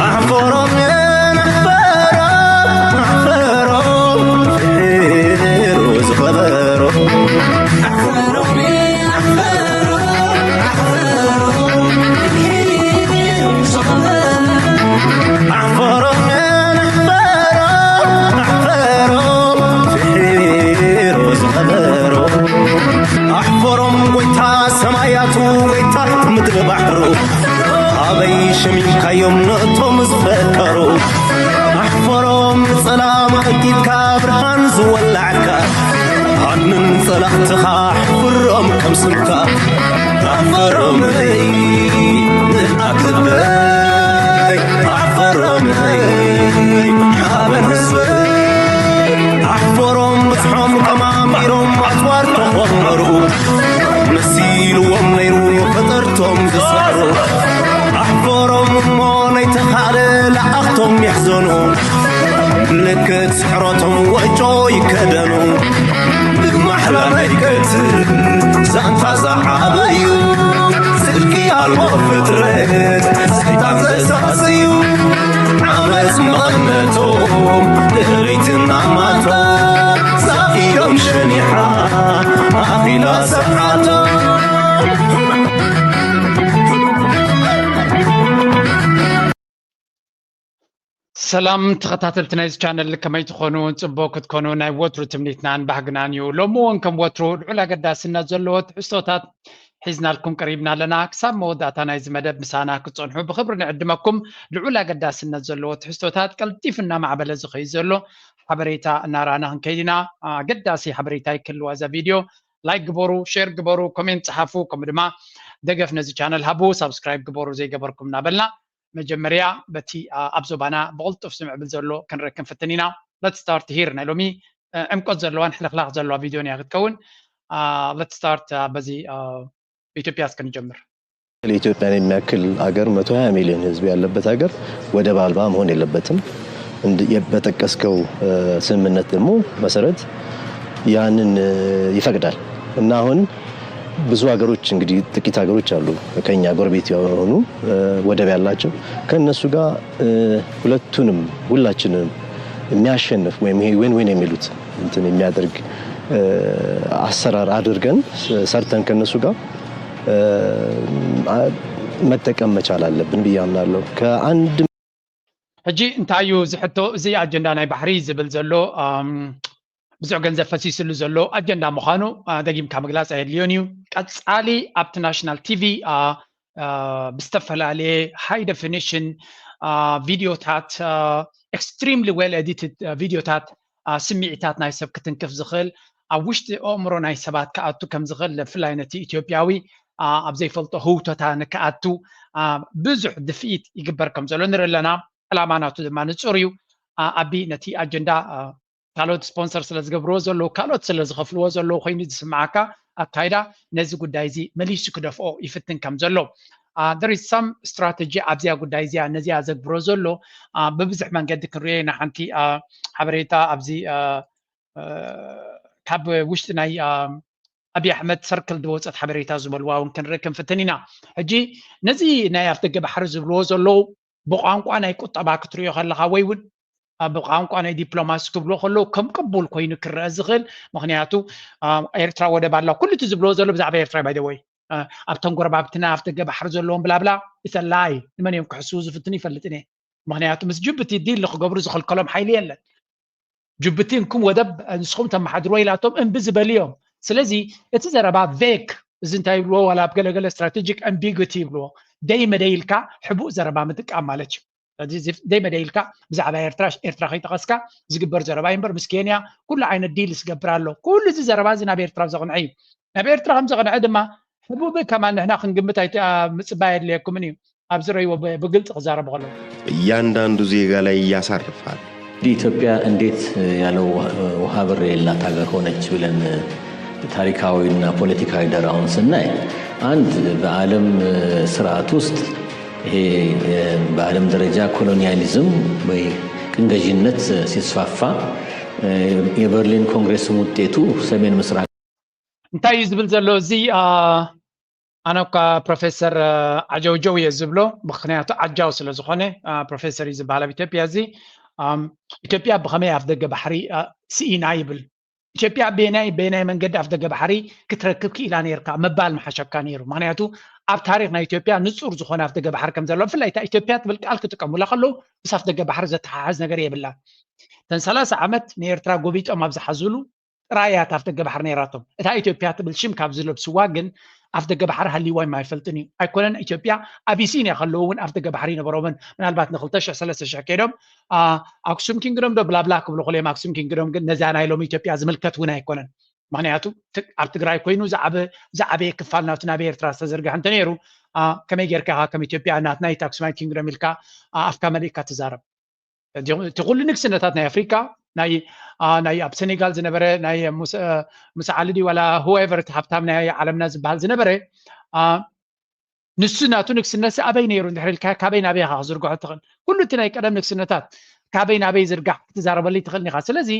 ኣሕፈሮም ኣሕፈሮም ኣሕፈሮም ፍሒሩ ዝኸበሮ ኣሕፈሮም ኣሕፈሮም ኣሕፈሮም ፍሒሩ ዝኸበሮ ኣሕፈሮም ኣሕፈሮም ኣሕፈሮም ፍሒሩ ዝኸበሮ ኣሕፈሮም ጎይታ ሰማያቱ ጎይታ ምድሪ ባሕሩ ኣበይ ሸሚምካዮም ነቶም ዝፈከሩ ኣሕፈሮም ንጸላም ቀንጢጥካ ብርሃን ዝወላዕካ ሃድንን ጸላእትኻ ኣሕፍሮም ከም ስምካ ኣሕፈሮም ኣትበይ ኣሕፈሮም ሓበን ህዝበይ ኣሕፈሮም ብዝሖም ተማሚሮም ኣጽዋር ተኾመሩ መሲልዎም ነይሩ ፈጠርቶም ዝሰሩ ኣሕፈሮም እሞ ነይተኻለ ለኣኽቶም ይሕዘኑ ምልክት ስሕረቶም ወጮ ይከደኑ ብማሕላ ናይ ቀትር ዛንታ ዝዓበዩ ስልኪ ኣልቦ ፍጥረት ሰይጣን ዘሳስዩ ዓመፅ መቐነቶም ድሕሪትና ማታ ዛፊሮም ሸኒሓ ኣኺላ ሰዓታ ሰላም ተኸታተልቲ ናይዚ ቻነል ከመይ ትኾኑ? ፅቡቅ ክትኮኑ ናይ ወትሩ ትምኒትናን ባህግናን እዩ። ሎሚ እውን ከም ወትሩ ልዑል ኣገዳስነት ዘለዎ ትሕዝቶታት ሒዝናልኩም ቀሪብና ኣለና። ክሳብ መወዳእታ ናይዚ መደብ ምሳና ክትፀንሑ ብኽብሪ ንዕድመኩም። ልዑል ኣገዳስነት ዘለዎ ትሕዝቶታት ቀልጢፉ እናማዕበለ ዝኸይድ ዘሎ ሓበሬታ እናረኣና ክንከይድ ኢና። ኣገዳሲ ሓበሬታ ይክልዋ እዛ ቪድዮ። ላይክ ግበሩ፣ ሼር ግበሩ፣ ኮሜንት ፀሓፉ፣ ከምኡ ድማ ደገፍ ነዚ ቻነል ሃቡ፣ ሳብስክራይብ ግበሩ ዘይገበርኩም እናበልና መጀመርያ በቲ ኣብ ዞባና ብቕልጡፍ ዝምዕብል ዘሎ ክንርኢ ክንፍትን ኢና። Let's start here ናይ ሎሚ ዕምቆት ዘለዋን ሕልኽላኽ ዘለዋ ቪድዮን እያ ክትከውን። Let's start በዚ ኢትዮጵያ እስከ ንጀምር። ኢትዮጵያን የሚያክል አገር መቶ ሃያ ሚሊዮን ህዝብ ያለበት ሀገር ወደብ አልባ መሆን የለበትም። በጠቀስከው ስምምነት ደግሞ መሰረት ያንን ይፈቅዳል እና አሁን ብዙ ሀገሮች እንግዲህ ጥቂት ሀገሮች አሉ ከኛ ጎረቤት የሆኑ ወደብ ያላቸው ከእነሱ ጋር ሁለቱንም ሁላችንም የሚያሸንፍ ወይም ይሄ ዊን ዊን የሚሉት እንትን የሚያደርግ አሰራር አድርገን ሰርተን ከነሱ ጋር መጠቀም መቻል አለብን ብዬ አምናለሁ። ከአንድ ሕጂ እንታይ እዩ እዚ ሕቶ እዚ ኣጀንዳ ናይ ባሕሪ ዝብል ዘሎ ብዙሕ ገንዘብ ፈሲስሉ ዘሎ ኣጀንዳ ምዃኑ ደጊምካ ምግላፅ ኣየድልዮን እዩ። ቀፃሊ ኣብቲ ናሽናል ቲቪ ብዝተፈላለየ ሃይ ደፊኒሽን ቪድዮታት extremely well edited ቪድዮታት ስምዒታት ናይ ሰብ ክትንክፍ ዝኽእል ኣብ ውሽጢ ኣእምሮ ናይ ሰባት ክኣቱ ከም ዝኽእል ብፍላይ ነቲ ኢትዮጵያዊ ኣብ ዘይፈልጦ ህውተታ ንክኣቱ ብዙሕ ድፍኢት ይግበር ከም ዘሎ ንርኢ ኣለና። ዕላማ ናቱ ድማ ንፁር እዩ። ኣቢ ነቲ ኣጀንዳ ካልኦት ስፖንሰር ስለ ዝገብርዎ ዘለዉ ካልኦት ስለ ዝኸፍልዎ ዘለዉ ኮይኑ ዝስምዓካ ኣካይዳ ነዚ ጉዳይ እዚ መሊሱ ክደፍኦ ይፍትን ከም ዘሎ there is some strategy ኣብዚኣ ጉዳይ እዚኣ ነዚኣ ዘግብሮ ዘሎ ብብዙሕ መንገዲ ክንሪኦ ኢና። ሓንቲ ሓበሬታ ኣብዚ ካብ ውሽጢ ናይ ኣብይ ኣሕመድ ሰርክል ዝወፀት ሓበሬታ ዝበልዋ እውን ክንርኢ ክንፍትን ኢና። ሕጂ ነዚ ናይ ኣፍደገ ባሕሪ ዝብልዎ ዘለዉ ብቋንቋ ናይ ቁጠባ ክትሪኦ ከለኻ ወይ እውን ብቋንቋ ናይ ዲፕሎማሲ ክብሎ ከለዉ ከም ቅቡል ኮይኑ ክረአ ዝኽእል ምክንያቱ ኤርትራ ወደብ ኣላ ኩሉ እቲ ዝብልዎ ዘሎ ብዛዕባ ኤርትራ ባይደወይ ኣብቶም ጎረባብትና ኣፍደገ ባሕሪ ዘለዎም ብላብላ እተላይ ንመን እዮም ክሕስቡ ዝፍትኑ ይፈልጥን እየ። ምክንያቱ ምስ ጅቡቲ ዲል ንክገብሩ ዝኽልከሎም ሓይሊ የለን። ጅቡቲ እንኩም ወደብ ንስኹም ተመሓድርዎ ኢላቶም እምቢ ዝበሉ እዮም። ስለዚ እቲ ዘረባ ቬግ እዚ እንታይ ይብልዎ ዋላ ኣብ ገለገለ ስትራቴጂክ ኣምቢጉቲ ይብልዎ ደይ መደይ ኢልካ ሕቡእ ዘረባ ምጥቃም ማለት እዩ። ስለዚ ደይ መደይ ኢልካ ብዛዕባ ኤርትራ ኤርትራ ከይጠቐስካ ዝግበር ዘረባ እዩ እምበር ምስ ኬንያ ኩሉ ዓይነት ዲል ዝገብር ኣሎ። ኩሉ እዚ ዘረባ እዚ ናብ ኤርትራ ዘቕንዐ እዩ። ናብ ኤርትራ ከም ዘቕንዐ ድማ ሕቡእ ከማን ንሕና ክንግምት ምፅባይ የድልየኩምን እዩ። ኣብ ዝረይዎ ብግልፂ ክዛረቡ ከለዉ። እያንዳንዱ ዜጋ ላይ ያሳርፋል። ኢትዮጵያ እንዴት ያለ ውሃ በር የሌላት ሀገር ሆነች ብለን ታሪካዊና ፖለቲካዊ ዳራውን ስናይ አንድ በዓለም ስርዓት ውስጥ ይሄ በዓለም ደረጃ ኮሎኒያሊዝም ወይ ቅኝ ገዥነት ሲስፋፋ የበርሊን ኮንግሬስም ውጤቱ ሰሜን ምስራቅ እንታይ እዩ ዝብል ዘሎ እዚ ኣነ እኳ ፕሮፌሰር ዓጀውጀው እየ ዝብሎ፣ ምክንያቱ ዓጃው ስለ ዝኾነ። ፕሮፌሰር እዩ ዝበሃል ኣብ ኢትዮጵያ። እዚ ኢትዮጵያ ብኸመይ ኣፍ ደገ ባሕሪ ስኢና ይብል። ኢትዮጵያ በየናይ በየናይ መንገዲ ኣፍ ደገ ባሕሪ ክትረክብ ክኢላ ነርካ ምባል ምሓሸካ ነይሩ። ምክንያቱ ኣብ ታሪክ ናይ ኢትዮጵያ ንፁር ዝኾነ ኣፍ ደገ ባሕሪ ከም ዘሎ፣ ብፍላይ እታ ኢትዮጵያ ትብል ቃል ክጥቀሙላ ከለዉ ምስ ኣፍ ደገ ባሕሪ ዘተሓሓዝ ነገር የብላን። እተን ሰላሳ ዓመት ንኤርትራ ጎቢጦም ኣብ ዝሓዙሉ ጥራይ እያ ኣፍ ደገ ባሕሪ ነይራቶም። እታ ኢትዮጵያ ትብል ሽም ካብ ዝለብስዋ ግን ኣፍ ደገ ባሕሪ ሃልይዎም ኣይፈልጥን እዩ። ኣይኮነን ኢትዮጵያ ኣቢሲንያ ከለዉ እውን ኣፍ ደገ ባሕሪ ይነበሮምን። ምናልባት ንክልተ ሽሕ ሰለስተ ሽሕ ከይዶም ኣክሱም ኪንግዶም ዶ ብላብላ ክብሉ ክልኦም ኣክሱም ኪንግዶም ግን ነዛ ናይ ሎሚ ኢትዮጵያ ዝምልከት እውን ኣይኮነን። ምክንያቱ ኣብ ትግራይ ኮይኑ ዝዓበየ ክፋል ናብቲ ናብ ኤርትራ ዝተዘርግሐ እንተነይሩ ከመይ ጌርካ ኢኻ ከም ኢትዮጵያ ናትና ኣክሱማይ ኪንግዶም ኢልካ ኣፍካ መሊእካ ትዛረብ? እቲ ኩሉ ንግስነታት ናይ ኣፍሪካ ናይ ኣብ ሴኔጋል ዝነበረ ናይ ሙሳ ዓሊ ድዩ ዋላ ሁኤቨር እቲ ሃብታም ናይ ዓለምና ዝበሃል ዝነበረ ንሱ ናቱ ንግስነት ኣበይ ነይሩ እንድሕር ኢልካ ካበይ ናበይ ኢኻ ክዝርግሖ ትኽእል? ኩሉ እቲ ናይ ቀደም ንግስነታት ካበይ ናበይ ዝርጋሕ ክትዛረበሉ ትኽእል ኢኻ። ስለዚ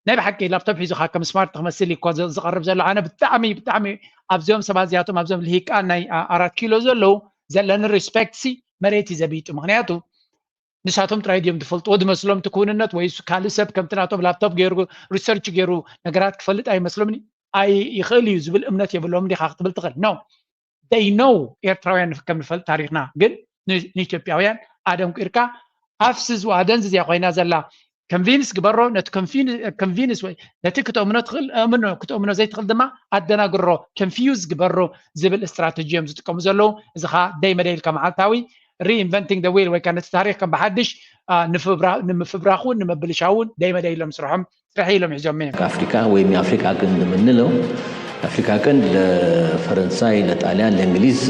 ናይ ብሓቂ ላፕቶፕ ሒዙኻ ከም ስማርት ክመስል እኮ ዝቐርብ ዘሎ ኣነ ብጣዕሚ ብጣዕሚ ኣብዚኦም ሰባት እዚኣቶም ኣብዞም ልሂቃን ናይ ኣራት ኪሎ ዘለዉ ዘለኒ ሪስፔክት ሲ መሬት እዩ ዘቢጡ። ምክንያቱ ንሳቶም ጥራይ ድዮም ዝፈልጥዎ ዝመስሎም እቲ ክውንነት ወይስ ካልእ ሰብ ከምቲ ናቶም ላፕቶፕ ገይሩ ሪሰርች ገይሩ ነገራት ክፈልጥ ኣይመስሎምን። ኣይኽእል እዩ ዝብል እምነት የብሎም ዲኻ ክትብል ትኽእል ኖ they know ኤርትራውያን ከም ንፈልጥ ታሪክና ግን ንኢትዮጵያውያን ኣደንቁርካ ኣፍስዝ ኣደንዝዝ እያ ኮይና ዘላ። ኮንቪንስ ግበሮ ነቲ ኮንቪንስ ወይ ነቲ ክትእምኖ ትኽእል እምኖ ክትእምኖ ዘይትኽእል ድማ ኣደናግሮ ኮንፊውዝ ግበሮ ዝብል ስትራተጂ እዮም ዝጥቀሙ ዘለዉ። እዚ ከዓ ደይ መደይ ኢልካ መዓልታዊ reinventing the wheel ወይ ከዓ ነቲ ታሪክ ከም ብሓድሽ ንምፍብራኹን ንምብልሻውን ደይ መደይ ኢሎም ስርሖም ስራሕ ኢሎም ሒዞም እዮም። አፍሪካ ወይም የአፍሪካ ቀንድ የምንለው አፍሪካ ቀንድ ለፈረንሳይ፣ ለጣሊያን፣ ለእንግሊዝ፣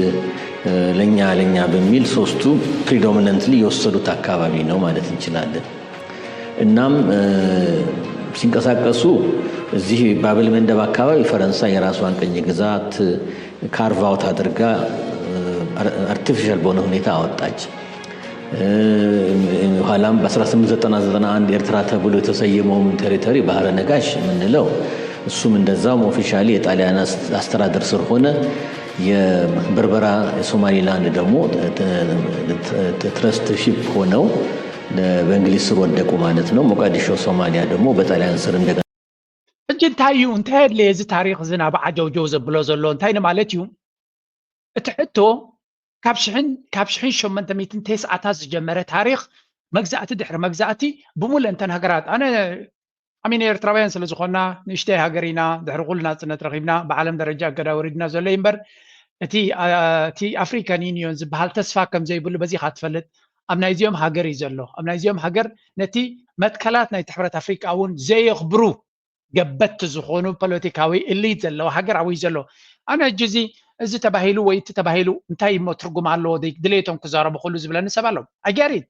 ለእኛ ለእኛ በሚል ሶስቱ ፕሪዶሚነንትሊ የወሰዱት አካባቢ ነው ማለት እንችላለን። እናም ሲንቀሳቀሱ እዚህ ባብል መንደብ አካባቢ ፈረንሳይ የራሷን ቅኝ ግዛት ካርቭ አውት አድርጋ አርቲፊሻል በሆነ ሁኔታ አወጣች። ኋላም በ1890 91 ኤርትራ ተብሎ የተሰየመውም ቴሪቶሪ ባህረ ነጋሽ የምንለው እሱም እንደዛውም ኦፊሻሊ የጣሊያን አስተዳደር ስር ሆነ። የበርበራ የሶማሊላንድ ደግሞ ትረስት ሺፕ ሆነው በእንግሊዝ ስር ወደቁ ማለት ነው። ሞቃዲሾ ሶማሊያ ደግሞ በጣሊያን ስር እንደገና ሕጂ እንታይ እዩ እንታይ ኣድለየ እዚ ታሪክ እዚ ናብ ዓጀውጀው ዘብሎ ዘሎ እንታይ ንማለት እዩ? እቲ ሕቶ ካብ ሽሕን ካብ ሽሕን ሸሞንተ ሚእትን ተስዓታት ዝጀመረ ታሪክ መግዛእቲ ድሕሪ መግዛእቲ ብሙሉእ እንተን ሃገራት ኣነ ኣሚን ኤርትራውያን ስለ ዝኾንና ንእሽተይ ሃገር ኢና ድሕሪ ኩሉ ናጽነት ረኺብና ብዓለም ደረጃ እገዳ ወሪድና ዘሎ እዩ እምበር እቲ እቲ ኣፍሪካን ዩኒዮን ዝበሃል ተስፋ ከም ዘይብሉ በዚኻ ትፈልጥ ኣብ ናይዚኦም ሃገር እዩ ዘሎ ኣብ ናይዚኦም ሃገር ነቲ መትከላት ናይቲ ሕብረት ኣፍሪቃ እውን ዘየኽብሩ ገበቲ ዝኾኑ ፖለቲካዊ እሊት ዘለዎ ሃገር ኣውዩ ዘሎ ኣነ ሕጂ እዚ እዚ ተባሂሉ ወይ እቲ ተባሂሉ እንታይ እሞ ትርጉም ኣለዎ ድሌቶም ክዛረቡ ኩሉ ዝብለኒ ሰብ ኣሎ ኣጋሪት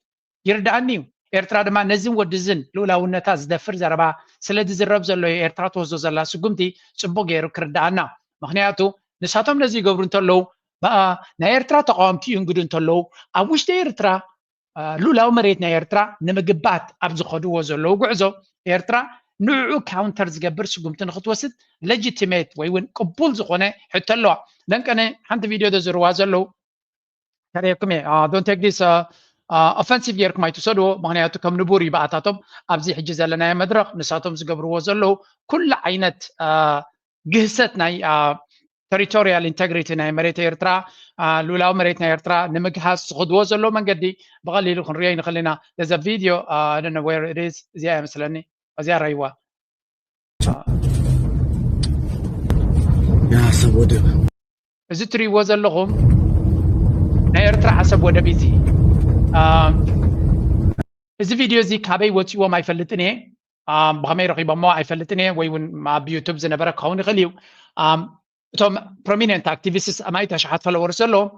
ይርድኣኒ እዩ ኤርትራ ድማ ነዝን ወድዝን ልኡላውነታ ዝደፍር ዘረባ ስለ ዝዝረብ ዘሎ እዩ ኤርትራ ትወስዶ ዘላ ስጉምቲ ጽቡቅ ገይሩ ክርድኣና ምክንያቱ ንሳቶም ነዚ ይገብሩ እንተለዉ ናይ ኤርትራ ተቃወምቲ ይንግዱ እንተለዉ ኣብ ውሽጢ ኤርትራ ልኡላዊ መሬት ናይ ኤርትራ ንምግባት ኣብ ዝኸድዎ ዘለዉ ጉዕዞ ኤርትራ ንዕኡ ካውንተር ዝገብር ስጉምቲ ንክትወስድ ሌጂቲሜት ወይ እውን ቅቡል ዝኾነ ሕቶ ኣለዋ። ለንቀነ ሓንቲ ቪድዮ ዘዝርዋ ዘለዉ ከርእየኩም እየ don't take this offensive ጌርኩም ኣይትውሰድዎ ምክንያቱ ከም ንቡር እዩ ብኣታቶም ኣብዚ ሕጂ ዘለናዮ መድረክ ንሳቶም ዝገብርዎ ዘለዉ ኩሉ ዓይነት ግህሰት ናይ territorial integrity ናይ መሬት ኤርትራ ልኡላዊ መሬት ናይ ኤርትራ ንምግሃስ ዝኽድዎ ዘሎ መንገዲ ብቐሊሉ ክንሪኦ ይንኽእል ኢና። There's a video I don't know where it is እዚኣ እያ መስለኒ እዚኣ ረይዋ የዓሰብ ወደብ እዚ ትሪእዎ ዘለኹም ናይ ኤርትራ ዓሰብ ወደብ እዩ። እዚ ቪድዮ እዚ ካበይ ወፂዎም ኣይፈልጥን እየ፣ ብኸመይ ረኺቦሞ ኣይፈልጥን እየ፣ ወይ እውን ኣብ ዩቱብ ዝነበረ ክኸውን ይኽእል እዩ። እቶም ፕሮሚነንት ኣክቲቪስትስ ኣማኢት ኣሽሓት ፎሎወርስ ዘለዎም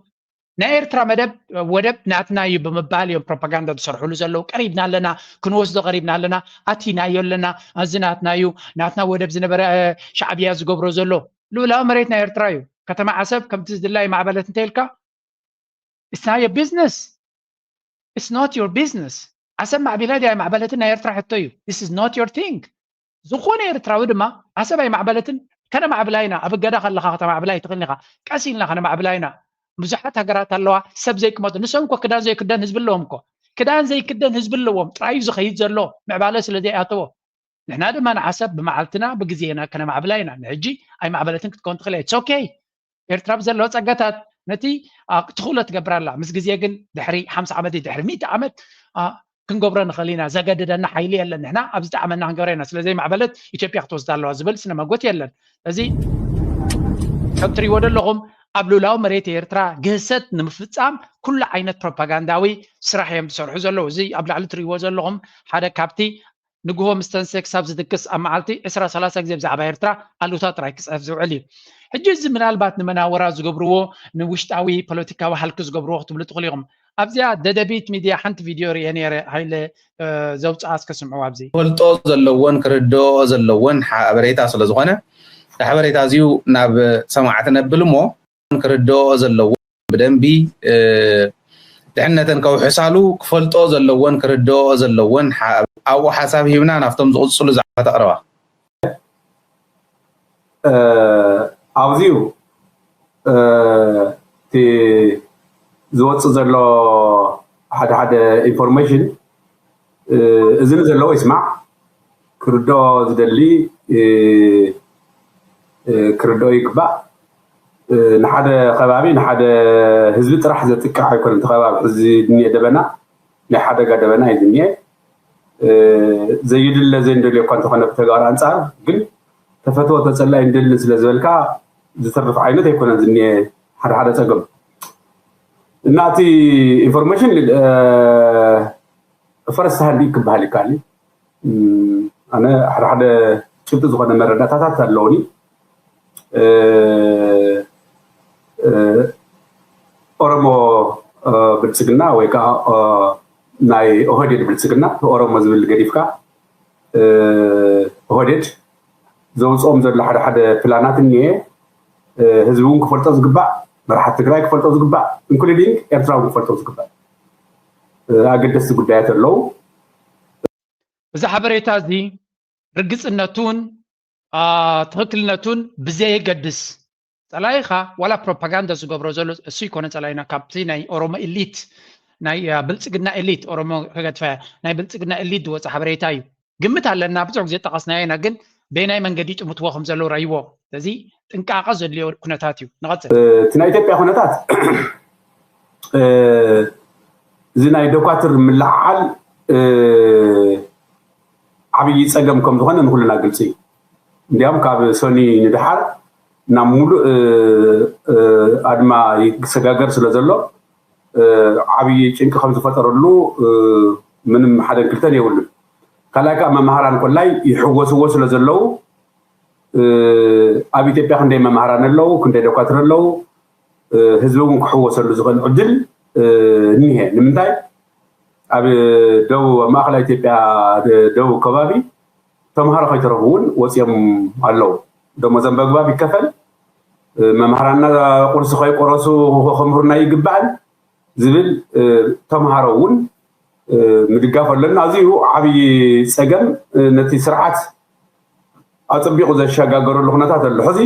ናይ ኤርትራ መደብ ወደብ ናትና እዩ ብምባል እዮም ፕሮፓጋንዳ ዝሰርሕሉ ዘለዉ። ቀሪብና ኣለና፣ ክንወስዶ ቀሪብና ኣለና፣ ኣቲናዮ ኣለና፣ እዚ ናትና እዩ፣ ናትና ወደብ ዝነበረ ሻዕብያ ዝገብሮ ዘሎ። ልኡላዊ መሬት ናይ ኤርትራ እዩ። ከተማ ዓሰብ ከምቲ ዝድላይ ማዕበለት እንተ ኢልካ it's not your business. It's not your business. ዓሰብ ማዕቢላ ድያ ኣይማዕበለትን ናይ ኤርትራ ሕቶ እዩ። This is not your thing. ዝኾነ ኤርትራዊ ድማ ዓሰብ ኣይማዕበለትን ከነማዕብላ ኢና። ኣብ እገዳ ከለኻ ከተማዕብላ ኣይትኽእልን ኢኻ። ቀስ ኢልና ከነማዕብላ ኢና። ብዙሓት ሃገራት ኣለዋ ሰብ ዘይቅመጡ። ንሶም እኮ ክዳን ዘይክደን ህዝቢ ኣለዎም እኮ። ክዳን ዘይክደን ህዝቢ ኣለዎም። ጥራዩ ዝኸይድ ዘሎ ምዕባለ ስለ ዘይኣተዎ። ንሕና ድማ ንዓሰብ ብመዓልትና ብግዜና ከነማዕብላ ኢና። ንሕጂ ኣይማዕበለትን ክትከውን ትኽእል እያ። It's okay። ኤርትራ ብዘለዎ ጸጋታት ነቲ ትኽእሎ ትገብር ኣላ። ምስ ግዜ ግን ድሕሪ ሓምሳ ዓመት ድሕሪ ሚእቲ ዓመት ክንገብሮ ንኽእል ኢና። ዘገድደና ሓይሊ የለን። ንሕና ኣብ ዝጠዓመና ክንገብሮ ኢና። ስለዘይ ማዕበለት ኢትዮጵያ ክትወስዳ ኣለዋ ዝብል ስነ መጎት የለን። እዚ ከም ትሪእዎ ዘለኹም ኣብ ሉላዊ መሬት ኤርትራ ግህሰት ንምፍጻም ኩሉ ዓይነት ፕሮፓጋንዳዊ ስራሕ እዮም ዝሰርሑ ዘለዉ። እዚ ኣብ ላዕሊ ትሪእዎ ዘለኹም ሓደ ካብቲ ንግሆ ምስ ተንሰ ክሳብ ዝድቅስ ኣብ መዓልቲ ዕስራ ሰላሳ ግዜ ብዛዕባ ኤርትራ ኣሉታ ጥራይ ክጽሕፍ ዝውዕል እዩ። ሕጂ እዚ ምናልባት ንመናወራ ዝገብርዎ ንውሽጣዊ ፖለቲካዊ ሃልኪ ዝገብርዎ ክትብሉ ትኽእሉ ኢኹም። ኣብዚኣ ደደቢት ሚድያ ሓንቲ ቪድዮ ርየ ነይረ፣ ሃይለ ዘውፅኣ እስከ ስምዑ። ኣብዚ ፈልጦ ዘለዎን ክርድኦ ዘለዎን ሓበሬታ ስለዝኾነ ሓበሬታ እዚዩ ናብ ሰማዕቲ ነብል እሞ ክርድኦ ዘለዎን ብደንቢ ድሕነተን ከውሕሳሉ ክፈልጦ ዘለዎን ክርድኦ ዘለዎን ኣብኡ ሓሳብ ሂብና ናብቶም ዝቕፅሉ ዛዕባታት ኣቕርባ። ኣብዚዩ እቲ ዝወፅእ ዘሎ ሓደ ሓደ ኢንፎርሜሽን እዝኒ ዘለዎ ይስማዕ፣ ክርድኦ ዝደሊ ክርድኦ ይግባእ። ንሓደ ከባቢ ንሓደ ህዝቢ ጥራሕ ዘጥቅዕ ኣይኮነን። እቲ ከባቢ ሕዚ ዝኒኤ ደበና ናይ ሓደጋ ደበና እዩ ዝኒኤ። ዘይድለ ዘይንደልዮ እኳ እንተኾነ ብተግባር ኣንፃር ግን ተፈትዎ ተፀላኢ ንደልን ስለ ዝበልካ ዝተርፍ ዓይነት ኣይኮነን ዝኒኤ ሓደ ሓደ ፀገም እና እቲ ኢንፎርሜሽን ፈረስቲ ሃንዲ ክበሃል ይከኣል እዩ። ኣነ ሓደ ሓደ ጭብጢ ዝኾነ መረዳእታታት ኣለውኒ። ኦሮሞ ብልፅግና ወይ ከዓ ናይ ኦህዴድ ብልፅግና ኦሮሞ ዝብል ገዲፍካ ኦህዴድ ዘውፅኦም ዘሎ ሓደ ሓደ ፕላናት እኒኤ ህዝቢ እውን ክፈልጦ ዝግባእ መራሕቲ ትግራይ ክፈልጦ ዝግባእ ኢንክሉዲንግ ኤርትራ እውን ክፈልጦ ዝግባእ ኣገደስቲ ጉዳያት ኣለዉ። እዚ ሓበሬታ እዚ ርግፅነቱን ትኽክልነቱን ብዘየገድስ ፀላኢኻ ዋላ ፕሮፓጋንዳ ዝገብሮ ዘሎ እሱ ይኮነ ፀላኢና ካብቲ ናይ ኦሮሞ ኤሊት ናይ ብልፅግና ኤሊት ኦሮሞ ከገድፋያ ናይ ብልፅግና ኤሊት ዝወፀ ሓበሬታ እዩ። ግምት ኣለና ብዙሕ ግዜ ጠቐስናዮ ኢና ግን በየናይ መንገዲ ይጥምትዎ ከም ዘለዉ ረይዎ ስለዚ ጥንቃቐ ዘድልዮ ኩነታት እዩ። ንቐፅል። እቲ ናይ ኢትዮጵያ ኩነታት እዚ ናይ ዶኳትር ምልዓል ዓብዪ ፀገም ከም ዝኾነ ንኩልና ግልፂ እዩ። እንዲያውም ካብ ሰኒ ንድሓር ናብ ሙሉእ ኣድማ ይሰጋገር ስለ ዘሎ ዓብዪ ጭንቂ ከም ዝፈጠረሉ ምንም ሓደን ክልተን የብሉን። ካልኣይ ከዓ መምሃራን ኮላይ ይሕወስዎ ስለ ዘለዉ ኣብ ኢትዮጵያ ክንደይ መምሃራን ኣለዉ፣ ክንደይ ዶኳትር ኣለዉ፣ ህዝቢ እውን ክሕወሰሉ ዝኽእል ዕድል እኒሀ። ንምንታይ ኣብ ደቡብ ኣብ ማእኸላይ ኢትዮጵያ ደቡብ ከባቢ ተምሃሮ ከይተረፉ እውን ወፂኦም ኣለዉ። ደሞዞም በግባብ ይከፈል፣ መምሃራና ቁርሲ ከይቆረሱ ከምህሩና ይግባእን ዝብል ተምሃሮ እውን ምድጋፍ ኣለና። ኣዚዩ ዓብዪ ፀገም ነቲ ስርዓት ኣፀቢቑ ዘሸጋገረሉ ኩነታት ኣሎ። ሕዚ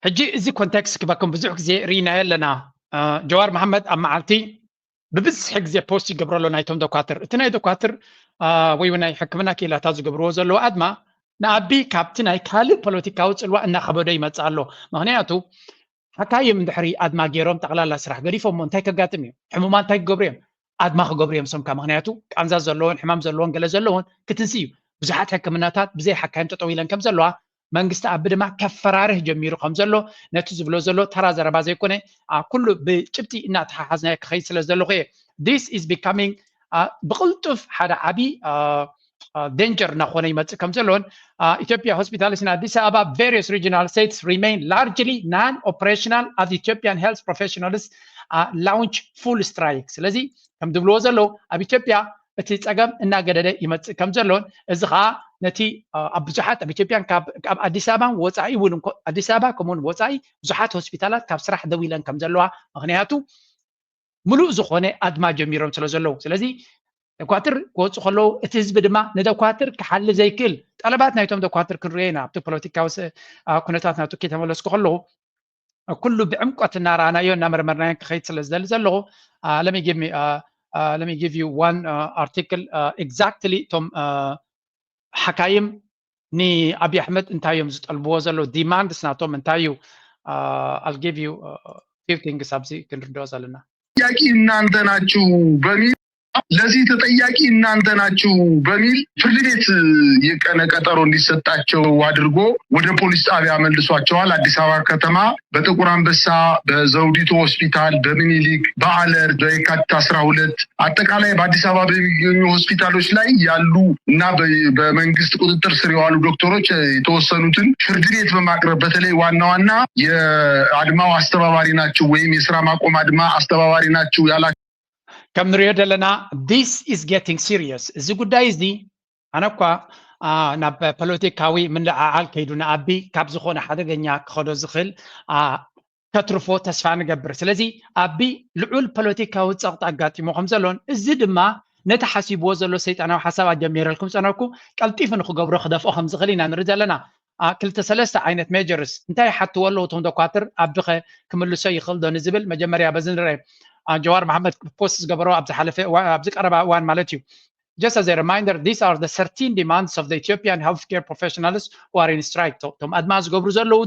ሕጂ እዚ ኮንቴክስት ክበኩም ብዙሕ ግዜ ርኢናዮ ኣለና። ጀዋር መሓመድ ኣብ መዓልቲ ብብዝሒ ግዜ ፖስት ይገብረሎ ናይቶም ዶኳትር እቲ ናይ ዶኳትር ወይ ናይ ሕክምና ክኢላታት ዝገብርዎ ዘለዎ ኣድማ ንኣቢ ካብቲ ናይ ካልእ ፖለቲካዊ ፅልዋ እናኸበዶ ይመፅእ ኣሎ። ምክንያቱ ሓካይም እንድሕሪ ኣድማ ገይሮም ጠቕላላ ስራሕ ገዲፎሞ እንታይ ከጋጥም እዩ? ሕሙማን እንታይ ክገብሩ እዮም? ኣድማ ክገብሩ እዮም። ሶምካ ምክንያቱ ቃንዛ ዘለዎን ሕማም ዘለዎን ገለ ዘለዎን ክትንስ እዩ። ብዙሓት ሕክምናታት ብዘይ ሓካይም ጠጠው ኢለን ከም ዘለዋ መንግስቲ ኣቢ ድማ ከፈራርህ ጀሚሩ ከም ዘሎ ነቲ ዝብሎ ዘሎ ተራ ዘረባ ዘይኮነ ኩሉ ብጭብጢ እናተሓሓዝናዮ ክኸይድ ስለ ዘለኹ እየ። This is becoming ብቕልጡፍ ሓደ ዓብዪ danger እናኾነ ይመፅእ ከም ዘሎን ኢትዮጵያ ሆስፒታልስ in Addis Ababa various regional states remain largely non-operational as Ethiopian health professionals launch full strike። ስለዚ ከም ዝብልዎ ዘለዉ ኣብ ኢትዮጵያ እቲ ፀገም እናገደደ ይመፅእ ከም ዘሎን እዚ ከዓ ነቲ ኣብ ብዙሓት ኣብ ኢትዮጵያን ካብ ኣዲስ ኣበባን ወፃኢ እውን ኣዲስ ኣበባ ከምኡውን ወፃኢ ብዙሓት ሆስፒታላት ካብ ስራሕ ደው ኢለን ከም ዘለዋ ምክንያቱ ምሉእ ዝኾነ ኣድማ ጀሚሮም ስለ ዘለዉ ስለዚ ደኳትር ክወፁ ከለዉ እቲ ህዝቢ ድማ ንደኳትር ክሓሊ ዘይክእል ጠለባት ናይቶም ደኳትር ክንሪኦ ኢና። ኣብቲ ፖለቲካዊ ኩነታት ናቱ ከይተመለስኩ ከለዉ ኩሉ ብዕምቆት እናረኣናዮ እናመርመርናዮ ክኸይድ ስለ ዝደሊ ዘለኹ let me give you one article exactly እቶም ሓካይም ንኣብይ ኣሕመድ እንታይ እዮም ዝጠልብዎ ዘለዉ demands ናቶም እንታይ እዩ I'll give you few things ኣብዚ ክንርድኦ ዘለና ጥያቄ እናንተ ናችሁ በሚል ለዚህ ተጠያቂ እናንተ ናችሁ በሚል ፍርድ ቤት የቀነ ቀጠሮ እንዲሰጣቸው አድርጎ ወደ ፖሊስ ጣቢያ መልሷቸዋል። አዲስ አበባ ከተማ በጥቁር አንበሳ፣ በዘውዲቱ ሆስፒታል፣ በሚኒሊክ፣ በአለር፣ በየካቲት አስራ ሁለት አጠቃላይ በአዲስ አበባ በሚገኙ ሆስፒታሎች ላይ ያሉ እና በመንግስት ቁጥጥር ስር የዋሉ ዶክተሮች የተወሰኑትን ፍርድ ቤት በማቅረብ በተለይ ዋና ዋና የአድማው አስተባባሪ ናቸው ወይም የስራ ማቆም አድማ አስተባባሪ ናቸው ያላቸው ከም ንሪኦ ዘለና this is getting serious እዚ ጉዳይ እዚ ኣነ እኳ ናብ ፖለቲካዊ ምልዕዓል ከይዱ ንኣቢ ካብ ዝኾነ ሓደገኛ ክኸዶ ዝኽእል ከትርፎ ተስፋ ንገብር ስለዚ ኣቢ ልዑል ፖለቲካዊ ፀቕጢ ኣጋጢሞ ከም ዘሎን እዚ ድማ ነቲ ሓሲብዎ ዘሎ ሰይጣናዊ ሓሳብ ኣጀሚረልኩም ፀነኩ ቀልጢፉ ንክገብሮ ክደፍኦ ከም ዝኽእል ኢና ንርኢ ዘለና ክልተ ሰለስተ ዓይነት measures እንታይ ይሓትዎ ኣለዉ እቶም ዶኳትር ኣቢኸ ክምልሶ ይኽእል ዶ ንዝብል መጀመርያ በዚ ንርአ ጀዋር መሓመድ ፖስት ዝገበሮ ኣብዚ ሓለፈ ኣብዚ ቀረባ እዋን ማለት እዩ just as a reminder these are the thirteen demands of the Ethiopian healthcare professionals who are in strike እቶም ኣድማ ዝገብሩ ዘለዉ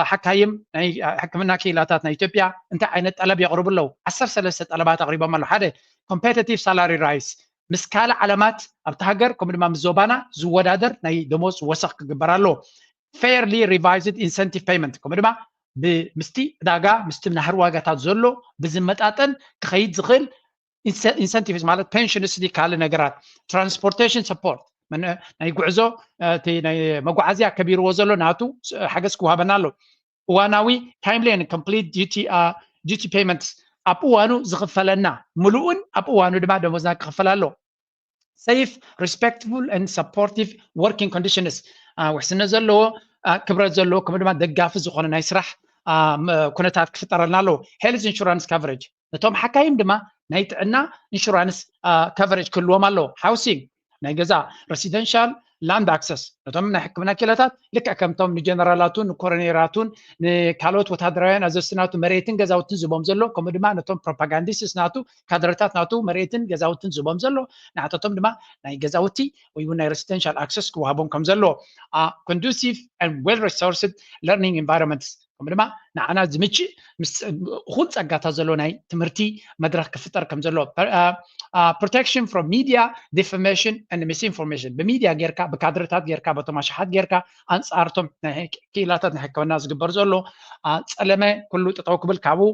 ሓካይም ናይ ሕክምና ክኢላታት ናይ ኢትዮጵያ እንታይ ዓይነት ጠለብ የቕርቡ ኣለዉ ዓሰርተ ሰለስተ ጠለባት ኣቕሪቦም ኣለዉ ሓደ competitive salary rise ምስ ካልእ ዓለማት ኣብቲ ሃገር ከምኡ ድማ ምስ ዞባና ዝወዳደር ናይ ደሞዝ ወሰኽ ክግበር ኣለዎ fairly revised incentive payment ከምኡ ድማ ምስቲ ዕዳጋ ምስቲ ናህሪ ዋጋታት ዘሎ ብዝመጣጠን ክኸይድ ዝኽእል incentives ማለት pensions ካልእ ነገራት transportation support ናይ ጉዕዞ ናይ መጓዓዝያ ከቢርዎ ዘሎ ናቱ ሓገዝ ክወሃበና ኣሎ እዋናዊ timely and complete duty payments ኣብ እዋኑ ዝኽፈለና ምሉእን ኣብ እዋኑ ድማ ደሞዝና ክኽፈል ኣሎ safe respectful and supportive working conditions ውሕስነት ዘለዎ ክብረት ዘለዎ ከምኡ ድማ ደጋፊ ዝኾነ ናይ ስራሕ ኩነታት ክፍጠረልና ኣለዎ health insurance coverage ነቶም ሓካይም ድማ ናይ ጥዕና insurance coverage ክህልዎም ኣለዎ housing ናይ ገዛ residential land access ነቶም ናይ ሕክምና ኪላታት ልክዕ ከምቶም ንጀነራላቱን ንኮረኔራቱን ንካልኦት ወታደራውያን ኣዘዝትናቱ መሬትን ገዛውትን ዝቦም ዘሎ ከምኡ ድማ ነቶም ፕሮፓጋንዲስትስ ናቱ ካድረታት ናቱ መሬትን ገዛውትን ዝቦም ዘሎ ንዓተቶም ድማ ናይ ገዛውቲ ወይ እውን ናይ residential access ክወሃቦም ከም ዘሎ conducive and well resourced learning environments ከም ድማ ንዓና ዝምችእ ምስ እኹል ፀጋታት ዘሎ ናይ ትምህርቲ መድረክ ክፍጠር ከም ዘሎ protection from media defamation and misinformation ብሚድያ ጌርካ ብካድረታት ጌርካ በቶም ኣሽሓት ጌርካ ኣንፃርቶም ክኢላታት ናይ ሕክምና ዝግበር ዘሎ ፀለመ ኩሉ ጥጠው ክብል ካብኡ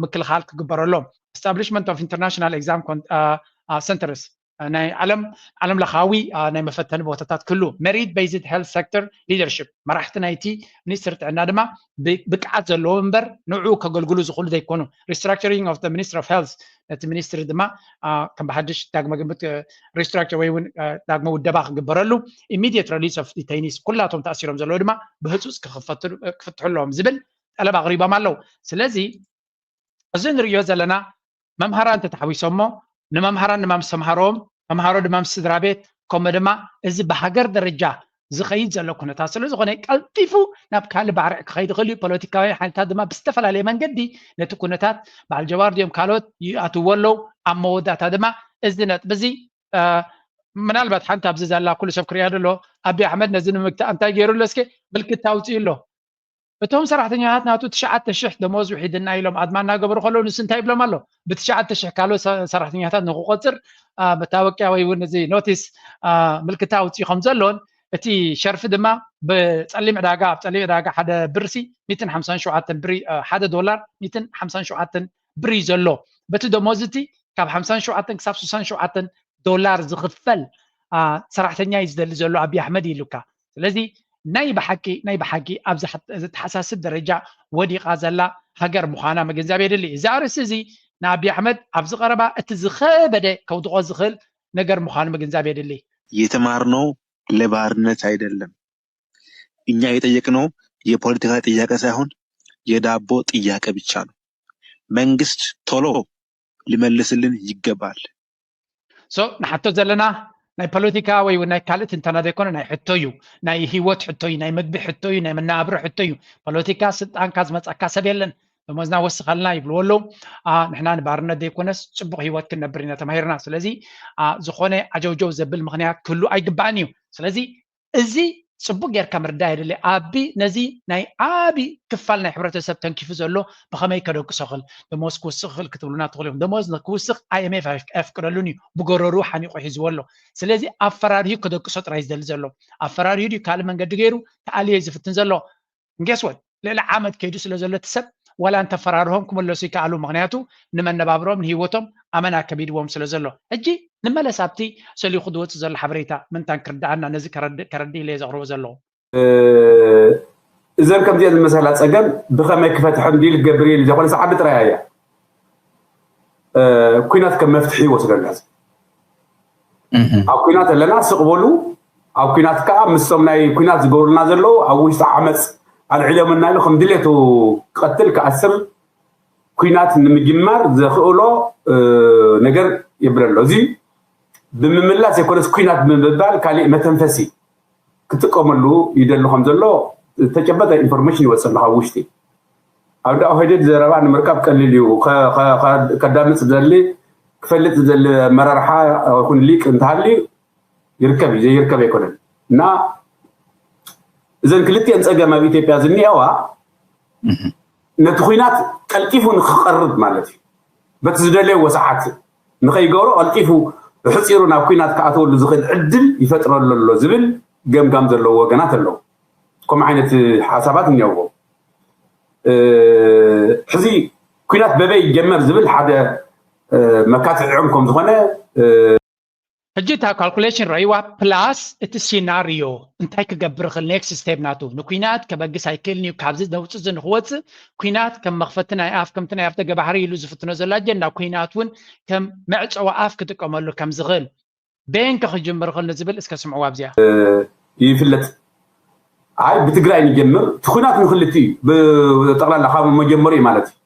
ምክልኻል ክግበረሎም establishment of international exam centers ናይ ዓለም ዓለም ለኻዊ ናይ መፈተኒ ቦታታት ክህሉ merit based health sector leadership መራሕቲ ናይቲ ሚኒስትር ጥዕና ድማ ብቅዓት ዘለዎ እምበር ንዑ ከገልግሉ ዝኽእሉ ዘይኮኑ restructuring of the ministry of health ነቲ ሚኒስትሪ ድማ ከም ብሓድሽ ዳግመ ግምት restructure ወይ እውን ዳግመ ውደባ ክግበረሉ immediate release of detainees ኩላቶም ተኣሲሮም ዘለዉ ድማ ብህፁፅ ክፍትሑ ኣለዎም ዝብል ጠለብ ኣቕሪቦም ኣለዉ ስለዚ እዚ ንርእዮ ዘለና መምሃራን ተታሓዊሶሞ ንመምሃራን ድማ ምስ ተምሃሮም ተምሃሮ ድማ ምስ ስድራ ቤት ከምኡ ድማ እዚ ብሃገር ደረጃ ዝኸይድ ዘሎ ኩነታት ስለ ዝኾነ ቀልጢፉ ናብ ካልእ ባርዕ ክኸይድ ይኽእል እዩ ፖለቲካውያን ሓይልታት ድማ ብዝተፈላለየ መንገዲ ነቲ ኩነታት በዓል ጀዋር ድዮም ካልኦት ይኣትዎ ኣለዉ ኣብ መወዳእታ ድማ እዚ ነጥቢ እዚ ምናልባት ሓንቲ ኣብዚ ዘላ ኩሉ ሰብ ክሪኣ ደሎ ኣቢ ኣሕመድ ነዚ ንምግታእ እንታይ ገይሩ ኣሎ እስኪ ምልክት ኣውፅኡ ኣሎ እቶም ሰራሕተኛታት ናቱ ትሽዓተ ሽሕ ደሞዝ ውሒድና ኢሎም ኣድማ እናገበሩ ከለዉ ንሱ እንታይ ይብሎም ኣሎ ብትሽዓተ ሽሕ ካልኦት ሰራሕተኛታት ንክቆፅር መታወቅያ ወይ እውን እዚ ኖቲስ ምልክታ ኣውፅኡ ከም ዘሎን እቲ ሸርፊ ድማ ብፀሊም ዕዳጋ ኣብ ፀሊም ዕዳጋ ሓደ ብርሲ ሚትን ሓምሳን ሸውዓተን ብሪ ሓደ ዶላር ሚትን ሓምሳን ሸውዓተን ብሪ ዘሎ በቲ ደሞዝ እቲ ካብ ሓምሳን ሸውዓተን ክሳብ ስሳን ሸውዓተን ዶላር ዝኽፈል ሰራሕተኛ እዩ ዝደሊ ዘሎ ኣብይ ኣሕመድ ኢሉካ ስለዚ ናይ ብሓቂ ናይ ብሓቂ ኣብ ዘተሓሳስብ ደረጃ ወዲቓ ዘላ ሃገር ምዃና ምግንዛብ የድሊ እዚ ኣርእስቲ እዚ ንኣብይ ኣሕመድ ኣብዚ ቀረባ እቲ ዝኸበደ ከውድቆ ዝኽእል ነገር ምዃኑ ምግንዛብ የድሊ የተማርነው ለባርነት አይደለም እኛ የጠየቅነው የፖለቲካ ጥያቄ ሳይሆን የዳቦ ጥያቄ ብቻ ነው መንግስት ቶሎ ሊመልስልን ይገባል ንሓቶ ዘለና ናይ ፖለቲካ ወይ ናይ ካልእ ትንተና ዘይኮነ ናይ ሕቶ እዩ። ናይ ህይወት ሕቶ እዩ፣ ናይ ምግቢ ሕቶ እዩ፣ ናይ መነባብሮ ሕቶ እዩ። ፖለቲካ ስልጣንካ ዝመፀካ ሰብ የለን። ደሞዝና ወስኸልና ይብልዎ ኣለዉ። ንሕና ንባርነት ዘይኮነስ ፅቡቅ ህይወት ክንነብር ኢና ተማሂርና። ስለዚ ዝኾነ ዓጀውጀው ዘብል ምክንያት ክህሉ ኣይግባእን እዩ። ስለዚ እዚ ፅቡቅ ጌርካ ምርዳእ የድሊ። ኣቢ ነዚ ናይ ዓቢ ክፋል ናይ ሕብረተሰብ ተንኪፉ ዘሎ ብኸመይ ከደቅሶ ክእል፣ ደሞዝ ክውስኽ ክእል ክትብሉና ትኽእሉ ኢኹም። ደሞዝ ክውስኽ ኣይኤምኤፍ ኣየፍቅደሉን እዩ፣ ብጎረሩ ሓኒቑ ሒዝዎ ኣሎ። ስለዚ ኣፈራርሂ ከደቅሶ ጥራይ ዝደሊ ዘሎ። ኣፈራርሂ ድዩ ካልእ መንገዲ ገይሩ ክኣልዮ እዩ ዝፍትን ዘሎ። ንጌስወት ልዕሊ ዓመት ከይዱ ስለ ዘሎ እቲ ሰብ ዋላ እንተፈራርሆም ክመለሱ ይከኣሉ። ምክንያቱ ንመነባብሮም ንህይወቶም ኣመና ከቢድዎም ስለ ዘሎ። ሕጂ ንመለስ ኣብቲ ሰሊኹ ዝወፅእ ዘሎ ሓበሬታ ምንታን ክርድኣና ነዚ ከረድእ ኢለ ዘቕርቦ ዘለኹ። እዘን ከምዚአን ዝመሰላ ፀገም ብኸመይ ክፈትሐን ዲል ክገብር ኢል ዘኾነ ሰዓዲ ጥራይ እያ። ኩናት ከም መፍትሒ ይወስደሉ ሕዚ ኣብ ኩናት ኣለና ስቕ በሉ። ኣብ ኩናት ከዓ ምስቶም ናይ ኩናት ዝገብሩልና ዘለዉ ኣብ ውሽጢ ዓመፅ ኣልዒሎምና ኢሉ ከም ድሌቱ ክቐትል ክኣስር ኩናት ንምጅማር ዘኽእሎ ነገር የብለሎ። እዚ ብምምላስ የኮነስ ኩናት ብምባል ካሊእ መተንፈሲ ክጥቀመሉ ይደሊ ከም ዘሎ ዝተጨበጠ ኢንፎርሜሽን ይወፅእ ኣሎ ካብ ውሽጢ። ኣብ ዳኣ ኦህዴድ ዘረባ ንምርካብ ቀሊል እዩ። ከዳምፅ ዝደሊ ክፈልጥ ዝደሊ ኣመራርሓ ይኹን ሊቅ እንተሃልዩ ይርከብ እዩ፣ ዘይርከብ ኣይኮነን። እና እዘን ክልቲአን ፀገም ኣብ ኢትዮጵያ ዝኒአዋ ነቲ ኩናት ቀልጢፉ ንክቐርብ ማለት እዩ። በቲ ዝደለይዎ ሰዓት ንኸይገብሮ ቀልጢፉ ብሕፂሩ ናብ ኩናት ክኣተወሉ ዝኽእል ዕድል ይፈጥረሉ ኣሎ ዝብል ገምጋም ዘለዎ ወገናት ኣለዉ። ከምኡ ዓይነት ሓሳባት እኒአዎ። ሕዚ ኩናት በበይ ይጀመር ዝብል ሓደ መካትዕዖም ከም ዝኾነ ሕጂ እታ ካልኩሌሽን ረእይዋ ፕላስ እቲ ሲናሪዮ እንታይ ክገብር ይኽእል ኔክስት ስቴፕ ናቱ ንኩናት ከበግስ ኣይክእልን እዩ ካብዚ ነውፅዚ ንክወፅእ ኩናት ከም መኽፈቲ ናይ ኣፍ ከምቲ ናይ ኣፍ ደገ ባሕሪ ኢሉ ዝፍትኖ ዘሎ ኣጀንዳ ኩናት እውን ከም መዕፀዊ ኣፍ ክጥቀመሉ ከም ዝኽእል በየን ከ ክጅምር ይኽእል ንዝብል እስከ ስምዕዋ ኣብዚኣ ይፍለጥ። ኣይ ብትግራይ ንጀምር እቲ ኩናት ንክልቲ እዩ ጠቅላላ ካብ መጀመሪኡ ማለት እዩ።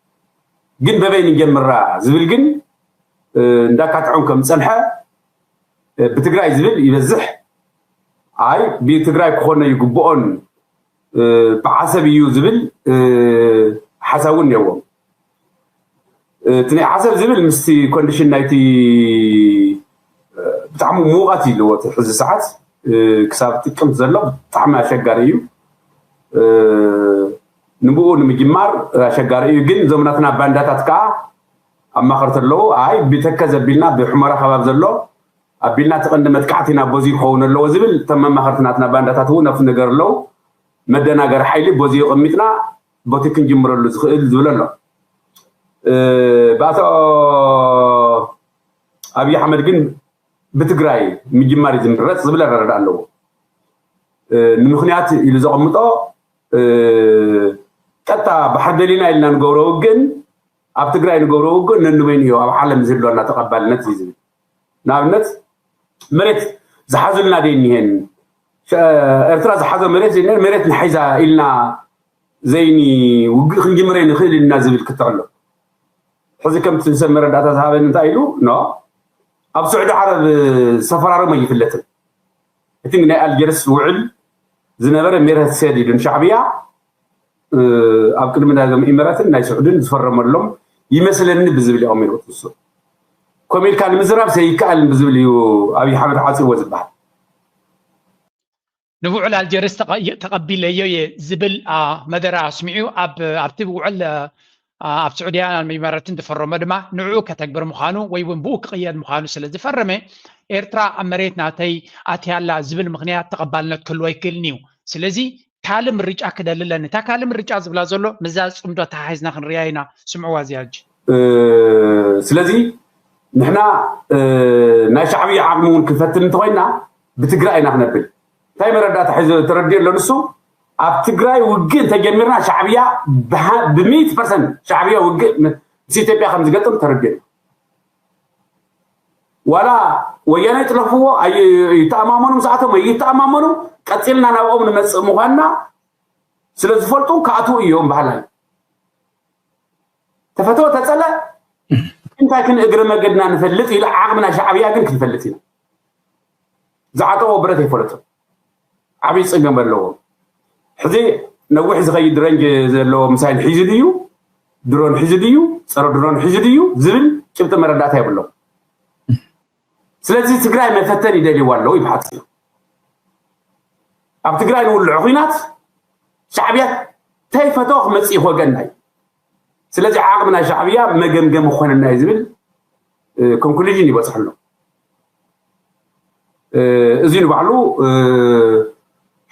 ግን በበይ ንጀምራ ዝብል ግን እንዳካትዖም ከም ዝፀንሐ ብትግራይ ዝብል ይበዝሕ። ኣይ ብትግራይ ክኾነ ይግብኦን ብዓሰብ እዩ ዝብል ሓሳብ እውን እኒአዎም። እቲ ናይ ዓሰብ ዝብል ምስቲ ኮንዲሽን ናይቲ ብጣዕሚ ሙቐት ይልዎ እቲ ሕዚ ሰዓት ክሳብ ጥቅምቲ ዘሎ ብጣዕሚ ኣሸጋሪ እዩ። ንብኡ ንምጅማር ኣሸጋሪ እዩ። ግን እዞም ናትና ባንዳታት ከዓ ኣማኸርቲ ኣለዉ። ኣይ ብተከዘ ኣቢልና ብሑመራ ከባቢ ዘሎ ኣቢልና እቲ ቀንዲ መጥቃዕቲ ናብ ቦዚ ክኸውን ኣለዎ ዝብል እቶም መማኸርቲ ናትና ባንዳታት እውን ኣብቲ ነገር ኣለዉ። መደናገሪ ሓይሊ ቦዚ ኣቐሚጥና ቦቲ ክንጅምረሉ ዝኽእል ዝብል ኣሎ። ብኣቶ ኣብዪ ኣሕመድ ግን ብትግራይ ምጅማር እዩ ዝምረፅ ዝብል ኣረዳድኣ ኣለዎ። ንምኽንያት ኢሉ ዘቐምጦ ቀጥታ ባሕሪ ደሊና ኢልና ንገብሮ ውግእን ኣብ ትግራይ ንገብሮ ውግእ ነንበይኑ እዩ ኣብ ዓለም ዝህልወና ተቐባልነት እዩ ዝብል። ንኣብነት መሬት ዝሓዙልና ደይ እኒሄን ኤርትራ ዝሓዞ መሬት ዘይነ መሬት ንሓይዛ ኢልና ዘይኒ ውግእ ክንጅምረ ንኽእል ኢልና ዝብል ክትዕሎ ሕዚ ከምቲ ሰብ መረዳእታ ዝሃበኒ እንታይ ኢሉ ኖ ኣብ ስዑዲ ዓረብ ዝተፈራረመ ይፍለጥን እቲ ናይ ኣልጀርስ ውዕል ዝነበረ ሜረት ሰዲዱ ንሻዕብያ ኣብ ቅድሚ ናይዞም ኢመራትን ናይ ስዑድን ዝፈረመሎም ይመስለኒ ብዝብል የቐሚጡ ንሱ ከምኡ ኢልካ ንምዝራብ ሰይከኣልን ብዝብል እዩ ኣብይ ሓመድ ዓፅዎ ዝበሃል። ንውዕል ኣልጀርስ ተቐቢለዮ እየ ዝብል መደረ ኣስሚዑ ኣብቲ ውዕል ኣብ ስዑድያን ኣብ ኢማራትን ዝፈረሞ ድማ ንዕኡ ከተግብር ምዃኑ ወይ እውን ብኡ ክቕየድ ምዃኑ ስለ ዝፈረመ ኤርትራ ኣብ መሬት ናተይ ኣትያላ ዝብል ምኽንያት ተቐባልነት ክህልዎ ኣይክእልን እዩ። ስለዚ ካልእ ምርጫ ክደሊ ኣለኒ። እታ ካልእ ምርጫ ዝብላ ዘሎ ምስዛ ፅምዶ ተሓሒዝና ክንሪኣ ኢና። ስምዕዋ እዚኣ ሕጂ። ስለዚ ንሕና ናይ ሻዕብያ ዓቕሚ እውን ክንፈትን እንተኮይና ብትግራይ ኢና ክነብል። እንታይ መረዳእታ ሒዙ ተረዲኡ ኣሎ ንሱ ኣብ ትግራይ ውግእ እንተጀሚርና ሻዕብያ ብሚእቲ ፐርሰንት ሻዕብያ ውግእ ምስ ኢትዮጵያ ከም ዝገጥም ተረዲኡ። ዋላ ወያነ ይጥለፍዎ ይተኣማመኑ ምስኣቶም ይተኣማመኑ ቀፂልና ናብኦም ንመፅእ ምኳንና ስለ ዝፈልጡ ክኣትዉ እዮም በሃላይ። ተፈተወ ተፀለ እንታይ ክን እግረ መገድና ንፈልጥ ኢሉ ዓቕሚ ናይ ሻዕብያ ግን ክንፈልጥ ኢና። ዝዓጠዎ ብረት ኣይፈለጦ። ዓብዪ ጸገም ኣለዎ። ሕዚ ነዊሕ ዝኸይድ ረንጅ ዘለዎ ሚሳይል ሒዙ ድዩ፣ ድሮን ሒዙ ድዩ፣ ጸረ ድሮን ሒዙ ድዩ ዝብል ጭብጢ መረዳእታ የብሎም። ስለዚ ትግራይ መፈተን ይደልይዋ ኣለዉ ይብሓት እዩ። ኣብ ትግራይ ንውልዑ ኹናት ሻዕብያ ተይፈተወ ክመጽእ ይኽወገና እዩ። ስለዚ ዓቕሚ ናይ ሻዕብያ መገምገሚ ክኾነና እዩ ዝብል ኮንክሉዥን ይበፅሕ ኣሎ። እዚ ንባዕሉ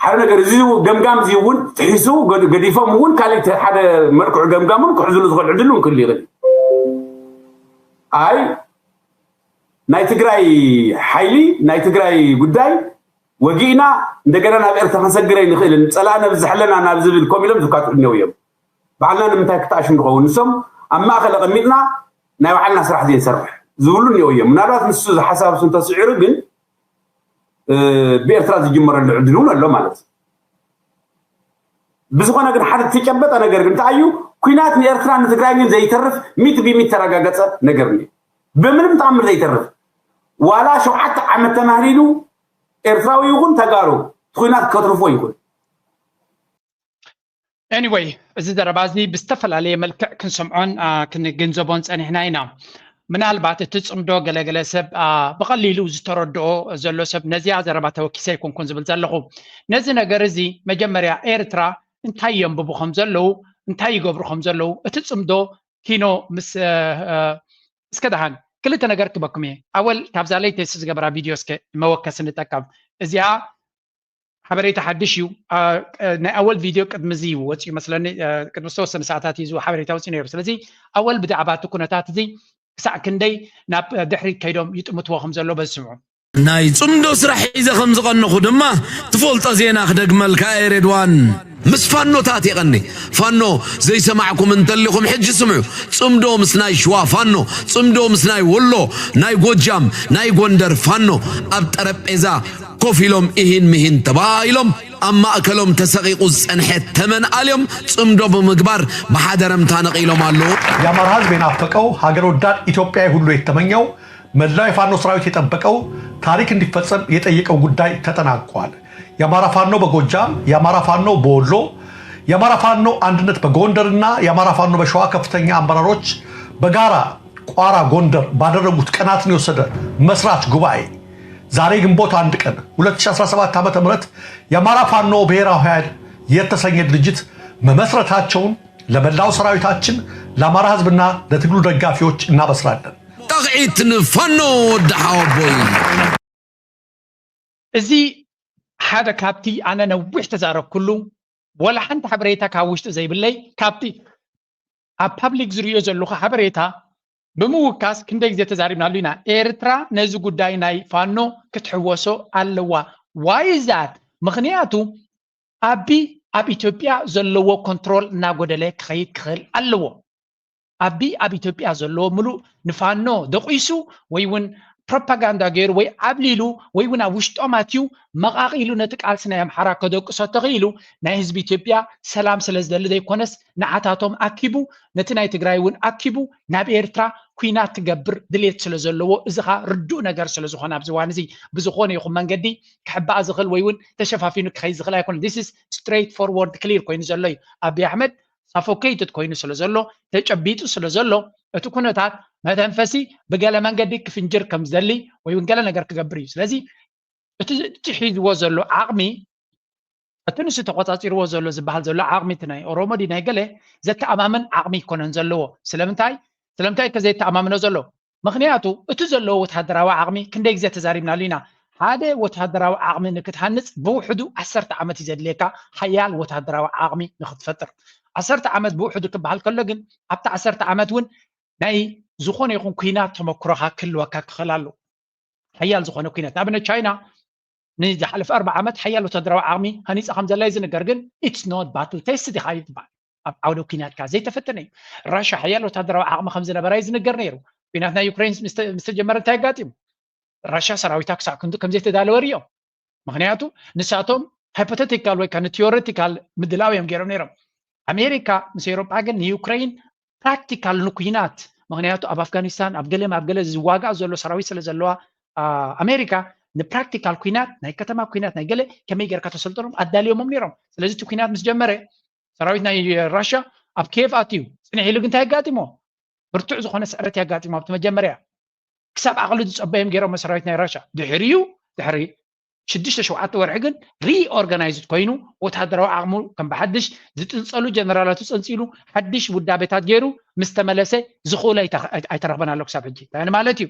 ሓደ ነገር፣ እዚ ገምጋም እዚ እውን ጥሒሱ ገዲፎም እውን ካልእ ሓደ መልክዑ ገምጋም እውን ክሕዝሉ ዝኽእል ዕድል እውን ክህሉ ይኽእል። ኣይ ናይ ትግራይ ሓይሊ፣ ናይ ትግራይ ጉዳይ ወጊእና እንደገና ናብ ኤርትራ ክንሰግር ኣይንኽእልን፣ ፀላእና ብዝሕ ኣለና ናብ ዝብል ኮም ኢሎም ዝካትዑ እኒው እዮም። ባዕልና ንምንታይ ክተኣሹ ንኸውን? ንሶም ኣብ ማእኸል ኣቐሚጥና ናይ ባዕልና ስራሕ ዘይንሰርሕ ዝብሉ እኒው እዮም። ምናልባት ንሱ ዝሓሳብ እሱ እንተስዒሩ ግን ብኤርትራ ዝጅመረሉ ዕድል እውን ኣሎ ማለት እዩ። ብዝኾነ ግን ሓደ ዝተጨበጠ ነገር ግን እንታይ እዩ? ኩናት ንኤርትራ ንትግራይ ግን ዘይተርፍ ሚት ቢሚት ተረጋገጸ ነገር እዩ። ብምንም ተኣምር ዘይተርፍ ዋላ ሸውዓተ ዓመት ተማህሊሉ ኤርትራዊ ይኹን ተጋሩ ኩናት ከትርፎ ይኹን። Anyway፣ እዚ ዘረባ እዚ ብዝተፈላለየ መልክዕ ክንሰምዖን ክንግንዘቦን ጸኒሕና ኢና። ምናልባት እቲ ጽምዶ ገለገለ ሰብ ብቐሊሉ ዝተረድኦ ዘሎ ሰብ ነዚኣ ዘረባ ተወኪሰ ኣይኮንኩን ዝብል ዘለኹ። ነዚ ነገር እዚ መጀመርያ ኤርትራ እንታይ የንብቡ ከም ዘለዉ እንታይ ይገብሩ ከም ዘለዉ እቲ ጽምዶ ኪኖ ምስ እስከ ደሃን ክልተ ነገር ክበኩም እየ። ኣወል ካብዛ ለይተስ ዝገበራ ቪድዮ እስከ መወከሲ ንጠቀም። እዚኣ ሓበሬታ ሓድሽ እዩ። ናይ ኣወል ቪድዮ ቅድሚ እዚ እዩ ወፂኡ መስለኒ፣ ቅድሚ ዝተወሰነ ሰዓታት እዩ ሓበሬታ ወፂኡ ነይሩ። ስለዚ ኣወል ብዛዕባ እቲ ኩነታት እዚ ክሳዕ ክንደይ ናብ ድሕሪት ከይዶም ይጥምትዎ ከም ዘሎ በዚ ስምዑ። ናይ ፅምዶ ስራሕ ሒዘ ከም ዝቐነኹ ድማ ትፈልጦ ዜና ክደግመልካ እየ ሬድዋን። ምስ ፋኖታት የቐኒ። ፋኖ ዘይሰማዕኩም እንተሊኹም ሕጂ ስምዑ። ፅምዶ ምስ ናይ ሽዋ ፋኖ፣ ፅምዶ ምስ ናይ ወሎ፣ ናይ ጎጃም፣ ናይ ጎንደር ፋኖ ኣብ ጠረጴዛ ኮፍ ኢሎም ኢሂን ምሂን ተባሂሎም ኣብ ማእከሎም ተሰቒቑ ዝጸንሐ ተመን ኣልዮም ጽምዶ ብምግባር ብሓደረምታ ነቒሎም ኣለዉ። የአማራ ህዝብ የናፈቀው ሀገር ወዳድ ኢትዮጵያዊ ሁሉ የተመኘው መላው የፋኖ ሰራዊት የጠበቀው ታሪክ እንዲፈጸም የጠየቀው ጉዳይ ተጠናቋል። የአማራ ፋኖ በጎጃም፣ የአማራ ፋኖ በወሎ፣ የአማራ ፋኖ አንድነት በጎንደርና የአማራ ፋኖ በሸዋ ከፍተኛ አመራሮች በጋራ ቋራ ጎንደር ባደረጉት ቀናትን የወሰደ መስራች ጉባኤ ዛሬ ግንቦት አንድ ቀን ሁለት ሺህ አስራ ሰባት ዓመተ ምህረት የአማራ ፋኖ ብሔራዊ ኃይል የተሰኘ ድርጅት መመስረታቸውን ለመላው ሰራዊታችን ለአማራ ህዝብና ለትግሉ ደጋፊዎች እናበስራለን። ጣቕዒት ንፋኖ ወዲ ሓወቦይ። እዚ ሓደ ካብቲ ኣነ ነዊሕ ተዛረብኩሉ ወላ ሓንቲ ሓበሬታ ካብ ውሽጢ ዘይብለይ ካብቲ ኣብ ፓብሊክ ዝርእዮ ዘለኹ ሓበሬታ ብምውካስ ክንደይ ግዜ ተዛሪብናሉ ኢና። ኤርትራ ነዚ ጉዳይ ናይ ፋኖ ክትሕወሶ ኣለዋ። ዋይ ዛት ምኽንያቱ ኣቢ ኣብ ኢትዮጵያ ዘለዎ ኮንትሮል እናጎደለ ክኸይድ ክኽእል ኣለዎ። ኣቢ ኣብ ኢትዮጵያ ዘሎ ምሉእ ንፋኖ ደቂሱ ወይ እውን ፕሮፓጋንዳ ገይሩ ወይ ዓብሊሉ ወይ እውን ኣብ ውሽጦም ኣትዩ መቓቒሉ ነቲ ቃልሲ ናይ ኣምሓራ ከደቅሶ ተኽኢሉ ናይ ህዝቢ ኢትዮጵያ ሰላም ስለ ዝደሊ ዘይኮነስ ንዓታቶም ኣኪቡ ነቲ ናይ ትግራይ እውን ኣኪቡ ናብ ኤርትራ ኩናት ክገብር ድሌት ስለ ዘለዎ እዚ ኸዓ ርዱእ ነገር ስለ ዝኾነ ኣብዚ እዋን እዚ ብዝኾነ ይኹን መንገዲ ክሕባእ ዝኽእል ወይ እውን ተሸፋፊኑ ክኸይድ ዝኽእል ኣይኮነን። This is straight forward clear ኮይኑ ዘሎ እዩ። ኣቢ ኣሕመድ ሳፎኬይትድ ኮይኑ ስለ ዘሎ ተጨቢጡ ስለ ዘሎ እቲ ኩነታት መተንፈሲ ብገለ መንገዲ ክፍንጅር ከም ዝደሊ ወይ እውን ገለ ነገር ክገብር እዩ። ስለዚ እቲ እቲ ሒዝዎ ዘሎ ዓቕሚ እቲ ንሱ ተቆፃፂርዎ ዘሎ ዝበሃል ዘሎ ዓቕሚ እቲ ናይ ኦሮሞ ድዩ ናይ ገለ ዘተኣማምን ዓቕሚ ኣይኮነን ዘለዎ። ስለምንታይ ስለምንታይ ከ ዘየተኣማምኖ ዘሎ? ምኽንያቱ እቲ ዘለዎ ወተሃደራዊ ዓቕሚ ክንደይ ግዜ ተዛሪብናሉ ኢና። ሓደ ወተሃደራዊ ዓቕሚ ንክትሃንፅ ብውሕዱ ዓሰርተ ዓመት እዩ ዘድልየካ ሓያል ወተሃደራዊ ዓቕሚ ንክትፈጥር። ዓሰርተ ዓመት ብውሕዱ ክበሃል ከሎ ግን ኣብቲ ዓሰርተ ዓመት እውን ናይ ዝኾነ ይኹን ኩናት ተመክሮኻ ክህልወካ ክኽእል ኣለዎ። ሓያል ዝኾነ ኩናት ንኣብነት ቻይና ንዝሓለፈ ኣርባዓ ዓመት ሓያል ወታደራዊ ዓቕሚ ሃኒፃ ከም ዘላ እዩ ዝንገር ግን it's not battle test ዲኻ ይትበሃል ኣብ ዓውደ ኩናት ከዓ ዘይተፈተነ እዩ። ራሻ ሓያል ወታደራዊ ዓቕሚ ከም ዝነበራ እዩ ዝንገር ነይሩ። ኩናት ናይ ዩክሬን ምስ ተጀመረ እንታይ ኣጋጢሙ? ራሻ ሰራዊታ ክሳዕ ክንዱ ከም ዘይተዳለወ ርዮም። ምክንያቱ ንሳቶም ሃይፖቴቲካል ወይ ከዓ ንቲዮሬቲካል ምድላው እዮም ገይሮም ነይሮም። ኣሜሪካ ምስ ኤውሮጳ ግን ንዩክሬን ፕራክቲካል ንኩናት ምክንያቱ ኣብ ኣፍጋኒስታን ኣብ ገለ ኣብ ገለ ዝዋጋእ ዘሎ ሰራዊት ስለ ዘለዋ ኣሜሪካ ንፕራክቲካል ኩናት ናይ ከተማ ኩናት ናይ ገለ ከመይ ጌርካ ተሰልጠኖም ኣዳልዮሞም ነይሮም። ስለዚ እቲ ኩናት ምስ ጀመረ ሰራዊት ናይ ራሻ ኣብ ኬቭ ኣትዩ። ጽንሕ ኢሉ ግን እንታይ ኣጋጢሞ? ብርቱዕ ዝኾነ ስዕረት የጋጢሞ ኣብቲ መጀመርያ። ክሳብ ዓቕሉ ዝጸበዮም ገይሮም ሰራዊት ናይ ራሻ። ድሕሪኡ ድሕሪ ሽዱሽተ ሸውዓተ ወርሒ ግን ሪኦርጋናይዝድ ኮይኑ ወታደራዊ ዓቕሙ ከም ብሓድሽ ዝጥንጸሉ ጀነራላቱ ጸንጺሉ ሓድሽ ውዳቤታት ገይሩ ምስ ተመለሰ ዝኽእሎ ኣይተረኽበን ኣሎ ክሳብ ሕጂ። እንታይ ማለት እዩ?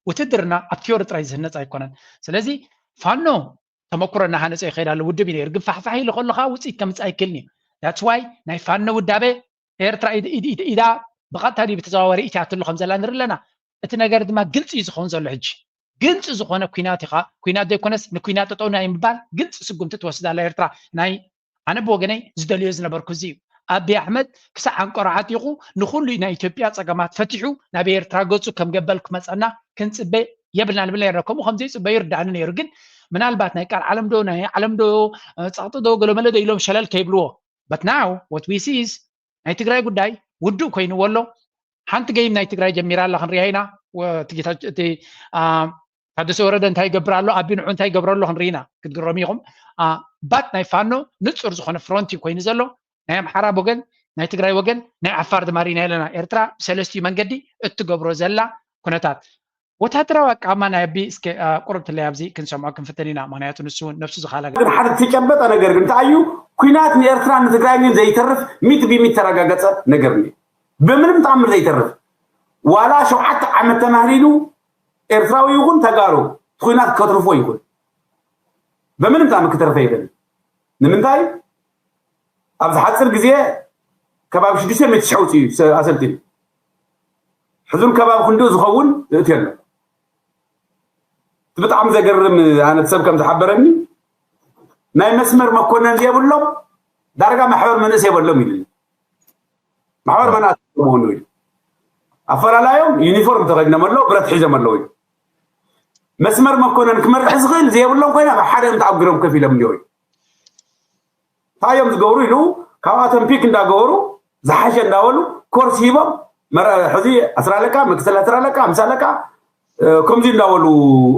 ውትድርና ኣብ ቲዮሪ ጥራይ ዝህነፅ ኣይኮነን። ስለዚ ፋኖ ተመኩሮ እናሃነፀ ይኸይድ ኣሎ። ውድብ እዩ ነይሩ፣ ግን ፋሕፋሕ ኢሉ ከሎ ከዓ ውፅኢት ከምፅእ ኣይክእልን እዩ። ዳትስ ዋይ ናይ ፋኖ ውዳቤ ኤርትራ ኢዳ ብቐጥታ ድዩ ብተዘዋዋሪ ኢትያትሉ ከም ዘላ ንርኢ ኣለና። እቲ ነገር ድማ ግልፂ እዩ ዝኸውን ዘሎ ሕጂ። ግልፂ ዝኾነ ኩናት ኢኻ፣ ኩናት ዘይኮነስ ንኩናት ጠጠው ናይ ምባል ግልፂ ስጉምቲ ትወስድ ኣላ ኤርትራ። ናይ ኣነ ብወገነይ ዝደልዮ ዝነበርኩ እዚ እዩ። ኣቢ ኣሕመድ ክሳዕ ኣንቆራዓጢቑ ንኹሉ ናይ ኢትዮጵያ ፀገማት ፈቲሑ ናብ ኤርትራ ገፁ ከም ገበል ክመፀና ክንፅበ የብልና ንብል ነርና። ከምኡ ከም ዘይፅበዩ ይርዳእኒ ነይሩ። ግን ምናልባት ናይ ቃል ዓለም ዶ ናይ ዓለም ዶ እ፣ ፀቕጢ ዶ ገለመለ ዶ ኢሎም ሸለል ከይብልዎ። But now what we see is ናይ ትግራይ ጉዳይ ውዱእ ኮይንዎ ኣሎ። ሓንቲ ገይም ናይ ትግራይ ጀሚራ ኣላ ክንሪኣ ኢና። ወ- እቲ ጌታ- እቲ አ፣ ታደሰ ወረደ እንታይ ይገብር ኣሎ፣ ኣቢ ንዑ እንታይ ይገብር ኣሎ ክንርኢ ኢና። ክትግረሙ ኢኹም። ባት ናይ ፋኖ ንፁር ዝኾነ ፍሮንት እዩ ኮይኑ ዘሎ። ናይ ኣምሓራ ወገን፣ ናይ ትግራይ ወገን፣ ናይ ዓፋር ድማ ርኢና ኣለና። ኤርትራ ብሰለስቲኡ መንገዲ እትገብሮ ዘላ ኩነታት ወታደራዊ ኣቃማ ናይ ኣቢ እስከ ቁርብ ትለይ ኣብዚ ክንሰምዖ ክንፍትን ኢና። ምክንያቱ ንሱ እውን ነብሱ ዝኻለ ግን ሓደ ዝተጨበጠ ነገር ግን እንታይ እዩ? ኩናት ንኤርትራ ንትግራይ ግን ዘይተርፍ ሚት ቢሚት ተረጋገጸ ነገር እዩ። ብምንም ተኣምር ዘይተርፍ ዋላ ሸውዓተ ዓመት ተማህሪሉ ኤርትራዊ ይኹን ተጋሩ ኩናት ከተርፎ ይኹን ብምንም ተኣምር ክተርፈ ይኽእል። ንምንታይ? ኣብዚ ሓፂር ግዜ ከባቢ ሽዱሽተ ሚእቲ ሺሕ ውፅኡ እዩ ሰ- ኣሰልጢኑ። ሕዙን ከባቢ ክንድኡ ዝኸውን እእትዮ ኣሎ። እቲ ብጣዕሚ ዘገርም ኣነ ሰብ ከም ዝሓበረኒ ናይ መስመር መኮነን የብሎም ዳርጋ ማሕበር መንእስ የበሎም ኢሉ ማሕበር መናእሰይ መሆኑ ኢሉ ኣፈላላዮም ዩኒፎርም ተኸዲኖም ኣለዉ ብረት ሒዞም ኣለዉ ኢሉ መስመር መኮነን ክመርሕ ዝኽእል ዘየብሎም ኮይና ሓደ እንተኣጉሮም ከፍ ኢሎም እንዲዮ እንታይ እዮም ዝገብሩ ኢሉ ካብኣቶም ፒክ እንዳገበሩ ዝሓሸ እንዳበሉ ኮርስ ሂቦም ሕዚ ኣስራ ኣለቃ መክሰል ኣስራ ኣለቃ ኣምሳ ኣለቃ ከምዚ እንዳበሉ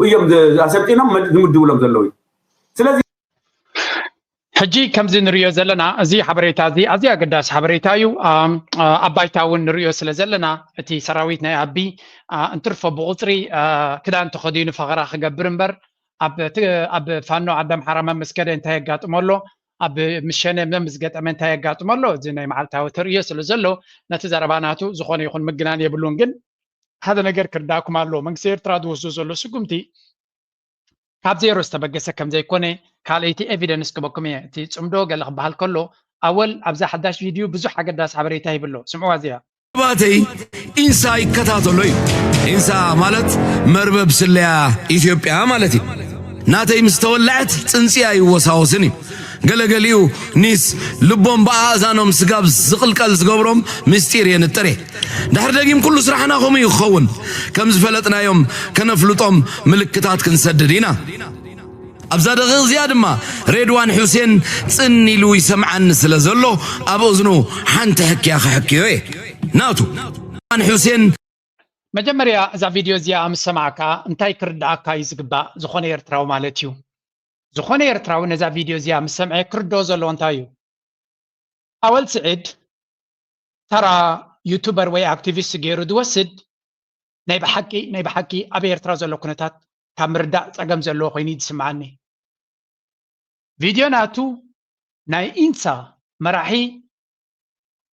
እዮም ኣሰልጢኖም ዝምድብሎም ዘለዉ ስለዚ ሕጂ ከምዚ ንሪኦ ዘለና እዚ ሓበሬታ እዚ ኣዝዩ ኣገዳሲ ሓበሬታ እዩ። ኣብ ባይታ እውን ንሪኦ ስለ ዘለና እቲ ሰራዊት ናይ ኣቢ እንትርፎ ብቁፅሪ ክዳን ተኸዲኑ ፈኸራ ክገብር እምበር ኣብ ፋኖ ዓዲ ኣምሓራ መመስገደ እንታይ የጋጥሞ ኣሎ፣ ኣብ ምሸነ መምዝገጠመ እንታይ የጋጥሞ ኣሎ፣ እዚ ናይ መዓልታዊ ተርእዮ ስለ ዘሎ ነቲ ዘረባ ናቱ ዝኾነ ይኹን ምግናን የብሉን። ግን ሓደ ነገር ክርዳእኩም ኣለዎ። መንግስቲ ኤርትራ ዝወስዶ ዘሎ ስጉምቲ ካብ ዜሮ ዝተበገሰ ከም ዘይኮነ ካልኣይቲ ኤቪደንስ ክበኩም እየ። እቲ ጽምዶ ገለ ክበሃል ከሎ ኣወል ኣብዛ ሓዳሽ ቪድዩ ብዙሕ ኣገዳሲ ሓበሬታ ሂብሎ። ስምዕዋ እዚኣ። ባተይ ኢንሳ ይከታተሎ እዩ። ኢንሳ ማለት መርበብ ስለያ ኢትዮጵያ ማለት እዩ። ናተይ ምስ ተወለዐት ጽንጺ ኣይወሳወስን እዩ። ገለገሊኡ ኒስ ልቦም ብኣእዛኖም ስጋብ ዝቕልቀል ዝገብሮም ምስጢር የንጥር እየ። ድሕር ደጊም ኩሉ ስራሕና ከምኡ እዩ ክኸውን። ከም ዝፈለጥናዮም ከነፍልጦም ምልክታት ክንሰድድ ኢና። ኣብዛ ደቂቕ እዚኣ ድማ ሬድዋን ሑሴን ጽን ኢሉ ይሰምዓኒ ስለ ዘሎ ኣብ እዝኑ ሓንቲ ሕክያ ክሕክዮ እየ። ናቱ ሬድዋን ሑሴን መጀመርያ እዛ ቪድዮ እዚኣ ምስ ሰማዕካ እንታይ ክርድኣካ እዩ ዝግባእ? ዝኾነ ኤርትራዊ ማለት እዩ። ዝኾነ ኤርትራዊ ነዛ ቪድዮ እዚኣ ምስ ሰምዐ ክርድኦ ዘለዎ እንታይ እዩ? ኣወል ስዒድ ተራ ዩቱበር ወይ ኣክቲቪስት ገይሩ ዝወስድ ናይ ብሓቂ ናይ ብሓቂ ኣብ ኤርትራ ዘሎ ኩነታት ካብ ምርዳእ ጸገም ዘለዎ ኮይኑ እዩ ዝስምዓኒ። ቪድዮ ናቱ ናይ ኢንሳ መራሒ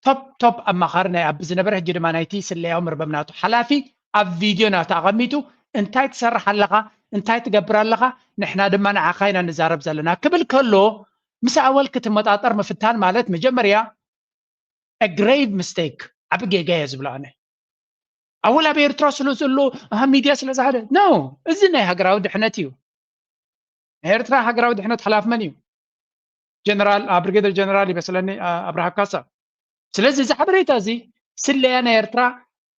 ቶፕ ቶፕ ኣማኻሪ ናይ ኣቢ ዝነበረ ሕጂ ድማ ናይቲ ስለያዊ መርበብ ናቱ ሓላፊ ኣብ ቪድዮ ናቱ ኣቐሚጡ እንታይ ትሰርሕ ኣለኻ እንታይ ትገብር ኣለኻ ንሕና ድማ ንዓኻ ኢና ንዛረብ ዘለና ክብል ከሎ ምስ ኣወል ክትመጣጠር ምፍታን ማለት መጀመርያ a grave mistake ዓቢ ጌጋ እየ ዝብሎ ኣነ። ኣወል ኣብ ኤርትራ ስለ ዘሎ ኣሃ ሚድያ ስለ ዝሃደ no እዚ ናይ ሃገራዊ ድሕነት እዩ። ናይ ኤርትራ ሃገራዊ ድሕነት ሓላፊ መን እዩ? ጀነራል ብሪጌደር ጀነራል ይመስለኒ ኣብርሃ ካሳ። ስለዚ እዚ ሓበሬታ እዚ ስለያ ናይ ኤርትራ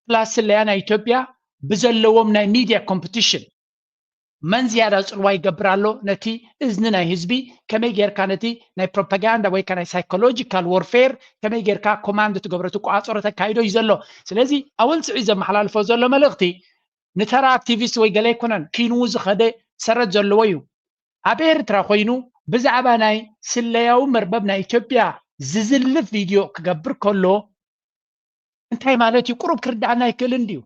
ፕላስ ስለያ ናይ ኢትዮጵያ ብዘለዎም ናይ ሚድያ ኮምፒቲሽን መን ዝያዳ ጽልዋ ይገብር ኣሎ? ነቲ እዝኒ ናይ ህዝቢ ከመይ ጌርካ ነቲ ናይ ፕሮፓጋንዳ ወይ ከ ናይ ሳይኮሎጂካል ወርፌር ከመይ ጌርካ ኮማንድ ትገብሮ፣ ትቆጻጸሮ፣ ተካይዶ እዩ ዘሎ። ስለዚ ኣወል ስዒድ ዘመሓላልፎ ዘሎ መልእኽቲ ንተራ ኣክቲቪስት ወይ ገለ ኣይኮነን፣ ኪንኡ ዝኸደ ሰረት ዘለዎ እዩ። ኣብ ኤርትራ ኮይኑ ብዛዕባ ናይ ስለያዊ መርበብ ናይ ኢትዮጵያ ዝዝልፍ ቪድዮ ክገብር ከሎ እንታይ ማለት እዩ? ቁሩብ ክርዳኣና ኣይክእልን ድዩ?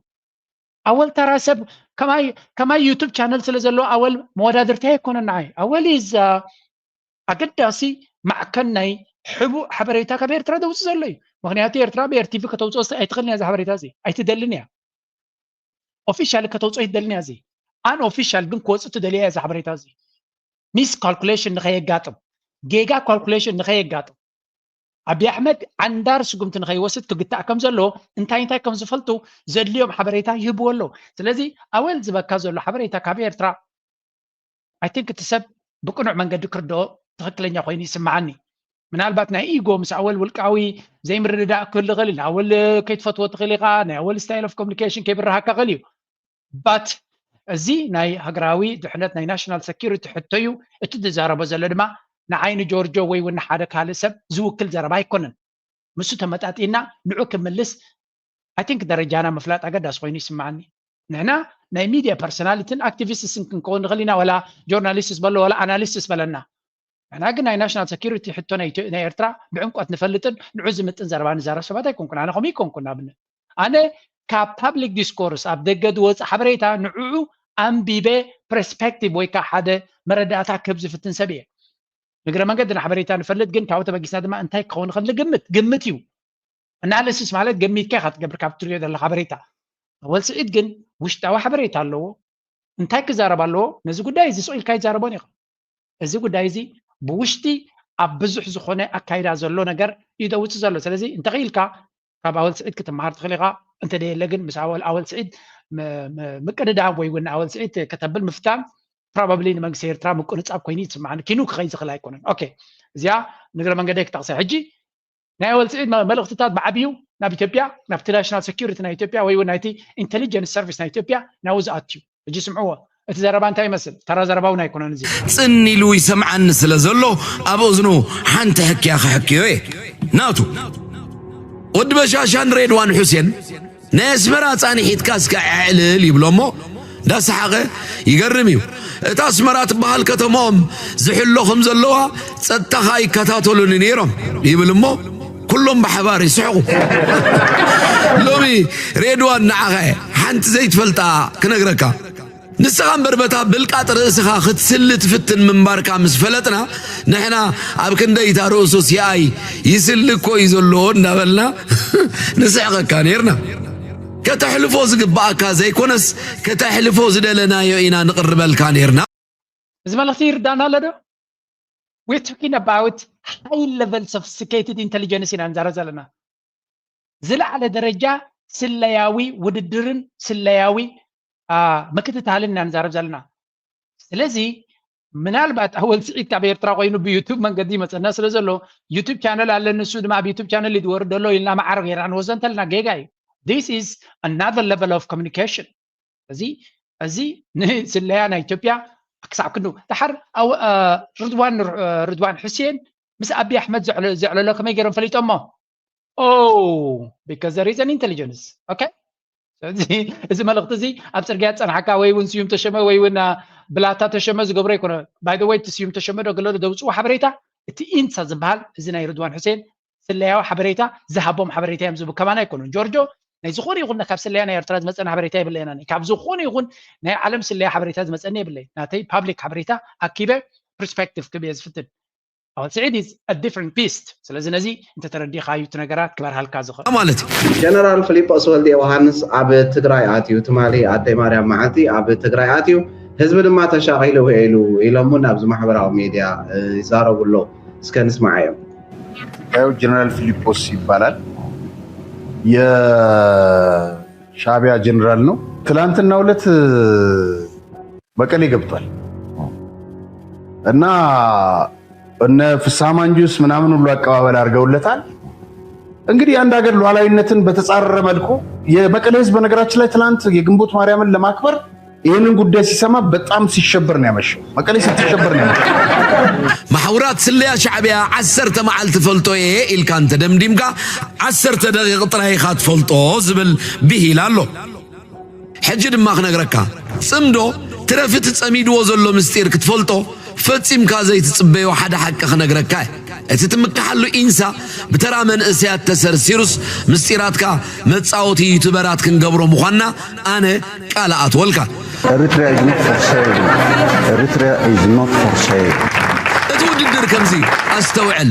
ኣወል ተራ ሰብ ከማይ ዩቱብ ቻነል ስለ ዘሎ ኣወል መወዳድርቲ ኣይኮነን። ንዓይ ኣወል ኢዝ ኣገዳሲ ማዕከን ናይ ሕቡእ ሓበሬታ ካብ ኤርትራ ዘውፅእ ዘሎ እዩ። ምክንያቱ ኤርትራ ብኤርቲቪ ከተውፅኦ ኣይትኽእልን እያ። እዚ ሓበሬታ እዚ ኣይትደልን እያ። ኦፊሻል ከተውፅኦ ኣይትደልን እያ። እዚ ኣን ኦፊሻል ግን ክወፅእ ትደልያ እያ። እዚ ሓበሬታ እዚ ሚስ ካልኩሌሽን ንኸየጋጥም፣ ጌጋ ካልኩሌሽን ንኸየጋጥም፣ ኣቢ ኣሕመድ ዓንዳር ስጉምቲ ንኸይወስድ ክግታእ ከም ዘለዎ እንታይ እንታይ ከም ዝፈልጡ ዘድልዮም ሓበሬታ ይህብዎ ኣለዉ። ስለዚ ኣወል ዝበካ ዘሎ ሓበሬታ ካብ ኤርትራ ኣይ ቲንክ እቲ ሰብ ብቅኑዕ መንገዲ ክርድኦ ትኽክለኛ ኮይኑ ይስምዓኒ። ምናልባት ናይ ኢጎ ምስ ኣወል ውልቃዊ ዘይምርድዳእ ክህሉ ይኽእል እዩ። ኣወል ከይትፈትዎ ትኽእል ኢኻ፣ ናይ ኣወል ስታይል ኦፍ ኮሚኒኬሽን ከይብርሃካ ይኽእል እዩ። ባት እዚ ናይ ሃገራዊ ድሕነት ናይ ናሽናል ሰኪሪቲ ሕቶ እዩ። እቲ ዝዛረቦ ዘሎ ድማ ንዓይ ንጆርጆ ወይ እውን ንሓደ ካልእ ሰብ ዝውክል ዘረባ ኣይኮነን። ምስ ተመጣጢና ንዑ ክምልስ ኣይ ቲንክ ደረጃና ምፍላጥ ኣገዳሲ ኮይኑ ይስምዓኒ። ንሕና ናይ ሚድያ ፐርሶናሊቲን ኣክቲቪስትስን ክንከውን ንኽእል ኢና፣ ዋላ ጆርናሊስትስ በሎ ዋላ ኣናሊስትስ በለና። ንሕና ግን ናይ ናሽናል ሰኪሪቲ ሕቶ ናይ ኢትዮ- ናይ ኤርትራ ብዕምቆት ንፈልጥን ንዑ ዝምጥን ዘረባ ንዛረብ ሰባት ኣይኮንኩን። ኣነ ከምኡ ይኮንኩን። ንኣብነት ኣነ ካብ ፓብሊክ ዲስኮርስ ኣብ ደገ ዝወፅእ ሓበሬታ ንዕዑ ኣንቢበ ፐርስፔክቲቭ ወይ ከዓ ሓደ መረዳእታ ክህብ ዝፍትን ሰብ እየ። ንግረ መንገዲ ንሓበሬታ ንፈልጥ ግን ካብኡ ተበጊስና ድማ እንታይ ክኸውን ይኽእል ንግምት። ግምት እዩ። ኣናሊሲስ ማለት ገሚትካ ኢኻ ትገብር ካብ ትሪኦ ዘለካ ሓበሬታ። ኣወል ስዒድ ግን ውሽጣዊ ሓበሬታ ኣለዎ። እንታይ ክዛረብ ኣለዎ? ነዚ ጉዳይ እዚ ስቕ ኢልካ ይዛረቦን ኢኻ። እዚ ጉዳይ እዚ ብውሽጢ ኣብ ብዙሕ ዝኾነ ኣካይዳ ዘሎ ነገር እዩ ዘውፅእ ዘሎ። ስለዚ እንተኽኢልካ ካብ ኣወል ስዒድ ክትመሃር ትኽእል ኢኻ። እንተደየለ ግን ምስ ኣወል ኣወል ስዒድ ም- ም- ምቅድዳም ወይ እውን ኣወል ስዒድ ከተብል ምፍታን ፕሮባብሊ ንመንግስቲ ኤርትራ ምቁንጻብ ኮይኑ ይስምዓኒ። ኪኑ ክኸይድ ዝኽእል ኣይኮነን። ኦኬ፣ እዚኣ ንግረ መንገደይ ክጠቕሳ። ሕጂ ናይ ኣወል ስዒድ መ- መልእኽትታት ብዓብዩ ናብ ኢትዮጵያ ናብቲ ናሽናል ሴኩሪቲ ናይ ኢትዮጵያ ወይ እውን ናይቲ ኢንቴሊጀንስ ሰርቪስ ናይ ኢትዮጵያ ናብኡ ዝኣትዩ። ሕጂ ስምዕዎ፣ እቲ ዘረባ እንታይ ይመስል? ተራ ዘረባ እውን ኣይኮነን እዚ። ጽን ኢሉ ይሰምዓኒ ስለ ዘሎ ኣብ እዝኑ ሓንቲ ሕክያ ክሕክዮ እየ። ናቱ ወዲ በሻሻን ሬድዋን ሑሴን ናይ ኣስመራ ጻኒሒትካ እስከ ዕዕልል ይብሎ እሞ እንዳሰሓቐ ይገርም እዩ። እታ ኣስመራ ትበሃል ከተማኦም ዝሕሎ ከም ዘለዋ ጸጥታኻ ይከታተሉኒ ነይሮም ይብል እሞ ኩሎም ብሓባር ይስሕቑ። ሎሚ ሬድዋን ንዓኻ ሓንቲ ዘይትፈልጣ ክነግረካ። ንስኻ እምበር በታ ብልቃጥ ርእስኻ ክትስሊ ትፍትን ምንባርካ ምስ ፈለጥና ንሕና ኣብ ክንደይ እታ ርእሱ ሲኣይ ይስሊ እኮ እዩ ዘለዎ እንዳበልና ንስሕቐካ ነይርና። ከተሕልፎ ዝግብኣካ ዘይኮነስ ከተሕልፎ ዝደለናዮ ኢና ንቕርበልካ ነይርና። እዚ መልእኽቲ ይርዳና ኣሎ ዶ? We're talking about high level sophisticated intelligence ኢና ንዛረብ ዘለና። ዝለዓለ ደረጃ ስለያዊ ውድድርን ስለያዊ ምክትታልን ኢና ንዛረብ ዘለና። ስለዚ ምናልባት ኣወል ስዒድ ካብ ኤርትራ ኮይኑ ብዩቱብ መንገዲ ይመፀና ስለ ዘሎ ዩቱብ ቻነል ኣለ፣ ንሱ ድማ ኣብ ዩቱብ ቻነል ዝወርድ ዘሎ ኢልና መዓር ጌርና ንወስዶ እንተለና ጌጋ እዩ። This is another level of communication። እዚ እዚ ንስለያ ናይ ኢትዮጵያ ክሳብ ክንዱ ድሓር ርድዋን ርድዋን ሕሴን ምስ ኣቢ ኣሕመድ ዘዕለሎ ከመይ ገይሮም ፈሊጦሞ? Oh, because there is an intelligence. Okay? እዚ መልእኽቲ እዚ ኣብ ፅርግያ ዝፀናሕካ ወይ እውን ስዩም ተሸመ ወይ እውን ብላታ ተሸመ ዝገብሮ ኣይኮነ። By the way፣ እቲ ስዩም ተሸመ ዶ ገለ ዶ ዘውፅዎ ሓበሬታ እቲ ኢንሳ ዝበሃል እዚ ናይ ርድዋን ሕሴን ስለያዊ ሓበሬታ ዝሃቦም ሓበሬታ እዮም ዝብሉ። ከማን ኣይኮኑን። ጆርጆ ናይ ዝኾነ ይኹን ካብ ስለያ ናይ ኤርትራ ዝመፀና ሓበሬታ የብለየና። ካብ ዝኾነ ይኹን ናይ ዓለም ስለያ ሓበሬታ ዝመፀኒ የብለይ። ናተይ ፓብሊክ ሓበሬታ ኣኪበ ፐርስፔክቲቭ ክብ እየ ዝፍትን። ኣወል ስዒድ is a different beast። ስለዚ ነዚ እንተተረዲእካዩ እቲ ነገራት ክበርሃልካ ዝኽእል ማለት እዩ። ጀነራል ፊሊጶስ ወልደ ዮሃንስ ኣብ ትግራይ ኣትዩ። ትማሊ ኣደይ ማርያም መዓልቲ ኣብ ትግራይ ኣትዩ። ህዝቢ ድማ ተሻቒሉ ውዒሉ ኢሎም እውን ኣብዚ ማሕበራዊ ሚድያ ይዛረቡ ኣለዉ። እስከ ንስማዓዮም። ያው ጀነራል ፊሊጶስ ይባላል። የሻዕቢያ ጀነራል ነው። ትላንትና ዕለት መቀሌ ገብቷል እና እነ ፍስሐ ማንጁስ ምናምን ሁሉ አቀባበል አድርገውለታል። እንግዲህ የአንድ ሀገር ሉዓላዊነትን በተጻረረ መልኩ የመቀሌ ህዝብ በነገራችን ላይ ትላንት የግንቦት ማርያምን ለማክበር ይህንን ጉዳይ ሲሰማ በጣም ሲሸበር ነው ያመሸው። መቀሌ ስትሸበር ነው ያመሸው። መሓውራት ስለያ ሻዕብያ ዓሰርተ መዓልቲ ፈልጦ እየ ኢልካ እንተደምዲምካ ዓሰርተ ደቂቕ ጥራይ ኢኻ ትፈልጦ ዝብል ብሂል ኣሎ። ሕጂ ድማ ክነግረካ፣ ጽምዶ ትረፊ እቲ ጸሚድዎ ዘሎ ምስጢር ክትፈልጦ ፈጺምካ ዘይትጽበዮ ሓደ ሓቂ ክነግረካ እየ። እቲ ትምክሓሉ ኢንሳ ብተራ መንእሰያት ተሰርሲሩስ ምስጢራትካ መጻወቲ ዩቱበራት ክንገብሮ ምዃንና ኣነ ቃል ኣትወልካ። Eritrea is not for sale. Eritrea is not for sale. እቲ ውድድር ከምዚ ኣስተውዕል።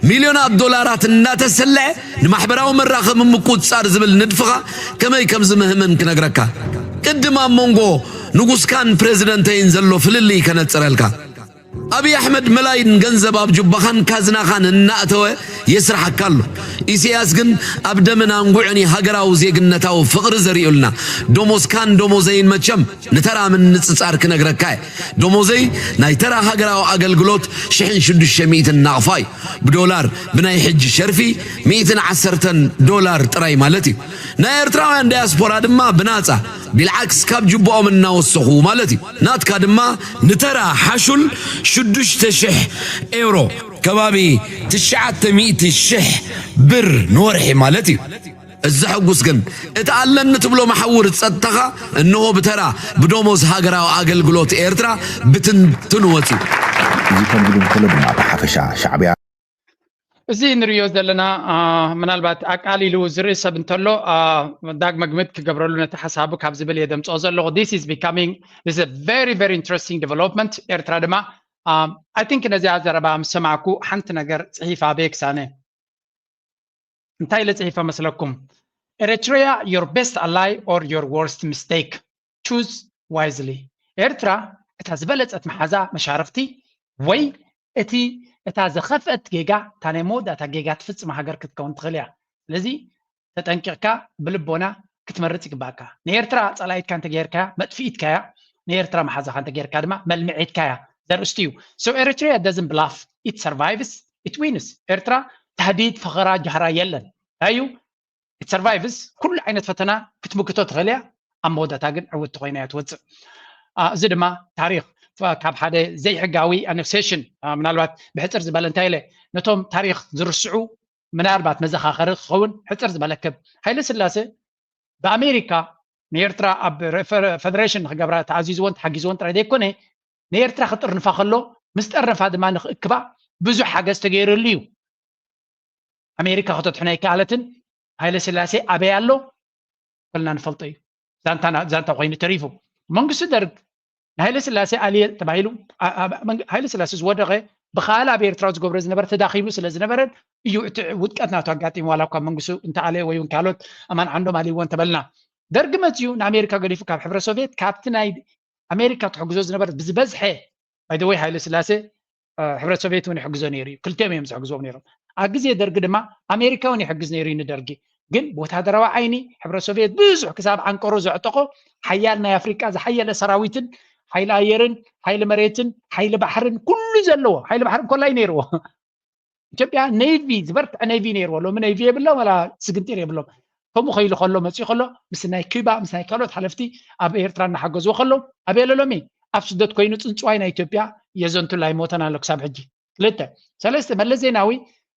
ሚልዮናት ዶላራት እናተሰለዐ ንማሕበራዊ መራኸቢ ምቁጽጻር ዝብል ንድፍኻ ከመይ ከም ዝምህምን ክነግረካ። ቅድም ኣብ መንጎ ንጉስካን ፕሬዝደንተይን ዘሎ ፍልልይ ከነጽረልካ። ኣብይ ኣሕመድ መላይን ገንዘብ ኣብ ጁባኻን ካዝናኻን እናእተወ የስርሓካ ኣሎ። ኢሳያስ ግን ኣብ ደምን ኣንጉዕን እዩ ሃገራዊ ዜግነታዊ ፍቕሪ ዘሪኡልና። ደሞዝካን ደሞዘይን መቸም ንተራ ምንጽጻር ክነግረካ እየ። ደሞዘይ ናይ ተራ ሃገራዊ ኣገልግሎት ሽሕን ሽዱሽተ ሚእትን ናቕፋ እዩ። ብዶላር ብናይ ሕጂ ሸርፊ ሚእትን ዓሰርተን ዶላር ጥራይ ማለት እዩ። ናይ ኤርትራውያን ዳያስፖራ ድማ ብናጻ ቢልዓክስ ካብ ጅብኦም እናወሰኹ ማለት እዩ። ናትካ ድማ ንተራ ሓሹል ሽዱሽተ ሽሕ ኤውሮ፣ ከባቢ ትሽዓተ ሚእቲ ሽሕ ብር ንወርሒ ማለት እዩ። እዚ ሕጉስ ግን እቲ ኣለኒ ትብሎ መሓውር ጸጥታኻ እንሆ ብተራ ብደሞዝ ሃገራዊ ኣገልግሎት ኤርትራ ብትንትኑ ወጺኡ። እዚ ከምዚ እንከሎ ድማ ብሓፈሻ ሻዕብያ እዚ ንሪኦ ዘለና ምናልባት ኣቃሊሉ ዝርኢ ሰብ እንተሎ ዳግመ ግምት ክገብረሉ ነቲ ሓሳቡ ካብ ዝብል እየ ደምፅኦ ዘለኹ። This is becoming, this is a very very interesting development። ኤርትራ ድማ I think ነዚኣ ዘረባ ምስ ሰማዕኩ ሓንቲ ነገር ፅሒፋ ቤክሳነ እንታይ ኢለ ፅሒፈ መስለኩም? Eritrea, your best ally or your worst mistake? Choose wisely. ኤርትራ እታ ዝበለጸት መሓዛ መሻርኽቲ ወይ እቲ እታ ዘኸፍአት ጌጋ እታ ናይ መወዳእታ ጌጋ ትፍጽም ሃገር ክትከውን ትኽእል እያ። ስለዚ ተጠንቂቕካ ብልቦና ክትመርጽ ይግባእካ። ንኤርትራ ጸላኢትካ እንተጌርካያ መጥፍኢትካያ፣ ንኤርትራ መሓዛኻ እንተጌርካ ድማ መልምዒትካያ ዘርእስቲ እዩ። So Eritrea doesn't bluff, it survives, it wins. ኤርትራ ታህዲድ፣ ፈኸራ፣ ጃህራ የለን። እንታይ እዩ? It survives ኩሉ ዓይነት ፈተና ክትምክቶ ትኽእል እያ። ኣብ መወዳእታ ግን ዕውቲ ኮይና እያ ትወፅእ። እዚ ድማ ታሪክ ካብ ሓደ ዘይሕጋዊ ኣነክሴሽን ምናልባት ብሕፅር ዝበለ እንታይ ኢለ ነቶም ታሪክ ዝርስዑ ምናልባት መዘኻኸሪ ክኸውን ሕፅር ዝበለ ክብ ሃይለ ስላሴ ብኣሜሪካ ንኤርትራ ኣብ ፈደሬሽን ንክገብራ ተኣዚዝዎን ተሓጊዝዎን ጥራይ ዘይኮነ ንኤርትራ ክጥርንፋ ከሎ ምስ ጠርነፋ ድማ ንክእክባ ብዙሕ ሓገዝ ተገይርሉ እዩ። ኣሜሪካ ከተድሕኖ ኣይከኣለትን። ሃይለ ስላሴ ኣበይ ኣሎ? ኩልና ንፈልጦ እዩ። ዛንታና ዛንታ ኮይኑ ተሪፉ። መንግስቲ ደርግ ንሃይለ ስላሴ ኣልየ ተባሂሉ። ሃይለ ስላሴ ዝወደቐ ብኻል ኣብ ኤርትራ ዝገብሮ ዝነበረ ተዳኺሙ ስለ ዝነበረን እዩ እቲ ውድቀት ናቱ ኣጋጢሙ። ዋላ እኳ መንግስቱ እንተኣለየ ወይ እውን ካልኦት ኣማን ዓንዶም ኣልይዎ እንተበልና፣ ደርግ መፅዩ ንኣሜሪካ ገዲፉ ካብ ሕብረ ሶቪየት ካብቲ ናይ ኣሜሪካ ትሕግዞ ዝነበረት ብዝበዝሐ ባይደወይ ሃይለ ስላሴ ሕብረት ሶቪየት እውን ይሕግዞ ነይሩ እዩ። ክልቲኦም እዮም ዝሕግዝዎም ነይሮም። ኣብ ግዜ ደርጊ ድማ ኣሜሪካ እውን ይሕግዝ ነይሩ እዩ ንደርጊ። ግን ብወታደራዊ ዓይኒ ሕብረት ሶቪየት ብዙሕ ክሳብ ዓንቀሮ ዘዕጠቆ ሓያል ናይ ኣፍሪቃ ዝሓየለ ሰራዊትን ሓይሊ ኣየርን ሓይሊ መሬትን ሓይሊ ባሕርን ኩሉ ዘለዎ ሓይሊ ባሕሪ እንኮላይ ነይርዎ። ኢትዮጵያ ኔቪ ዝበርትዐ ኔቪ ነይርዎ። ሎሚ ኔቪ የብሎም ወላ ስግንጢር የብሎም። ከምኡ ከይሉ ከሎ መፅኡ ከሎ ምስ ናይ ኪባ ምስ ናይ ካልኦት ሓለፍቲ ኣብ ኤርትራ እናሓገዝዎ ከሎ ኣበይ ኣሎ ሎሚ? ኣብ ስደት ኮይኑ ፅንፅዋይ ናይ ኢትዮጵያ የዘንቱላ ይሞተን ኣሎ ክሳብ ሕጂ። ክልተ ሰለስተ መለስ ዜናዊ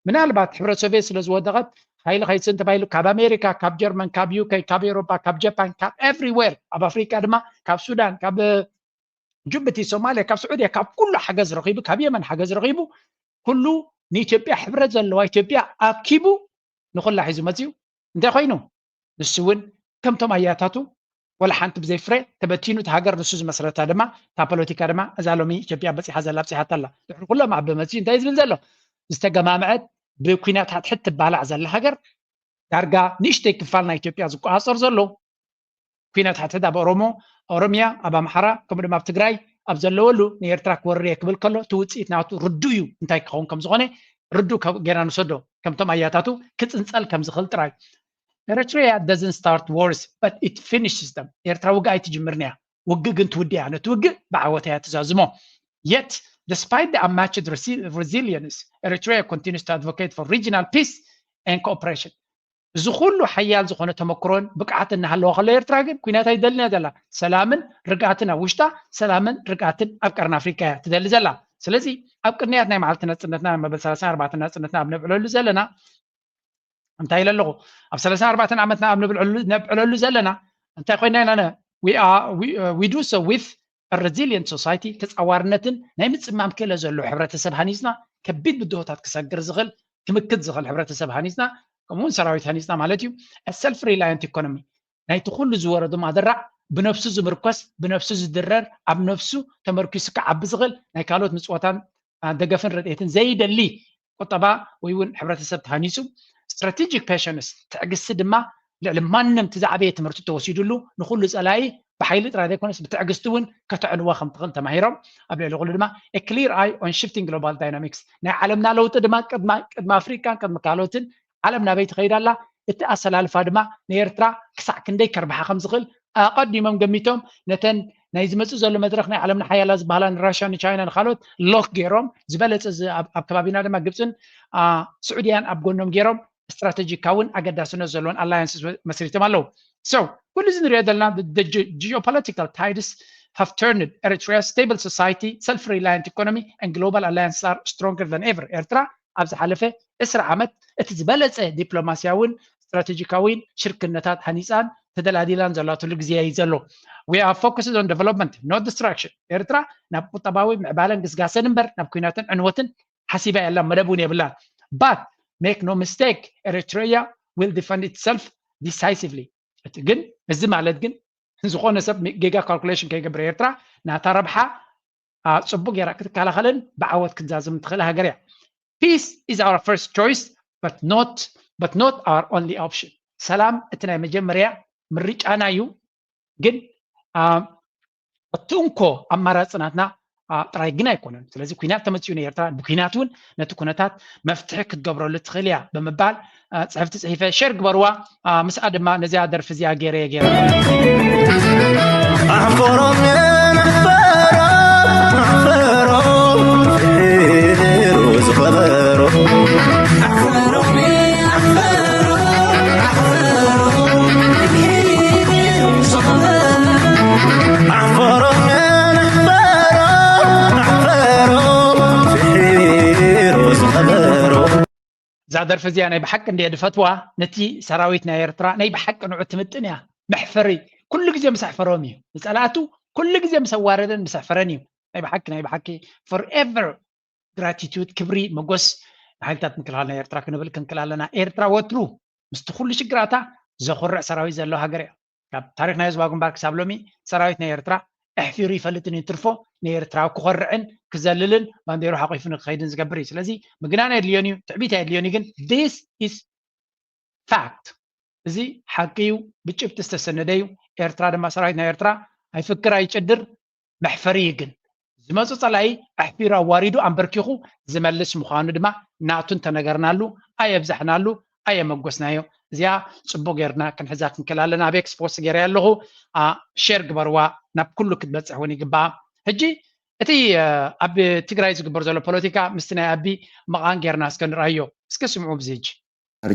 ምናልባት ሕብረት ሶቪየት ስለ ዝወደቐት ሓይሊ ከይስእን ተባሂሉ ካብ ኣሜሪካ ካብ ጀርመን ካብ ዩኬ ካብ ኤውሮጳ ካብ ጃፓን ካብ ኤቭሪዌር ኣብ ኣፍሪቃ ድማ ካብ ሱዳን ካብ ጅቡቲ ሶማልያ ካብ ስዑድያ ካብ ኩሉ ሓገዝ ረኺቡ ካብ የመን ሓገዝ ረኺቡ ኩሉ ንኢትዮጵያ ሕብረት ዘለዋ ኢትዮጵያ ኣኪቡ ንኹላ ሒዙ መፅዩ እንታይ ኮይኑ ንሱ እውን ከምቶም ኣያታቱ ወላ ሓንቲ ብዘይ ፍረ ተበቲኑ እቲ ሃገር ንሱ ዝመስረታ ድማ እታ ፖለቲካ ድማ እዛ ሎሚ ኢትዮጵያ በፂሓ ዘላ ኣብፂሓታ ኣላ ድሕሪ ኩሎም ኣበ መፅዩ እንታይ ዝብል ዘሎ ዝተገማምዐት ብኩናት ሓድሕድ ትባላዕ ዘላ ሃገር ዳርጋ ንእሽተይ ክፋል ናይ ኢትዮጵያ ዝቆፃፀር ዘሎ ኩናት ሓድሕድ ኣብ ኦሮሞ ኦሮሚያ ኣብ ኣምሓራ ከምኡ ድማ ኣብ ትግራይ ኣብ ዘለወሉ ንኤርትራ ክወርር እየ ክብል ከሎ እቲ ውፅኢት ናቱ ርዱ እዩ እንታይ ክኸውን ከም ዝኾነ ርዱ ገና ንሰዶ ከምቶም ኣያታቱ ክፅንፀል ከም ዝኽእል ጥራይ Eritrea doesn't start wars but it finishes them ኤርትራ ውግእ ኣይትጅምርን እያ ውግእ ግን ትውድእ እያ ነቲ ውግእ ብዓወት እያ ትዛዝሞ Yet, despite the unmatched resilience, Eritrea continues to advocate for regional peace and cooperation. እዚ ኩሉ ሓያል ዝኾነ ተመክሮን ብቅዓት እናሃለዋ ከሎ፣ ኤርትራ ግን ኩናት ኣይደልን እያ ዘላ። ሰላምን ርግኣትን ኣብ ውሽጣ፣ ሰላምን ርግኣትን ኣብ ቀርኒ ኣፍሪካ እያ ትደሊ ዘላ። ስለዚ ኣብ ቅንያት ናይ መዓልቲ ናጽነትና፣ መበል ሰላሳን ኣርባዕተን ናጽነትና ኣብ ነብዕለሉ ዘለና እንታይ ኢለ ኣለኹ? ኣብ ሰላሳን ኣርባዕተን ዓመትና ኣብ ነብዕለሉ ዘለና እንታይ ኮይና ኢና? We do so with resilient society፣ ተፃዋርነትን ናይ ምፅማም ክእለ ዘለዎ ሕብረተሰብ ሃኒፅና፣ ከቢድ ብድሆታት ክሰግር ዝኽእል፣ ክምክት ዝኽእል ሕብረተሰብ ሃኒፅና፣ ከምኡውን ሰራዊት ሃኒፅና ማለት እዩ። Self reliant economy፣ ናይቲ ኩሉ ዝወረዶም ኣደራዕ ብነብሱ ዝምርኮስ፣ ብነብሱ ዝድረር፣ ኣብ ነብሱ ተመርኪሱ ክዓቢ ዝኽእል፣ ናይ ካልኦት ምፅወታን ደገፍን ረድኤትን ዘይደሊ ቁጠባ ወይ እውን ሕብረተሰብ ተሃኒፁ። Strategic patience፣ ትዕግስቲ ድማ ልዕሊ ማንም እቲ ዝዓበየ ትምህርቲ ተወሲዱሉ፣ ንኩሉ ፀላኢ ብሓይሊ ጥራይ ዘይኮነስ ብትዕግስቲ እውን ከተዕንዎ ከም ትኽእል ተማሂሮም። ኣብ ልዕሊ ኩሉ ድማ clear eye on shifting global dynamics፣ ናይ ዓለምና ለውጢ ድማ ቅድሚ ኣፍሪቃን ቅድሚ ካልኦትን ዓለም ናበይ ትኸይድ ኣላ፣ እቲ ኣሰላልፋ ድማ ንኤርትራ ክሳዕ ክንደይ ከርብሓ ከም ዝኽእል ኣቐዲሞም ገሚቶም፣ ነተን ናይ ዝመጽእ ዘሎ መድረኽ ናይ ዓለምና ሓያላ ዝበሃላ ንራሽያ፣ ንቻይና፣ ንካልኦት ሎክ ገይሮም፣ ዝበለጸ ኣብ ከባቢና ድማ ግብፅን ስዑድያን ኣብ ጎኖም ገይሮም፣ ስትራቴጂካውን ኣገዳስነት ዘለዎን ኣላያንስ መስሪቶም ኣለዉ። So ኩሉ እዚ ንሪኦ ዘለና geopolitical tides have turned Eritrea's stable society, self reliant economy and global alliances are stronger than ever. ኤርትራ ኣብ ዝሓለፈ ዕስራ ዓመት እቲ ዝበለጸ ዲፕሎማስያውን ስትራቴጂካዊን ሽርክነታት ሃኒፃን ተደላዲላን ዘላትሉ ግዜ እዩ ዘሎ። We are focused on development, not destruction። ኤርትራ ናብ ቁጠባዊ ምዕባለን ግስጋሰን እምበር ናብ ኩናትን ዕንወትን ሓሲባ የላ፣ መደብ እውን የብላን። But make no mistake, Eritrea will defend itself decisively። እቲ ግን እዚ ማለት ግን ዝኾነ ሰብ ጌጋ ካልኩሌሽን ከይገብር፣ ኤርትራ ናታ ረብሓ ፅቡቅ ጌራ ክትከላኸልን ብዓወት ክትዛዝም ትኽእል ሃገር እያ። Peace is our first choice, but not but not our only option። ሰላም እቲ ናይ መጀመርያ ምርጫና እዩ፣ ግን እቲ እንኮ ኣማራፂ ናትና ጥራይ ግን ኣይኮነን። ስለዚ ኩናት ተመፅኡ ንኤርትራ ብኩናት እውን ነቲ ኩነታት መፍትሒ ክትገብረሉ ትኽእል እያ ብምባል ፅሕፍቲ ፅሒፈ ሸር ግበርዋ። ምስኣ ድማ ነዚኣ ደርፊ እዚኣ ገይረ እየ ገይረ ኣሕፈሮም ኣሕፈሮም ኣሕፈሮም ዝኸበሮ እዛ ደርፊ እዚኣ ናይ ብሓቂ እንደ ድፈትዋ፣ ነቲ ሰራዊት ናይ ኤርትራ ናይ ብሓቂ ንዑ ትምጥን እያ። መሕፈሪ ኩሉ ግዜ ምስ ኣሕፈሮም እዩ፣ ንፀላእቱ ኩሉ ግዜ ምስ ኣዋረደን ምስ ኣሕፈረን እዩ። ናይ ብሓቂ ናይ ብሓቂ forever gratitude፣ ክብሪ መጎስ ንሓይልታት ምክልኻል ናይ ኤርትራ ክንብል ክንክል ኣለና። ኤርትራ ወትሩ ምስቲ ኩሉ ሽግራታ ዘኹርዕ ሰራዊት ዘለዎ ሃገር እያ። ካብ ታሪኽ ናይ ህዝባዊ ግንባር ክሳብ ሎሚ ሰራዊት ናይ ኤርትራ ኣሕፊሩ ይፈልጥን እዩ፣ ትርፎ ንኤርትራ ክኾርዕን ክዘልልን ባንዴሩ ሓቂፉ ንክኸይድን ዝገብር እዩ። ስለዚ ምግናን ኣየድልዮን እዩ፣ ትዕቢት ኣየድልዮን እዩ። ግን this is fact፣ እዚ ሓቂ እዩ፣ ብጭብጢ ዝተሰነደ እዩ። ኤርትራ ድማ ሰራዊት ናይ ኤርትራ ኣይፍክር ኣይጭድር፣ መሕፈሪ እዩ። ግን ዝመፁ ፀላኢ ኣሕፊሩ ኣዋሪዱ ኣንበርኪኹ ዝመልስ ምዃኑ ድማ ናቱ እንተነገርናሉ ኣየብዛሕናሉ ኣየመጎስናዮ። እዚኣ ፅቡቅ ጌርና ክንሕዛ ክንክል ኣለና። ኣብ ኤክስፖስት ገይረ ኣለኹ፣ ሸር ግበርዋ፣ ናብ ኩሉ ክትበፅሕ እውን ይግባኣ። ሕጂ እቲ ኣብ ትግራይ ዝግበር ዘሎ ፖለቲካ ምስቲ ናይ ኣቢ መቓን ጌርና እስከ ንርኣዮ። እስከ ስምዑ ብዚ ሕጂ።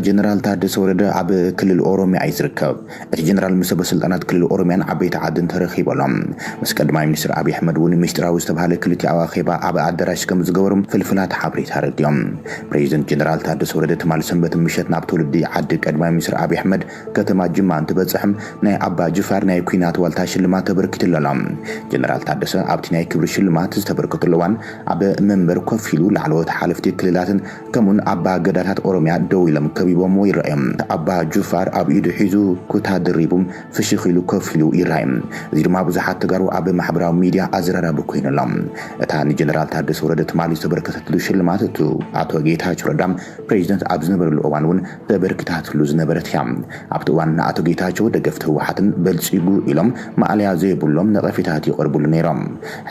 ጀነራል ታደሰ ወረደ ኣብ ክልል ኦሮሚያ እዩ ዝርከብ። እቲ ጀነራል ምስ ሰበስልጣናት ክልል ኦሮሚያን ዓበይቲ ዓድን ተረኺቡ ኣሎ። ምስ ቀዳማይ ሚኒስትር ኣብይ ኣሕመድ እውን ሚስጥራዊ ዝተባህለ ክልቲኣዊ ኣኼባ ኣብ ኣዳራሽ ከም ዝገበሩ ፍልፍላት ሓበሬታ ኣረዲኦም። ፕሬዚደንት ጀነራል ታደሰ ወረደ ትማሊ ሰንበት ምሸት ናብ ትውልዲ ዓዲ ቀዳማይ ሚኒስትር ኣብይ ኣሕመድ ከተማ ጅማ እንትበፅሕ ናይ ኣባ ጅፋር ናይ ኲናት ዋልታ ሽልማት ተበርኪትሉ ኣሎ። ጀነራል ታደሰ ኣብቲ ናይ ክብሪ ሽልማት ዝተበርከተሉ እዋን ኣብ መንበር ኮፍ ኢሉ ላዕለዎት ሓለፍቲ ክልላትን ከምኡን ኣባ ገዳታት ኦሮሚያ ደው ኢሎም ከቢቦምዎ ይረኣዩ። ኣባ ጁፋር ኣብ ኢዱ ሒዙ ኩታ ደሪቡ ፍሽኽ ኢሉ ኮፍ ኢሉ ይረኣዩ። እዚ ድማ ብዙሓት ተጋሩ ኣብ ማሕበራዊ ሚድያ ኣዘራራቢ ኮይኑ ኣሎ። እታ ንጀነራል ታደሰ ወረደ ትማሊ ዝተበርከተትሉ ሽልማት እቱ ኣቶ ጌታቸው ረዳ ፕሬዚደንት ኣብ ዝነበረሉ እዋን እውን ተበርኪታትሉ ዝነበረት እያ። ኣብቲ እዋን ንኣቶ ጌታቸው ደገፍቲ ህወሓትን በልፂጉ ኢሎም ማእለያ ዘይብሎም ነቐፌታት ይቐርብሉ ነይሮም።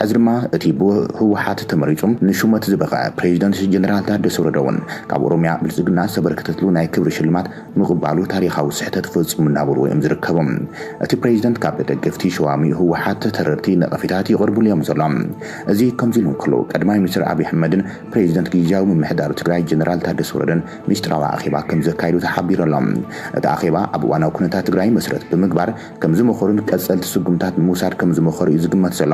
ሕዚ ድማ እቲ ብህወሓት ተመሪፁ ንሹመት ዝበቕዐ ፕሬዚደንት ጀነራል ታደሰ ወረደ እውን ካብ ኦሮሚያ ብልፅግና ዝተበርከተትሉ ናይ ክብሪ ሽልማት ምቕባሉ ታሪኻዊ ስሕተት ፈጺሙ እናበልዎ እዮም ዝርከቡ። እቲ ፕሬዚደንት ካብ ደገፍቲ ሸዋሚ ህወሓት ተረርቲ ነቐፌታት ይቐርብሉ እዮም ዘሎ። እዚ ከምዚ ኢሉ እንከሎ፣ ቀዳማይ ሚኒስትር ኣብይ ኣሕመድን ፕሬዚደንት ግዝያዊ ምምሕዳር ትግራይ ጀነራል ታደሰ ወረደን ሚስጥራዊ ኣኼባ ከም ዘካየዱ ተሓቢሩ ኣሎ። እቲ ኣኼባ ኣብ እዋናዊ ኩነታት ትግራይ መሰረት ብምግባር ከም ዝመኸሩን ቀጸልቲ ስጉምታት ንምውሳድ ከም ዝመኸሩ እዩ ዝግመት ዘሎ።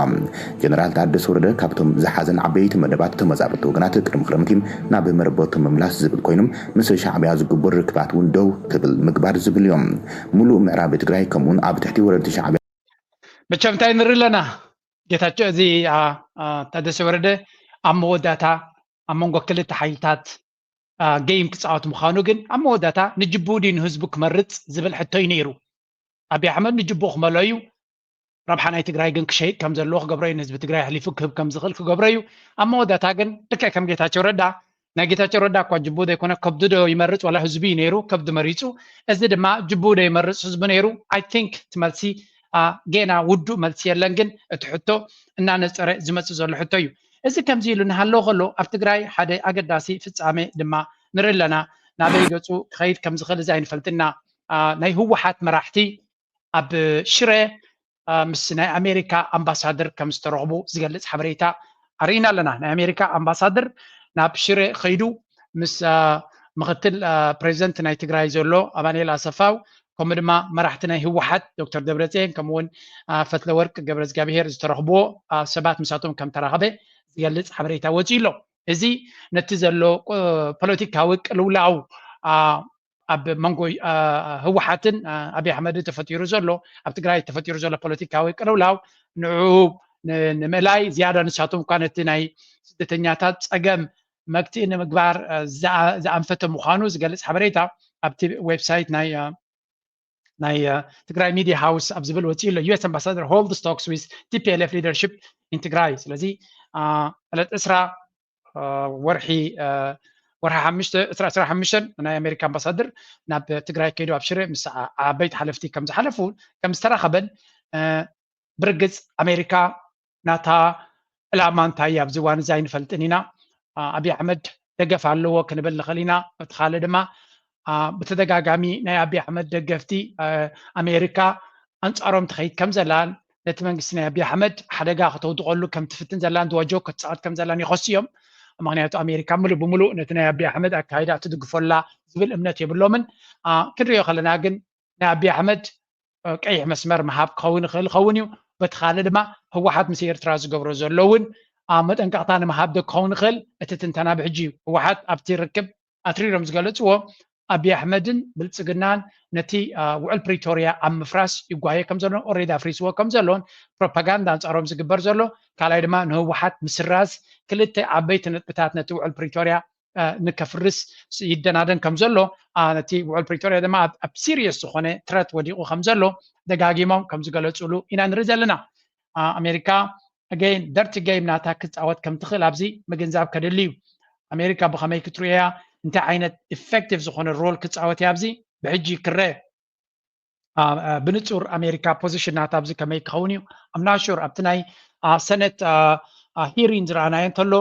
ጀነራል ታደሰ ወረደ ካብቶም ዝሓዘን ዓበይቲ መደባት ተመዛበልቲ ወገናት ቅድሚ ክረምቲ ናብ መረበቶም ምምላስ ዝብል ኮይኑ፣ ምስ ሻዕብያ ዝግበር ርክባት እውን ደው ክብል ምግባር ዝብል እዮም። ሙሉእ ምዕራብ ትግራይ ከምኡውን ኣብ ትሕቲ ወረርቲ ሻዕብያ መቸም እንታይ ንርኢ ኣለና? ጌታቸው፣ እዚ፣ አ፣ አ፣ ታደሰ ወረደ ኣብ መወዳእታ ኣብ መንጎ ክልተ ሓይልታት፣ አ፣ ጌም ክፃወት ምዃኑ ግን ኣብ መወዳእታ ንጅቡኡ ድዩ ንህዝቡ ክመርፅ ዝብል ሕቶ እዩ ነይሩ። ኣብይ ኣሕመድ ንጅቡኡ ክመልኦ እዩ። ረብሓ ናይ ትግራይ ግን ክሸይጥ ከም ዘለዎ ክገብሮ እዩ። ንህዝቢ ትግራይ ኣሕሊፉ ክህብ ከም ዝኽእል ክገብሮ እዩ። ኣብ መወዳእታ ግን ልክዕ ከም ጌታቸው ረዳ፣ ናይ ጌታቸው ረዳ እኳ ጅቡኡ ዘይኮነ ከብዱ ዶ ይመርፅ ዋላ ህዝቢ እዩ ነይሩ፣ ከብዱ መሪፁ። እዚ ድማ ጅቡኡ ዶ ይመርፅ ህዝቢ ነይሩ? I think እቲ መልሲ፣ አ፣ ጌና ውዱእ መልሲ የለን፣ ግን እቲ ሕቶ እናነፀረ ዝመፅእ ዘሎ ሕቶ እዩ። እዚ ከምዚ ኢሉ እናሃለወ ከሎ ኣብ ትግራይ ሓደ ኣገዳሲ ፍፃሜ ድማ ንርኢ ኣለና። ናበይ ገፁ ክኸይድ ከም ዝኽእል እዚ ኣይንፈልጥና። አ፣ ናይ ህወሓት መራሕቲ ኣብ ሽረ፣ አ፣ ምስ ናይ ኣሜሪካ ኣምባሳደር ከም ዝተረኽቡ ዝገልፅ ሓበሬታ ኣርኢና ኣለና። ናይ ኣሜሪካ ኣምባሳደር ናብ ሽረ ከይዱ ምስ፣ አ፣ ምክትል፣ አ፣ ፕሬዚደንት ናይ ትግራይ ዘሎ ኣማኑኤል ኣሰፋው፣ ከምኡ ድማ መራሕቲ ናይ ህወሓት ዶክተር ደብረፅዮን ከምኡውን፣ አ፣ ፈትለወርቅ ገብረእግዚኣብሄር ዝተረኽብዎ፣ አ፣ ሰባት ምሳቶም ከም ተራኸበ ዝገልፅ ሓበሬታ ወፂኡ ኣሎ። እዚ ነቲ ዘሎ፣ እ፣ ፖለቲካዊ ቅልውላው፣ አ፣ ኣብ መንጎ፣ አ፣ ህወሓትን፣ አ፣ ኣብይ ኣሕመድ ተፈጢሩ ዘሎ፣ ኣብ ትግራይ ተፈጢሩ ዘሎ ፖለቲካዊ ቅልውላው ንዕኡ ን-፣ ንምእላይ ዝያዳ ንሳቶም እኳ ነቲ ናይ ስደተኛታት ፀገም መግትኢ ንምግባር፣ አ፣ ዝኣ-፣ ዝኣንፈተ ምዃኑ ዝገልፅ ሓበሬታ ኣብቲ ዌብሳይት ናይ፣ አ፣ ናይ፣ አ፣ ትግራይ ሚድያ ሃውስ ኣብ ዝብል ወፂኡ ኣሎ። U S ambassador holds talks with T P L F leadership in ትግራይ። ስለዚ፣ አ፣ ዕለት ዕስራ፣ አ፣ ወርሒ፣ አ፣ ወርሒ ሓሙሽተ፣ ዕስራ ዕስራ ሓሙሽተ ናይ ኣሜሪካ ኣምባሳደር ናብ ትግራይ ከይዱ ኣብ ሽረ ምስ ዓ-፣ ዓበይቲ ሓለፍቲ ከም ዝሓለፉ፣ ከም ዝተራኸበን፣ አ፣ ብርግፅ ኣሜሪካ ናታ ዕላማ እንታይ እዩ ኣብዚ እዋን እዚ ኣይንፈልጥን ኢና። አ፣ ኣብይ ኣሕመድ ደገፍ ኣለዎ ክንብል ንኽእል ኢና። በቲ ካልእ ድማ፣ አ፣ ብተደጋጋሚ ናይ ኣብይ ኣሕመድ ደገፍቲ፣ አ፣ ኣሜሪካ ኣንጻሮም ትኸይድ ከም ዘላን ነቲ መንግስቲ ናይ ኣብይ ኣሕመድ ሓደጋ ከተውድቐሉ ከም ትፍትን ዘላን ድዋጆ ክትጻወት ከም ዘላን ይኸሱ እዮም። ምኽንያቱ ኣሜሪካ ምሉእ ብምሉእ ነቲ ናይ ኣብይ ኣሕመድ ኣካይዳ ትድግፎ ኣላ ዝብል እምነት የብሎምን። አ፣ ክንሪኦ ከለና ግን ናይ ኣብይ ኣሕመድ፣ አ፣ ቀይሕ መስመር ምሃብ ክኸውን ይኽእል ይኸውን እዩ። በቲ ካልእ ድማ ህወሓት ምስ ኤርትራ ዝገብሮ ዘሎ እውን፣ አ፣ መጠንቀቕታ ንምሃብ ዶ ክኸውን ይኽእል? እቲ ትንተና ብሕጂ እዩ። ህወሓት ኣብቲ ርክብ ኣትሪሮም ዝገለፅዎ ኣብይ ኣሕመድን ብልፅግናን ነቲ፣ አ፣ ውዕል ፕሪቶርያ ኣብ ምፍራስ ይጓየ ከም ዘሎን ኦልሬዲ ኣፍሪስዎ ከም ዘሎን ፕሮፓጋንዳ ኣንጻሮም ዝግበር ዘሎ፣ ካልኣይ ድማ ንህወሓት ምስራዝ ክልተ ዓበይቲ ነጥብታት ነቲ ውዕል ፕሪቶርያ፣ አ፣ ንከፍርስ ይደናደን ከም ዘሎ፣ አ፣ ነቲ ውዕል ፕሪቶርያ ድማ ኣብ፣ ኣብ ሲሪየስ ዝኾነ ትረት ወዲቑ ከም ዘሎ ደጋጊሞም ከም ዝገለጹሉ ኢና ንርኢ ዘለና። አ፣ ኣሜሪካ ኣገይን ደርቲ ጌም ናታ ክጻወት ከም ትኽእል ኣብዚ ምግንዛብ ከድሊ እዩ። ኣሜሪካ ብኸመይ ክትርእያ፣ እንታይ ዓይነት ኢፌክቲቭ ዝኾነ ሮል ክጻወት እያ ኣብዚ ብሕጂ ክረአ። አ፣ አ፣ ብንጹር ኣሜሪካ ፖዚሽን ናታ ኣብዚ ከመይ ክኸውን እዩ? ኣምናሹር ኣብቲ ናይ፣ አ፣ ሰነት፣ አ፣ አ፣ ሂሪን ዝረኣናዮ እንተሎ፣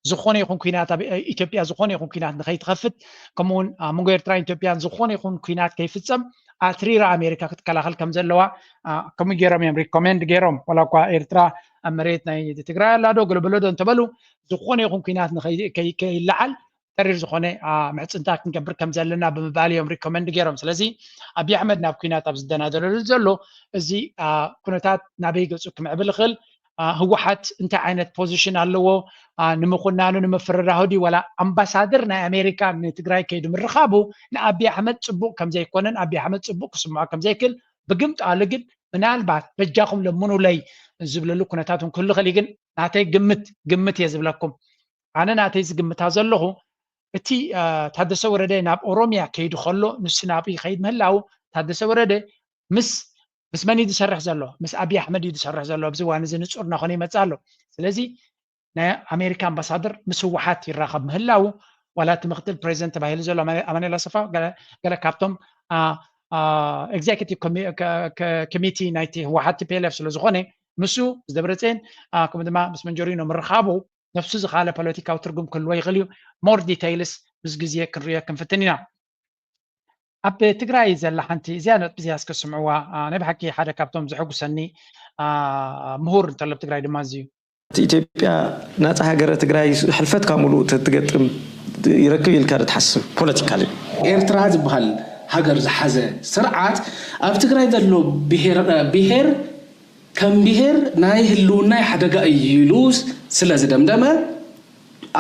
ዝኾነ ይኹን ኩናት ኣብ፣ አ፣ ኢትዮጵያ ዝኾነ ይኹን ኩናት ንኸይትኸፍት፣ ከምኡውን ኣብ መንጎ ኤርትራን ኢትዮጵያን ዝኾነ ይኹን ኩናት ከይፍጸም ኣትሪራ ኣሜሪካ ክትከላኸል ከም ዘለዋ፣ አ፣ ከምኡ ገይሮም እዮም ሪኮሜንድ ገይሮም። ዋላ እኳ ኤርትራ ኣብ መሬት ናይ ትግራይ ኣላ ዶ ገለበሎ ዶ እንተበሉ፣ ዝኾነ ይኹን ኩናት ንኸይ-፣ ከይ-፣ ከይለዓል ተሪር ዝኾነ፣ አ፣ ምሕጽንታ ክንገብር ከም ዘለና ብምባል እዮም ሪኮመንድ ገይሮም። ስለዚ ኣብይ ኣሕመድ ናብ ኩናት ኣብ ዝደናደለሉ ዘሎ እዚ፣ አ፣ ኩነታት ናበይ ገጹ ክምዕብል ይኽእል? አ፣ ህወሓት እንታይ ዓይነት ፖዚሽን ኣለዎ? አ፣ ንምኹናኑ ንምፍርራሁ ድዩ? ዋላ ኣምባሳደር ናይ ኣሜሪካ ንትግራይ ከይዱ ምርኻቡ ንኣብይ ኣሕመድ ጽቡቕ ከም ዘይኮነን ኣብይ ኣሕመድ ጽቡቕ ክስምዖ ከም ዘይክእል ብግምጣሉ ግን ምናልባት በጃኹም ለምኑለይ ዝብለሉ ኩነታት እውን ክህሉ ይኽእል እዩ። ግን ናተይ ግምት፣ ግምት እየ ዝብለኩም። ኣነ ናተይ ዝግምታ ዘለኹ እቲ፣ አ፣ ታደሰ ወረደ ናብ ኦሮሚያ ከይዱ ከሎ ንሱ ናብኡ ይኸይድ ምህላው ታደሰ ወረደ ምስ፣ ምስ መን እዩ ዝሰርሕ ዘሎ? ምስ ኣብይ ኣሕመድ እዩ ዝሰርሕ ዘሎ። ኣብዚ እዋን እዚ ንጹር እናኾነ ይመጽእ ኣሎ። ስለዚ ናይ ኣሜሪካ ኣምባሳደር ምስ ህወሓት ይራኸብ ምህላው ዋላ እቲ ምክትል ፕሬዚደንት ተባሂሉ ዘሎ ኣማ-፣ ኣማኑኤል ኣሰፋ ገለ፣ ገለ ካብቶም፣ አ፣ አ፣ ኤግዜኪቲቭ ኮሚ-፣ ከ-፣ ከ-፣ ኮሚቲ ናይቲ ህወሓት ቲ ፒ ኤል ኤፍ ስለ ዝኾነ ምስ ደብረፅዮን፣ አ፣ ከምኡ ድማ ምስ መንጀሪኖ ምርኻቡ ነብሱ ዝኻለ ፖለቲካዊ ትርጉም ክህልዎ ይኽእል እዩ። ሞር ዲቴይልስ ምስ ግዜ ክንሪኦ ክንፍትን ኢና። ኣብ ትግራይ ዘላ ሓንቲ እዚኣ ነጥቢ እዚኣ እስከ ስምዕዋ። አ፣ ናይ ብሓቂ ሓደ ካብቶም ዘሐጉሰኒ፣ አ፣ ምሁር እንተሎ ኣብ ትግራይ ድማ እዚ እዩ። እቲ ኢትዮጵያ ናፃ ሃገረ ትግራይ ሕልፈት ካብ ሙሉእ ትገጥም ይረክብ ኢልካ ዶ ትሓስብ? ፖለቲካሊ ኤርትራ ዝበሃል ሃገር ዝሓዘ ስርዓት ኣብ ትግራይ ዘሎ ብሄር ብሄር ከም ብሄር ናይ ህልውናይ ሓደጋ እዩ ኢሉ ስለ ዝደምደመ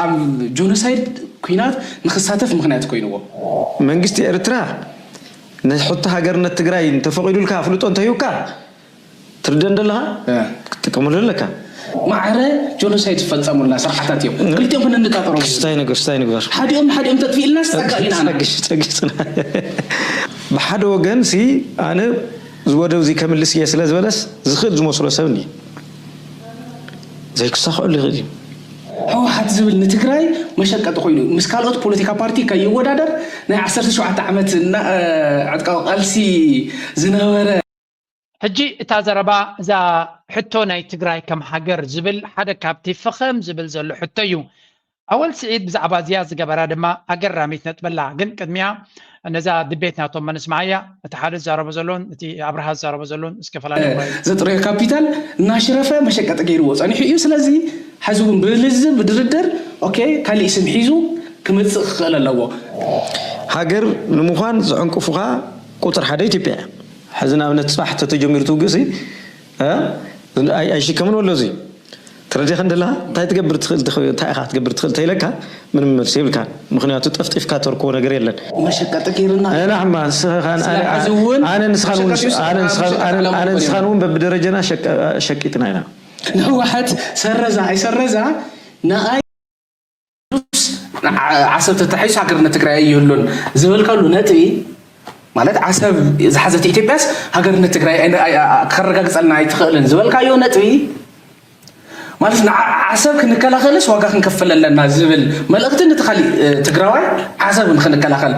ኣብ ጆኖሳይድ ኩናት ንክሳተፍ ምክንያት ኮይንዎ። መንግስቲ ኤርትራ ንሕቶ ሃገርነት ትግራይ እንተፈቂዱልካ ኣፍልጦ እንተሂብካ ትርደን ደለኻ እ። ክትጥቀመሉ ኣለካ። ማዕረ ጆኖሳይድ ዝፈፀሙልና ስርዓታት እዮም። ክልቲኦም ክንንጣጠሮም ክስታይ ነገር ክስታይ ነገር ሓዲኦም ሓዲኦም ተጥፊእልና ዝፀጋ ኢና። ጸግሽ ጸግሽ ብሓደ ወገን ሲ ኣነ ዝወደው እዚ ከምልስ እየ ስለ ዝበለስ ዝኽእል ዝመስሎ ሰብ እንዲ ዘይክሳኽዐሉ ይኽእል እዩ። ህወሓት ዝብል ንትግራይ መሸቀጢ ኮይኑ ምስ ካልኦት ፖለቲካ ፓርቲ ከይወዳደር ናይ ዓሰርተ ሸውዓተ ዓመት እና- ዕጥቃዊ ቃልሲ ዝነበረ ሕጂ እታ ዘረባ እዛ ሕቶ ናይ ትግራይ ከም ሃገር ዝብል ሓደ ካብቲ ፈኸም ዝብል ዘሎ ሕቶ እዩ። ኣወል ስዒድ ብዛዕባ እዚኣ ዝገበራ ድማ ኣገራሚት ነጥበላ። ግን ቅድሚያ ነዛ ድቤት ናቶም መንስማዓያ። እቲ ሓደ ዝዛረቦ ዘሎን እቲ ኣብርሃ ዝዛረቦ ዘሎን እስከፈላለዩ እ፣ ዘጥረዮ ካፒታል እናሽረፈ መሸቀጢ ገይርዎ ፀኒሑ እዩ። ስለዚ ሕዚ እውን ብልዝብ ብድርድር ኦኬ ካሊእ ስም ሒዙ ክመፅእ ክኽእል ኣለዎ። ሃገር ንምዃን ዝዕንቅፉኻ ቁፅር ሓደ ኢትዮጵያ እያ። ሕዚ ንኣብነት ፅባሕ ተተጀሚሩ ትውግእ ሲ እ? ኣይ- ኣይሽከምን ወሎ እዚ ተረዲኻ እንደላ እንታይ ትገብር ትኽእል ትኽ- እንታይ ኢኻ ክትገብር ትኽእል ተይለካ ምንም መልሲ የብልካ። ምክንያቱ ጠፍጢፍካ ተርክቦ ነገር የለን። መሸቀጢ ገይርና ኣነ ኣሕማ ንስኻን ስለ ኣነ- ሕዚ እውን ኣነ ንስኻን እውን- መሸቀጢ ውስጥ ኣነ ንስኻን- መሸቀጢ ኣነ- ዕላማ ኣነ እውን ንስኻን እውን በብደረጀና ሸቀ- ሸቂጥና ኢና። ንህወሓት ሰረዛ ኣይሰረዛ ንኣይ ዓሰብ ተታሒሱ ሃገርነት ትግራይ ኣይህሉን ዝበልካሉ ነጥቢ ማለት ዓሰብ ዝሓዘት ኢትዮጵያስ ሃገርነት ትግራይ ኣይ- ኣይ- ኣይ- ከረጋግፀልና ኣይትኽእልን ዝበልካዮ ነጥቢ ማለት ንዓ- ዓሰብ ክንከላኸልስ ዋጋ ክንከፍል ኣለና ዝብል መልእኽቲ ነቲ ካሊእ እ፣ ትግራዋይ ዓሰብ ንክንከላኸል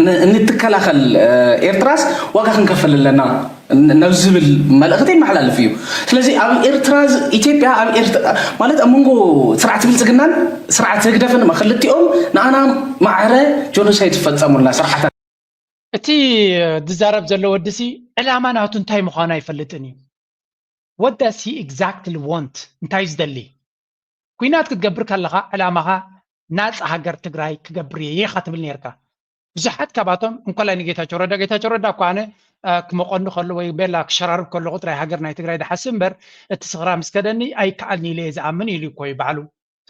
ን- እንትከላኸል እ፣ ኤርትራስ ዋጋ ክንከፍል ኣለና ን- ናብ ዝብል መልእኽቲ ይመሓላልፍ እዩ። ስለዚ ኣብ ኤርትራ ዝ- ኢትዮጵያ ኣብ ኤርትራ ማለት ኣብ መንጎ ስርዓት ብልፅግናን ስርዓት ህግደፍን ድማ ክልቲኦም ንኣና ማዕረ ጆኖሳይድ ዝፈፀሙልና ስርዓታት እቲ ዝዛረብ ዘሎ ወዲ ሲ ዕላማ ናቱ እንታይ ምዃኑ ኣይፈልጥን እዩ። What does he exactly want? እንታይ እዩ ዝደሊ? ኩናት ክትገብር ከለኻ ዕላማኻ ናፃ ሃገር ትግራይ ክገብር እየ ኢኻ ትብል ነርካ። ብዙሓት ካባቶም እንኮላይ ንጌታቸው ረዳ ጌታቸው ረዳ እኳ ኣነ አ፣ ክመቐኒ ከሎ ወይ ቤላ ክሸራርብ ከለኹ ጥራይ ሃገር ናይ ትግራይ ድሓስብ እምበር እቲ ስኽራ ምስ ከደኒ ኣይከኣልኒ ኢለ እየ ዝኣምን ኢሉ እኮ እዩ ባዕሉ።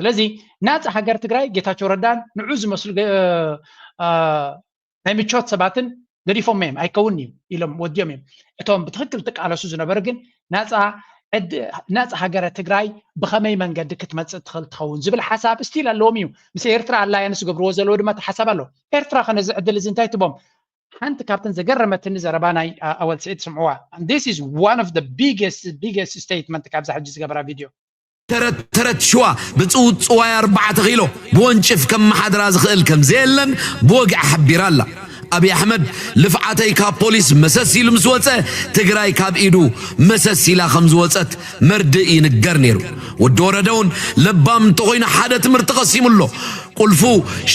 ስለዚ ናፃ ሃገር ትግራይ ጌታቸው ረዳን ንዑ ዝመስሉ ገ- አ፣ ናይ ምቾት ሰባትን ገዲፎም እዮም ኣይከውን እዩ ኢሎም ወዲኦም እዮም። እቶም ብትክክል ትቃለሱ ዝነበሩ ግን ናፃ ዕድ- ናፃ ሃገረ ትግራይ ብኸመይ መንገዲ ክትመፅእ ትኽእል ትኸውን ዝብል ሓሳብ ስቲል ኣለዎም እዩ። ምስ ኤርትራ ኣላያንስ ዝገብርዎ ዘለዎ ድማ እቲ ሓሳብ ኣሎ። ኤርትራ ከነዚ ዕድል እዚ እንታይ ትቦም? ሓንቲ ካብተን ዘገረመትኒ ዘረባ ናይ አ- ኣወል ስዒድ ስምዕዋ። This is one of the biggest biggest statement ካብዛ ሕጂ ዝገበራ ቪድዮ። ተረት ተረት ሽዋ ብፅውፅዋይ ኣርባዕተ ኪሎ ብወንጭፍ ከመሓድራ ዝኽእል ከም ዘየለን ብወግዒ ሓቢራ ኣላ። ኣብይ ኣሕመድ ልፍዓተይ ካብ ፖሊስ መሰስ ኢሉ ምስ ወፀ ትግራይ ካብ ኢዱ መሰስ ኢላ ከም ዝወፀት መርድእ ይንገር ነይሩ። ወዲ ወረደ እውን ለባም እንተኾይኑ ሓደ ትምህርቲ ቀሲሙ ኣሎ። ቁልፉ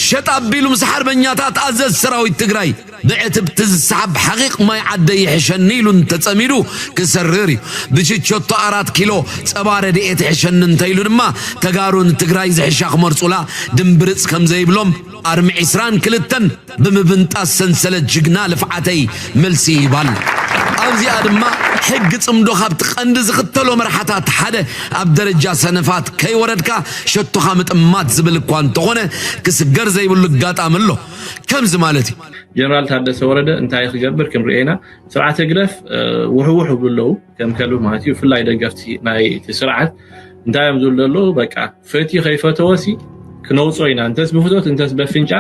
ሸጥ ኣቢሉ ምስ ሓርበኛታት ኣዘዝ ሰራዊት ትግራይ ብዕትብቲ ዝሰሓብ ሓቒቕ ማይ ዓደይ ይሕሸኒ ኢሉ እንተጸሚዱ ክሰርር እዩ። ብችቸቶ ኣራት ኪሎ ጸባ ረድኤት ይሕሸኒ እንተኢሉ ድማ ተጋሩ ንትግራይ ዝሕሻ ክመርጹላ ድምብርጽ ከም ዘይብሎም ኣርሚ ዕስራን ክልተን ብምብንጣስ ሰንሰለት ጅግና ልፍዓተይ መልሲ ይህብ ኣሎ። ኣብዚኣ ድማ ሕጊ ጽምዶ ካብቲ ቀንዲ ዝኽተሎ መርሓታት ሓደ ኣብ ደረጃ ሰነፋት ከይወረድካ ሸቶኻ ምጥማት ዝብል እኳ እንተኾነ ክስገር ዘይብሉ ኣጋጣሚ ኣሎ። ከምዚ ማለት እዩ። ጀነራል ታደሰ ወረደ እንታይ ክገብር ክንርኢ ኢና። ስርዓት ህግደፍ ውሕውሕ ይብሉ ኣለዉ ከም ከልቢ ማለት እዩ። ብፍላይ ደገፍቲ ናይ እቲ ስርዓት እንታይ እዮም ዝብሉ ዘለዉ? በቃ ፈትዩ ከይፈተወሲ ክነውፅኦ ኢና፣ እንተስ ብፍቶት እንተስ በፍንጫ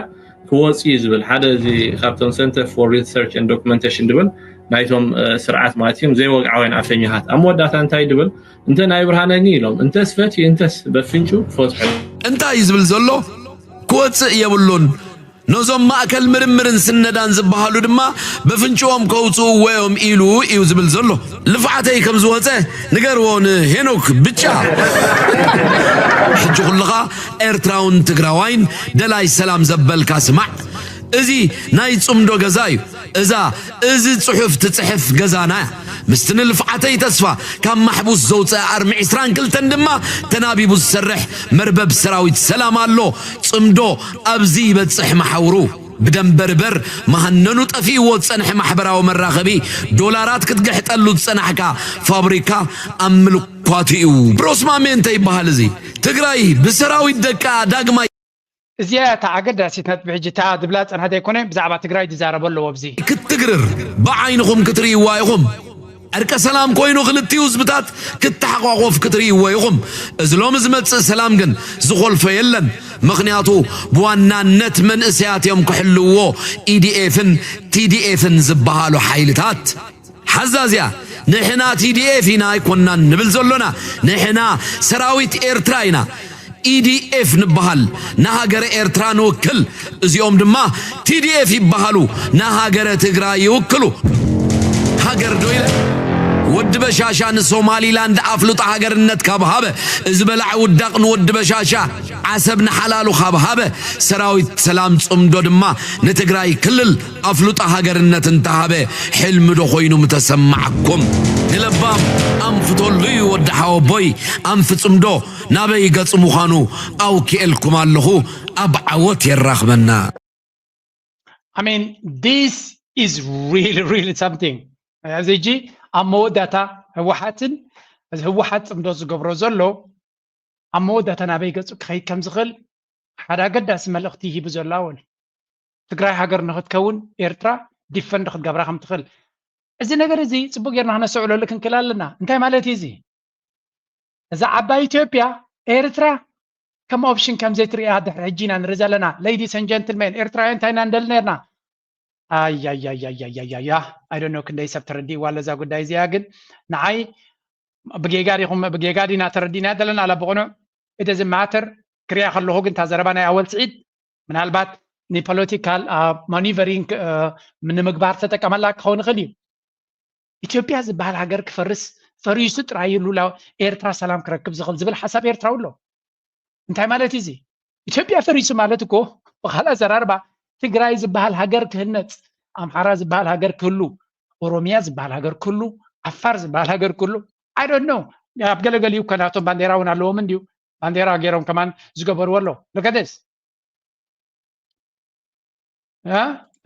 ክወፅ እዩ ዝብል ሓደ እዚ ካብቶም Center for Research and Documentation ድብል ናይቶም ስርዓት ማለት እዮም ዘይወግዓውያን ኣፈኛታት ኣብ መወዳእታ እንታይ ድብል እንተ ናይ ብርሃነ ኢሎም እንተስ ፈትዩ እንተስ በፍንጩ ክፈትሑ። እንታይ እዩ ዝብል ዘሎ? ክወፅእ የብሉን። ነዞም ማእከል ምርምርን ስነዳን ዝበሃሉ ድማ በፍንጭኦም ከውፅእዎ እዮም ኢሉ እዩ ዝብል ዘሎ። ልፍዓተይ ከም ዝወፀ ንገርዎ ንሄኖክ ብጫ። ሕጂ ኩልኻ ኤርትራውን ትግራዋይን ደላይ ሰላም ዘበልካ ስማዕ። እዚ ናይ ጽምዶ ገዛ እዩ። እዛ እዚ ጽሑፍ ትጽሕፍ ገዛና እያ። ምስቲ ንልፍዓተይ ተስፋ ካብ ማሕቡስ ዘውፅአ ኣርሚ ዕስራን ክልተን ድማ ተናቢቡ ዝሰርሕ መርበብ ሰራዊት ሰላም ኣሎ። ጽምዶ ኣብዚ ይበጽሕ መሓውሩ። ብደንበርበር መሃነኑ ጠፊእዎ ዝጸንሐ ማሕበራዊ መራኸቢ ዶላራት ክትግሕጠሉ ዝጸናሕካ ፋብሪካ ኣብ ምልኳቱ እዩ። ብሮስማሜ እንተ ይበሃል እዚ ትግራይ ብሰራዊት ደቃ ዳግማይ እዚኣ እታ ኣገዳሲት ነጥቢ ሕጂ እታ ድብላ ዝጸንሐ ዘይኮነ ብዛዕባ ትግራይ ዝዛረበ ኣለዎ ኣብዚ ክትግርር ብዓይንኹም ክትርእይዋ ኢኹም። ዕርቀ ሰላም ኮይኑ ክልቲኡ ህዝብታት ክተሓቋቆፍ ክትርእይዎ ኢኹም። እዚ ሎሚ ዝመጽእ ሰላም ግን ዝኾልፎ የለን። ምኽንያቱ ብዋናነት መንእሰያት እዮም ክሕልውዎ፣ ኢዲኤፍን ቲዲኤፍን ዝበሃሉ ሓይልታት። ሓዛዚያ ንሕና ቲዲኤፍ ኢና ኣይኮናን ንብል ዘሎና፣ ንሕና ሰራዊት ኤርትራ ኢና። ኢዲኤፍ ንበሃል ንሃገረ ኤርትራ ንውክል፣ እዚኦም ድማ ቲዲኤፍ ይበሃሉ ንሃገረ ትግራይ ይውክሉ። ሃገር ዶ ኢለ ወዲ በሻሻ ንሶማሊላንድ ኣፍልጦ ሃገርነት ካብ ሃበ፣ እዚ በላዕ ውዳቕ ንወዲ በሻሻ ዓሰብ ንሓላሉ ካብ ሃበ፣ ሰራዊት ሰላም ጽምዶ ድማ ንትግራይ ክልል ኣፍልጦ ሃገርነት እንተሃበ ሕልሚ ዶ ኮይኑ ምተሰማዓኩም? ንለባም ኣንፍተሉ እዩ ወዲ ሓወቦይ። ኣንፊ ጽምዶ ናበይ ገጹ ምዃኑ ኣውኪኤልኩም ኣለኹ። ኣብ ዓወት የራኽበና። I mean, this is really, really something. እዚ ሕጂ ኣብ መወዳእታ ህወሓትን ህወሓት ጽምዶ ዝገብሮ ዘሎ ኣብ መወዳእታ ናበይ ገጹ ክኸይድ ከም ዝኽእል ሓደ ኣገዳሲ መልእኽቲ ሂቡ ዘሎ ኣወል። ትግራይ ሃገር ንኽትከውን ኤርትራ ዲፈንድ ክትገብራ ከም ትኽእል። እዚ ነገር እዚ ጽቡቅ ጌርና ክነስተውዕለሉ ክንክእል ኣለና። እንታይ ማለት እዩ እዚ? እዛ ዓባይ ኢትዮጵያ ኤርትራ ከም ኦፕሽን ከም ዘይትሪኣ ድሕሪ ሕጂ ኢና ንርኢ ዘለና። Ladies and gentlemen፣ ኤርትራውያን እንታይ ኢና ንደሊ ነርና? ኣያያያያያያያ፣ I don't know ክንደይ ሰብ ተረዲእዋ ኣሎ እዛ ጉዳይ እዚኣ፣ ግን ንዓይ ብጌጋ ዲኹም ብጌጋ ዲና ተረዲእና ዘለና ኣላ ብቕኑዕ it doesn't matter። ክሪኣ ከለኹ ግን እታ ዘረባ ናይ ኣወል ስዒድ ምናልባት ንፖለቲካል ማኒቨሪንግ ንምግባር ተጠቀመላ ክኸውን ይኽእል እዩ። ኢትዮጵያ ዝበሃል ሃገር ክፈርስ ፈሪሱ ጥራይ እዩ ሉላ ኤርትራ ሰላም ክረክብ ዝኽእል ዝብል ሓሳብ ኤርትራዊ ኣሎ። እንታይ ማለት እዩ እዚ? ኢትዮጵያ ፈሪሱ ማለት እኮ ብኻልእ ኣዘራርባ ትግራይ ዝበሃል ሃገር ክህነፅ፣ ኣምሓራ ዝበሃል ሃገር ክህሉ፣ ኦሮሚያ ዝበሃል ሃገር ክህሉ፣ ዓፋር ዝበሃል ሃገር ክህሉ I don't know። ኣብ ገለገሊኡ እኮ ናቶም ባንዴራ እውን ኣለዎም እንድዩ። ባንዴራ ገይሮም ከማን ዝገበርዎ ኣሎ። Look at this።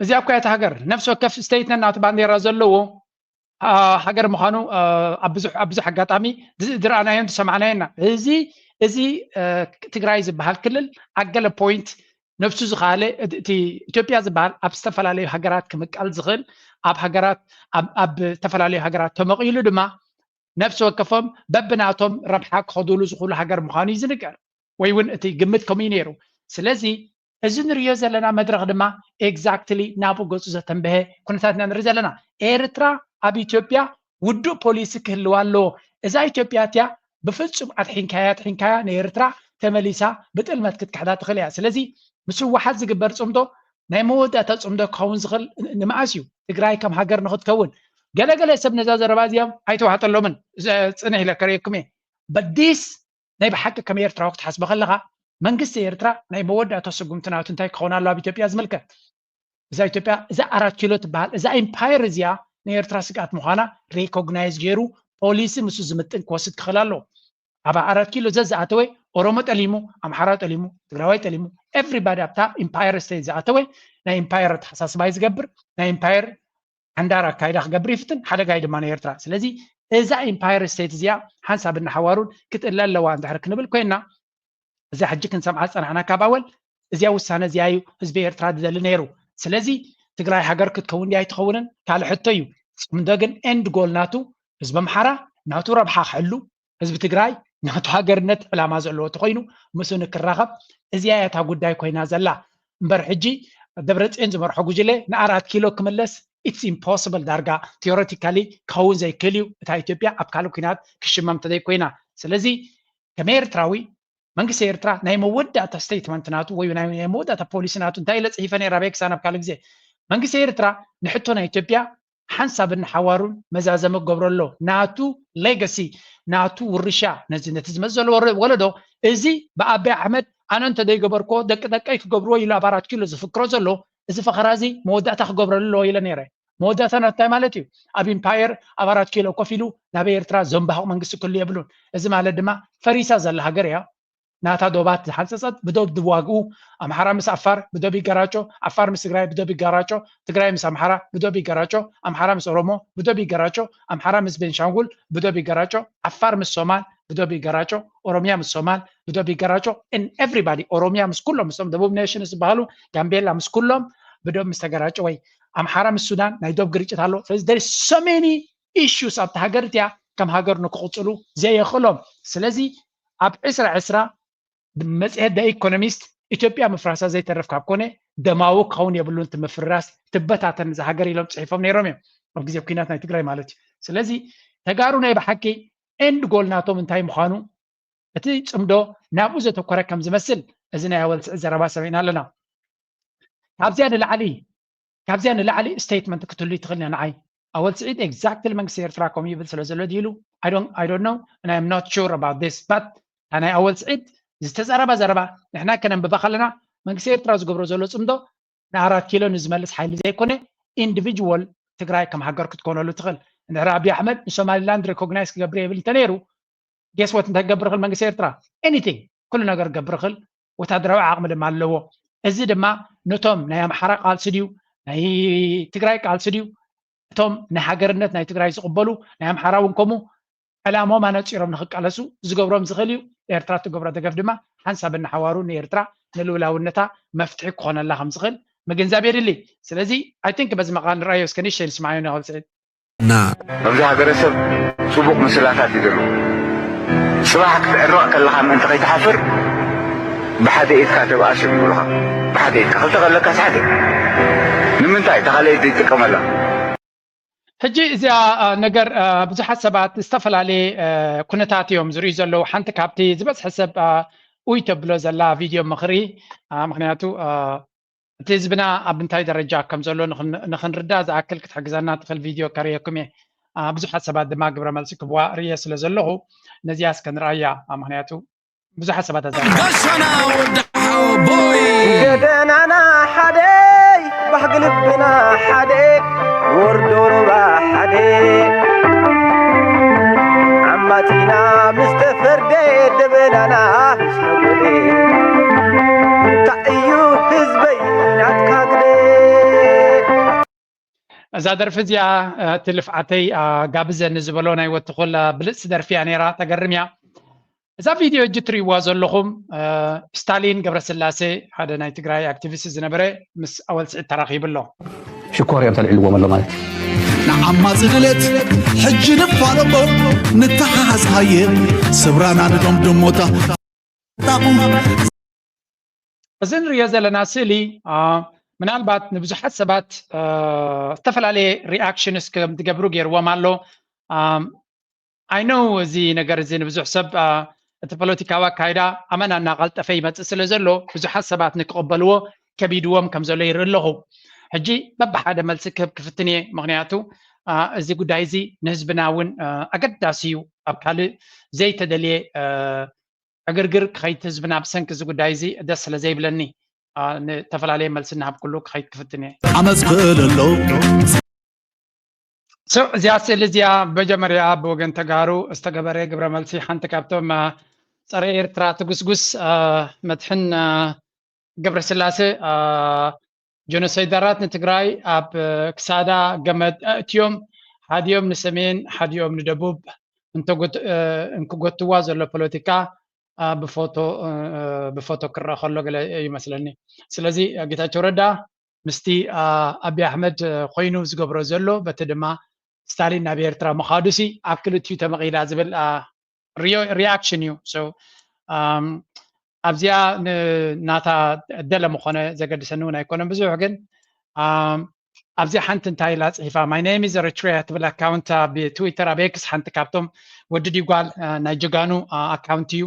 እዚኣ እኮ እያ እቲ ሃገር። ነፍሲ ወከፍ ስቴት ነናቱ ባንዴራ ዘለዎ ሃገር ምዃኑ ኣብ ብዙሕ ኣጋጣሚ ዝረኣናዮን ዝሰማዕናዮ ኢና። እዚ እዚ ትግራይ ዝበሃል ክልል ኣብ ገለ ፖይንት ነብሱ ዝኸኣለ እቲ ኢትዮጵያ ዝበሃል ኣብ ዝተፈላለዩ ሃገራት ክምቀል ዝኽእል ኣብ ሃገራት ኣብ ዝተፈላለዩ ሃገራት ተመቒሉ ድማ ነብሲ ወከፎም በብናቶም ረብሓ ክኸዱሉ ዝኽእሉ ሃገር ምዃኑ እዩ ዝንገር ወይ እውን እቲ ግምት ከምኡ እዩ ነይሩ። ስለዚ እዚ ንሪኦ ዘለና መድረኽ ድማ ኤግዛክትሊ ናብኡ ገፁ ዘተንበሀ ኩነታት ኢና ንርኢ ዘለና። ኤርትራ ኣብ ኢትዮጵያ ውዱእ ፖሊሲ ክህልዋ ኣለዎ። እዛ ኢትዮጵያ እቲያ ብፍፁም ኣድሒንካያ ኣድሒንካያ ንኤርትራ ተመሊሳ ብጥልመት ክትክሕዳ ትኽእል እያ። ስለዚ ምስ ህወሓት ዝግበር ፅምዶ ናይ መወዳእታ ፅምዶ ክኸውን ዝኽእል ንምኣስ እዩ። ትግራይ ከም ሃገር ንኽትከውን ገለገለ ሰብ ነዛ ዘረባ እዚኦም ኣይተዋሕጠሎምን። ፅንሕ ኢለ ከርእየኩም እየ። But this ናይ ብሓቂ ከም ኤርትራዊ ክትሓስቦ ከለኻ መንግስቲ ኤርትራ ናይ መወዳእታ ስጉምቲ ናቱ እንታይ ክኸውን ኣሎ ኣብ ኢትዮጵያ ዝምልከት? እዛ ኢትዮጵያ እዛ ኣራት ኪሎ ትበሃል እዛ ኢምፓየር እዚኣ ንኤርትራ ስግኣት ምዃና ሬኮግናይዝ ገይሩ ፖሊሲ ምስኡ ዝምጥን ክወስድ ክኽእል ኣለዎ። ኣብ ኣራት ኪሎ ዘዝኣተወ ኦሮሞ ጠሊሙ፣ ኣምሓራ ጠሊሙ፣ ትግራዋይ ጠሊሙ፣ ኤቭሪባዲ ኣብታ ኢምፓየር ስቴት ዝኣተወ ናይ ኢምፓየር ኣተሓሳስባ እዩ ዝገብር። ናይ ኢምፓየር ዓንዳር ኣካይዳ ክገብር ይፍትን፣ ሓደጋ እዩ ድማ ንኤርትራ። ስለዚ እዛ ኢምፓየር ስቴት እዚኣ ሓንሳብ እናሓዋሩን ክትእለ ኣለዋ እንድሕር ክንብል ኮይና እዛ ሕጂ ክንሰምዓ ዝፀናሕና ካብ ኣወል እዚኣ ውሳነ እዚኣ እዩ ህዝቢ ኤርትራ ዝደሊ ነይሩ። ስለዚ ትግራይ ሃገር ክትከውን ድያ ኣይትኸውንን ካልእ ሕቶ እዩ። ፅምዶ ግን ኤንድ ጎል ናቱ ህዝቢ ኣምሓራ ናቱ ረብሓ ክሕሉ ህዝቢ ትግራይ ናቱ ሃገርነት ዕላማ ዘለዎ ተኮይኑ ምስኡ ንክራኸብ እዚኣ እያ እታ ጉዳይ ኮይና ዘላ። እምበር ሕጂ ደብረፅዮን ዝመርሖ ጉጅለ ንኣራት ኪሎ ክምለስ ኢትስ ኢምፖስብል ዳርጋ ቴዎሬቲካሊ ክኸውን ዘይክእል እዩ። እታ ኢትዮጵያ ኣብ ካልእ ኩናት ክሽመም ተዘይኮይና። ስለዚ ከም ኤርትራዊ መንግስቲ ኤርትራ ናይ መወዳእታ ስቴትመንት ናቱ ወይ ናይ መወዳእታ ፖሊሲ ናቱ እንታይ ኢለ ፅሒፈ ነይረ ኣበይ ክሳን ኣብ ካልእ ግዜ መንግስቲ ኤርትራ ንሕቶ ናይ ኢትዮጵያ ሓንሳብን ሓዋሩን መዛዘሚ ክገብሮ ኣሎ። ናቱ ሌጋሲ ናቱ ውርሻ ነዚ ነቲ ዝመጽእ ዘሎ ወረ- ወለዶ እዚ ብኣቢ ኣሕመድ ኣነ እንተዘይገበርኮ ደቂ ደቀይ ክገብርዎ ኢሉ ኣብ ኣራት ኪሎ ዝፍክሮ ዘሎ እዚ ፈኸራ እዚ መወዳእታ ክገብረሉ ኣለዎ ኢለ ነይረ። መወዳእታ እንታይ ማለት እዩ? ኣብ ኢምፓየር ኣብ ኣራት ኪሎ ኮፍ ኢሉ ናብ ኤርትራ ዘንባህቕ መንግስቲ ክህሉ የብሉን። እዚ ማለት ድማ ፈሪሳ ዘላ ሃገር እያ። ናታ ዶባት ዝሓንፀፀት ብዶብ ዝዋግኡ፣ ኣምሓራ ምስ ኣፋር ብዶብ ይገራጮ፣ ኣፋር ምስ ትግራይ ብዶብ ይገራጮ፣ ትግራይ ምስ ኣምሓራ ብዶብ ይገራጮ፣ ኣምሓራ ምስ ኦሮሞ ብዶብ ይገራጮ፣ ኣምሓራ ምስ ቤንሻንጉል ብዶብ ይገራጮ፣ ዓፋር ምስ ሶማል ብዶብ ይገራጮ፣ ኦሮሚያ ምስ ሶማል ብዶብ ይገራጮ፣ and everybody፣ ኦሮሚያ ምስ ኩሎም ምስቶም ደቡብ ኔሽንስ ዝበሃሉ፣ ጋምቤላ ምስ ኩሎም ብዶብ ምስ ተገራጮ፣ ወይ ኣምሓራ ምስ ሱዳን ናይ ዶብ ግርጭት ኣሎ። ስለዚ there is so many issues ኣብቲ ሃገር እቲኣ ከም ሃገር ንክቕፅሉ ዘየኽእሎም። ስለዚ ኣብ ዕስራ ዕስራ መፅሄት ደ ኢኮኖሚስት ኢትዮጵያ ምፍራሳ ዘይተርፍ ካብ ኮነ ደማዊ ክኸውን የብሉን፣ እቲ ምፍርራስ ትበታተን እዛ ሃገር ኢሎም ፅሒፎም ነይሮም እዮም፣ ኣብ ግዜ ኩናት ናይ ትግራይ ማለት እዩ። ስለዚ ተጋሩ ናይ ብሓቂ ኤንድ ጎል ናቶም እንታይ ምዃኑ፣ እቲ ፅምዶ ናብኡ ዘተኮረ ከም ዝመስል እዚ ናይ ኣወል ስዒድ ዘረባ ሰሚዕና ኣለና። ካብዚኣ ንላዕሊ ካብዚኣ ንላዕሊ ስቴትመንት ክትህሉ ትኽእል እያ። ንዓይ ኣወል ስዒድ ኤግዛክትሊ መንግስቲ ኤርትራ ከምኡ ይብል ስለ ዘሎ ድዩ ኢሉ፣ I don't know and I am not sure about this, but ናይ ኣወል ስዒድ ዝተዘረባ ዘረባ ንሕና ከነንብባ ከለና መንግስቲ ኤርትራ ዝገብሮ ዘሎ ፅምዶ ንኣራት ኪሎ ንዝመልስ ሓይሊ ዘይኮነ ኢንዲቪጅዋል ትግራይ ከም ሃገር ክትኮነሉ ትኽእል። እንድሕር ኣብይ ኣሕመድ ንሶማሊላንድ ሪኮግናይዝ ክገብር የብል እንተነይሩ፣ ጌስ ወት እንታይ ክገብር ይኽእል መንግስቲ ኤርትራ? ኤኒቲንግ፣ ኩሉ ነገር ክገብር ይኽእል። ወታደራዊ ዓቕሚ ድማ ኣለዎ። እዚ ድማ ነቶም ናይ ኣምሓራ ቃልሲ ድዩ ናይ ትግራይ ቃልሲ ድዩ፣ እቶም ንሃገርነት ናይ ትግራይ ዝቕበሉ ናይ ኣምሓራ እውን ከምኡ ዕላሞም ኣነፂሮም ንክቃለሱ ዝገብሮም ዝኽእል እዩ። ኤርትራ ትገብሮ ደገፍ ድማ ሓንሳብ እናሓዋሩ ንኤርትራ ንልኡላውነታ መፍትሒ ክኾነላ ከም ዝኽእል ምግንዛብ የድሊ። ስለዚ ኣይ ቲንክ በዚ መቓል ንርኣዮ እስከ ንእሽተይ ንስማዓዮ ንኽእል ስዒድ። እና ኣብዚ ሃገረሰብ ፅቡቕ ምስላታት ይደሉ። ፅባሕ ክትዕረቕ ከለኻ ምእንቲ ከይትሓፍር ብሓደ ኢድካ ተብኣስ እዮም ይብሉኻ። ብሓደ ኢድካ ክልተ ከለካስ ሓደ። ንምንታይ እታ ካልኣይቲ ይጥቀመላ? ሕጂ እዚኣ ነገር ብዙሓት ሰባት ዝተፈላለየ ኩነታት እዮም ዝርእዩ ዘለዉ። ሓንቲ ካብቲ ዝበዝሐ ሰብ ኡይ ተብሎ ዘላ ቪድዮ ምኽሪ፣ ምክንያቱ እቲ ህዝብና ኣብ እንታይ ደረጃ ከም ዘሎ ንኽንርዳእ ዝኣክል ክትሕግዘና ትኽእል ቪድዮ ከርእየኩም እየ። ብዙሓት ሰባት ድማ ግብረ መልሲ ክህብዋ ርእየ ስለ ዘለኹ ነዚኣ እስከ ንርኣያ። ምክንያቱ ብዙሓት ሰባት ኣዛ ጋሻና ወዲ ሓወቦይ ገደናና ሓደይ ባህጊ ልብና ሓደ ወርዶ ሩባ ሓደ ዓማቲና ምስ ተፈርደ ደበናና ምስ ነጎደ እንታይ እዩ ህዝበይ ናትካ ግደ እዛ ደርፊ እዚኣ እቲ ልፍዓተይ ጋብዘኒ ዝበሎ ናይ ወትኹል ብልፅቲ ደርፊ እያ ነይራ። ተገርም እያ። እዛ ቪድዮ እጂ ትርእይዋ ዘለኹም ስታሊን ገብረስላሴ ሓደ ናይ ትግራይ ኣክቲቪስት ዝነበረ ምስ ኣወል ስዒድ ተራኺቡ ኣሎ። ሽኮር እዮም ተልዕልዎም ኣሎ ማለት እዩ። ንዓማፂ ድሌት ሕጂ ንፋለጦ ንተሓሓዝ ሃየ ስብራና ንደምድሞታ ጣቑ እዚ ንሪኦ ዘለና ስእሊ ምናልባት ንብዙሓት ሰባት ዝተፈላለየ ሪኣክሽንስ ከም ትገብሩ ገይርዎም ኣሎ። ኣይ ኖው እዚ ነገር እዚ ንብዙሕ ሰብ እቲ ፖለቲካዊ ኣካይዳ ኣመና እናቐልጠፈ ይመፅእ ስለ ዘሎ ብዙሓት ሰባት ንክቕበልዎ ከቢድዎም ከም ዘሎ ይርኢ ኣለኹ። ሕጂ በብሓደ መልሲ ክህብ ክፍትን እየ። ምክንያቱ እዚ ጉዳይ እዚ ንህዝብና እውን ኣገዳሲ እዩ። ኣብ ካልእ ዘይተደልየ ዕግርግር ክኸይድ ህዝብና ብሰንኪ እዚ ጉዳይ እዚ ደስ ስለ ዘይብለኒ ንተፈላለየ መልሲ እናሃብኩሉ ክኸይድ ክፍትን እየ። ዓመፅ ክእል ኣሎ So እዚኣ ስእሊ እዚኣ መጀመርያ ብወገን ተጋሩ ዝተገበረ ግብረ መልሲ ሓንቲ ካብቶም ጸረ ኤርትራ ትጉስጉስ መድሕን ገብረስላሴ ጀኖሳይደራት ንትግራይ ኣብ ክሳዳ ገመድ ኣእትዮም ሓዲኦም ንሰሜን ሓዲኦም ንደቡብ እንክጎትዋ ዘሎ ፖለቲካ ብፎቶ ክረአ ከሎ ገለ ይመስለኒ። ስለዚ ጌታቸው ረዳ ምስቲ ኣብይ ኣሕመድ ኮይኑ ዝገብሮ ዘሎ በቲ ድማ ስታሊን ናብ ኤርትራ ምኻዱሲ ኣብ ክልቲኡ ተመቒላ ዝብል ሪዮ ሪኣክሽን እዩ። ኣብዚኣ ናታ ደለ ምኾነ ዘገድሰኒ እውን ኣይኮነን ብዙሕ ግን ኣብዚ ሓንቲ እንታይ ኢላ ፅሒፋ my name is Eritrea ትብል ኣካውንት ኣብ ትዊተር ኣብ ኤክስ ሓንቲ ካብቶም ወዲ ዲጓል ናይ ጀጋኑ ኣካውንት እዩ።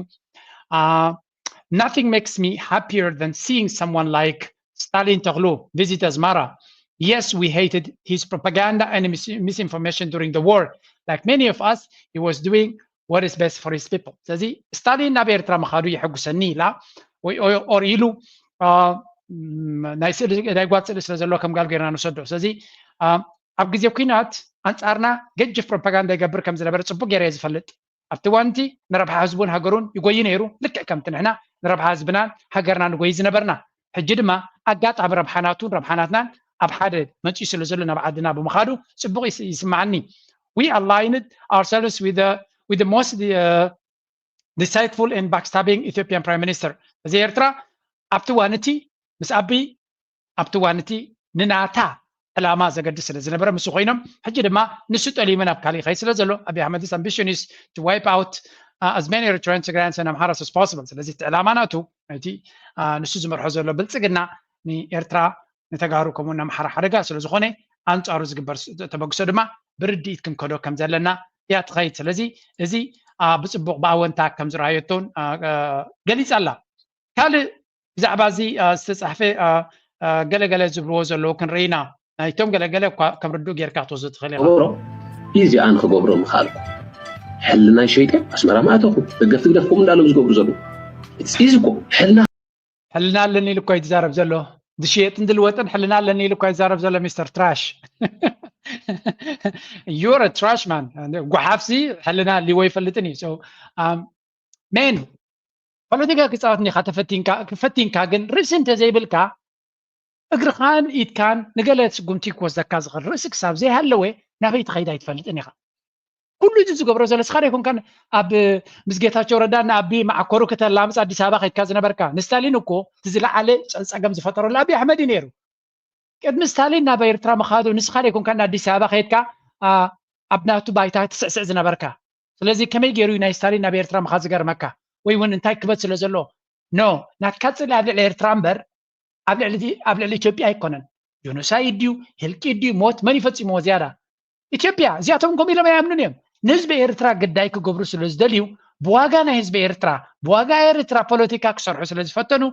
Nothing makes me happier than seeing someone like Stalin Toklu visit Asmara. Yes, we hated his propaganda and mis misinformation during the war, like many of us. He was doing what is best for his people. ስለዚ ስታሊን ናብ ኤርትራ ምኻዱ የሐጉሰኒ ኢላ ወይ ኦር ኢሉ ናይ ስእሊ ናይ ጓል ስእሊ ስለ ዘለዎ ከም ጋል ገይርና ንሰዶ። ስለዚ ኣብ ግዜ ኩናት ኣንጻርና ገጅፍ ፕሮፓጋንዳ ይገብር ከም ዝነበረ ጽቡቅ ገይረ ዝፈልጥ። ኣብቲ እዋንቲ ንረብሓ ህዝቡን ሃገሩን ይጎይ ነይሩ፣ ልክዕ ከምቲ ንሕና ንረብሓ ህዝብናን ሃገርና ንጎይ ዝነበርና። ሕጂ ድማ ኣጋጣሚ ረብሓናቱን ረብሓናትናን ኣብ ሓደ መጺኡ ስለ ዘሎ ናብ ዓድና ብምኻዱ ጽቡቕ ይስምዓኒ። We aligned ourselves with the, with the most uh, deceitful and backstabbing Ethiopian Prime Minister። እዚ ኤርትራ ኣብቲ እዋን እቲ ምስ ኣቢ ኣብቲ እዋን እቲ ንናታ ዕላማ ዘገድስ ስለ ዝነበረ ምስ ኮይኖም፣ ሕጂ ድማ ንሱ ጠሊሙ ናብ ካሊእ ይኸይድ ስለ ዘሎ፣ ኣቢ ኣሕመድስ ambition is to wipe out uh, as many Eritrean Tigrayans and Amharas as possible። ስለዚ እቲ ዕላማ ናቱ እቲ ንሱ ዝመርሖ ዘሎ ብልጽግና ንኤርትራ ንተጋሩ ከምኡ ንኣምሓራ ሓደጋ ስለ ዝኾነ ኣንጻሩ ዝግበር ተበግሶ ድማ ብርድኢት ክንከዶ ከም ዘለና እያ ትኸይድ። ስለዚ እዚ ብፅቡቕ ብኣወንታ ከም ዝረኣየቶን ገሊፃ ኣላ። ካልእ ብዛዕባ እዚ ዝተፃሕፈ ገለገለ ዝብልዎ ዘለዉ ክንርኢ ኢና። ናይቶም ገለገለ እኳ ከም ርዱእ ጌርካ ክትወስዶ ትኽእል ኢኻ። እዚኣ ንክገብሮ ምኽኣልኩ ሕልናይ ሸይጠ ኣስመራ ምኣተኹ። ደገፍቲ ግደፍኩም እንዳሎም ዝገብሩ ዘለዉ እዚ እኮ ሕልና ሕልና ኣለኒ ኢሉ እኮ እዩ ዝዛረብ ዘሎ። ዝሽየጥን ዝልወጥን ሕልና ኣለኒ ኢሉ እኮ እዩ ዝዛረብ ዘሎ ሚስተር ትራሽ። You're a trash man። ጓሓፍሲ ሕልና ኣልዎ ይፈልጥን እዩ። So man ፖለቲካ ክፃወት እንዲኻ ተፈቲንካ ግን ርእሲ እንተዘይብልካ እግርኻን ኢድካን ንገለ ስጉምቲ ክወስደካ ዝኽእል ርእሲ ክሳብ ዘይሃለወ ናበይ ትኸይድ ኣይትፈልጥን ኢኻ። ኩሉ እዚ ዝገብሮ ዘሎ ንስኻ ዶ ኣይኮንካን ኣብ ምስ ጌታቸው ረዳ ንኣቢ መዓኮሩ ከተላምፅ ኣዲስ ኣበባ ከይድካ ዝነበርካ? ንስታሊን እኮ እቲ ዝለዓለ ፀገም ዝፈጠረሉ ኣቢ ኣሕመድ እዩ ነይሩ። ቅድሚ ስታሊን ናብ ኤርትራ ምኻዱ ንስኻ ዶ ኣይኮንካን ንኣዲስ ኣበባ ከይድካ ኣብ ናቱ ባይታ ትስዕስዕ ዝነበርካ? ስለዚ ከመይ ገይሩ እዩ ናይ ስታሊን ናብ ኤርትራ ምኻድ ዝገርመካ? ወይ እውን እንታይ ክበት ስለ ዘሎ? ኖ፣ ናትካ ፅልኢ ኣብ ልዕሊ ኤርትራ እምበር ኣብ ልዕሊ ኢትዮጵያ ኣይኮነን። ጆኖሳይድ ድዩ ህልቂት ድዩ ሞት መን ይፈፂምዎ ዝያዳ? ኢትዮጵያ። እዚኣቶም ከምኡ ኢሎም ኣይኣምኑን እዮም። ንህዝቢ ኤርትራ ግዳይ ክገብሩ ስለ ዝደልዩ ብዋጋ ናይ ህዝቢ ኤርትራ ብዋጋ ኤርትራ ፖለቲካ ክሰርሑ ስለ ዝፈተኑ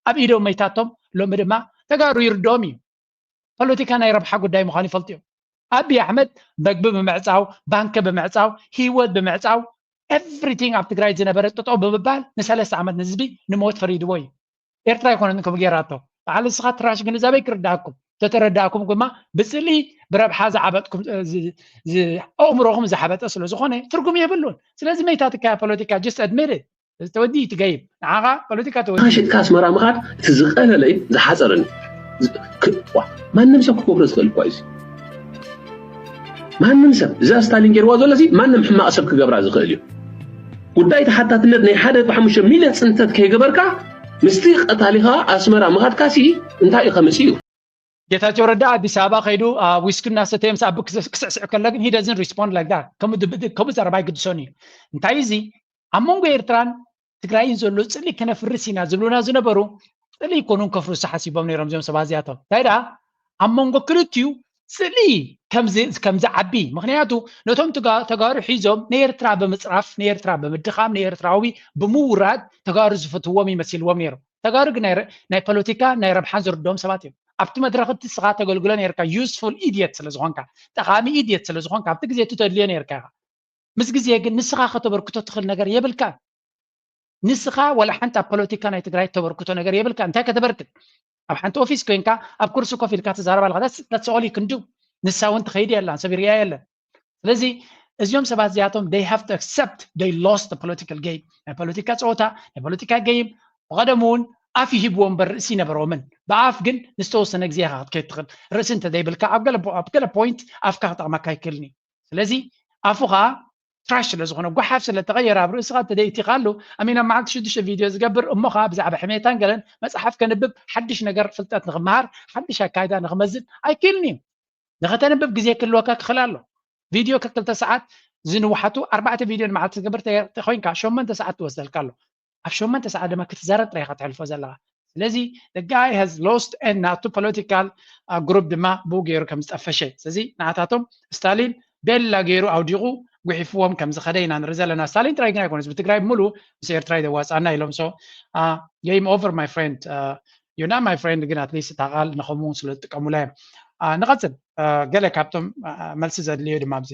ኣብ ኢዶም መይታቶም። ሎሚ ድማ ተጋሩ ይርድኦም እዩ። ፖለቲካ ናይ ረብሓ ጉዳይ ምዃኑ ይፈልጡ እዮም። ኣብይ ኣሕመድ መግቢ ብምዕፃው፣ ባንኪ ብምዕፃው፣ ህይወት ብምዕፃው፣ ኤቭሪቲንግ ኣብ ትግራይ ዝነበረ ጠጠው ብምባል ንሰለስተ ዓመት ንህዝቢ ንሞት ፈሪድዎ እዩ። ኤርትራ ኣይኮነትን ከምኡ ጌራቶ። በዓል ንስኻ ትራሽ ግንዛበ ክርዳእኩም፣ ተተረዳእኩም ድማ ብፅሊ ብረብሓ ዝዓበጥኩም ኣእምሮኹም ዝሓበጠ ስለ ዝኾነ ትርጉም የብሉን። ስለዚ መይታትካ ፖለቲካ just admit it። ተወዲ ትገይብ ንዓኻ ፖለቲካ ተወዲ ሽጥካ ኣስመራ ምኻድ እቲ ዝቐለለ እዩ ዝሓፀረን። ማንም ሰብ ክገብሮ ዝኽእል እኳ እዚ ማንም ሰብ እዛ ስታሊን ገይርዋ ዘሎ ማንም ሕማቕ ሰብ ክገብራ ዝኽእል እዩ። ጉዳይ ተሓታትነት ናይ ሓደ ሓሙሽተ ሚልዮን ፅንተት ከይገበርካ ምስቲ ቀታሊኻ ኣስመራ ምኻድካ ሲ እንታይ እዩ ከምፅ እዩ? ጌታቸው ረዳ ኣዲስ ኣበባ ከይዱ ዊስኪ እናሰተየ ምስ ኣቢ ክስዕስዕ ከሎ ግን he doesn't respond like that። ከምኡ ዘረባ ኣይግድሶን እዩ። እንታይ እዚ ኣብ መንጎ ኤርትራን ትግራይን ዘሎ ፅሊ ክነፍርስ ኢና ዝብሉና ዝነበሩ ፅሊ ይኮኑን ከፍርሱ ሓሲቦም ነይሮም እዚኦም ሰባት እዚኣቶም። እንታይ ደኣ ኣብ መንጎ ክልቲኡ ስእሊ ከም ዝዓቢ ምክንያቱ ነቶም ተጋሩ ሒዞም ንኤርትራ ብምፅራፍ ንኤርትራ ብምድኻም ንኤርትራዊ ብምውራድ ተጋሩ ዝፈትዎም ይመሲልዎም ነይሮም። ተጋሩ ግን ናይ ፖለቲካ ናይ ረብሓን ዝርድኦም ሰባት እዮም። ኣብቲ መድረክ እቲ ስኻ ተገልግሎ ነርካ useful idiot ስለዝኾንካ ጠቃሚ idiot ስለዝኾንካ ኣብቲ ግዜ እቲ ተድልዮ ነርካ ኢኻ። ምስ ግዜ ግን ንስኻ ከተበርክቶ ትኽእል ነገር የብልካ። ንስኻ ወላ ሓንቲ ኣብ ፖለቲካ ናይ ትግራይ ተበርክቶ ነገር የብልካ። እንታይ ከተበርክት? ኣብ ሓንቲ ኦፊስ ኮይንካ ኣብ ኩርሲ ኮፍ ኢልካ ትዛረብ ኣለካ። That's all you can do። ንሳ እውን ትኸይድ የላን ሰብ ይርያ የለን። ስለዚ እዚኦም ሰባት እዚኣቶም they have to accept they lost the political game። ናይ ፖለቲካ ፀወታ ናይ ፖለቲካ game ብቐደሙ እውን ኣፍ ይሂብዎ እምበር ርእሲ ይነበሮምን ብኣፍ ግን ንዝተወሰነ ግዜ ኢኻ ክትከይድ ትኽእል። ርእሲ እንተዘይብልካ ኣብ ገለ point ኣፍካ ክጠቕመካ ይክእልኒ። ስለዚ ኣፉኻ ትራሽ ስለ ዝኾነ ጓሓፍ ስለ ተቐየረ ኣብ ርእስኻ እንተደይእቲኻሉ ኣሚን ኣብ መዓልቲ ሽዱሽተ ቪድዮ ዝገብር እሞ ኸዓ ብዛዕባ ሕሜታን ገለን መፅሓፍ ከንብብ ሓድሽ ነገር ፍልጠት ንኽመሃር ሓድሽ ኣካይዳ ንኽመዝን ኣይክእልን እዩ። ንኸተንብብ ግዜ ክህልወካ ክኽእል ኣሎ። ቪድዮ ከክልተ ሰዓት ዝንውሓቱ ኣርባዕተ ቪድዮ ንመዓልቲ ትገብር ተኮይንካ ሸመንተ ሰዓት ትወስደልካ ኣሎ። ኣብ ሸመንተ ሰዓት ድማ ክትዛረብ ጥራይ ኢኻ ተሕልፎ ዘለኻ። ስለዚ the guy has lost and ናቱ ፖለቲካል ግሩፕ ድማ ብኡ ገይሩ ከም ዝጠፈሸ። ስለዚ ንዓታቶም ስታሊን ቤላ ገይሩ ኣውዲቑ ጉሒፍዎም ከም ዝኸደ ኢና ንርኢ ዘለና። ስታሊን ጥራይ ግን ኣይኮነስ ብትግራይ ብምሉ ምስ ኤርትራ ይደዋፃና ኢሎም። So game over my friend። You're not my friend ግን ኣትሊስት እታ ቃል ንኸምኡ ስለ ዝጥቀሙላ እዮም። ንቐፅል። ገለ ካብቶም መልሲ ዘድልዮ ድማ ኣብዚ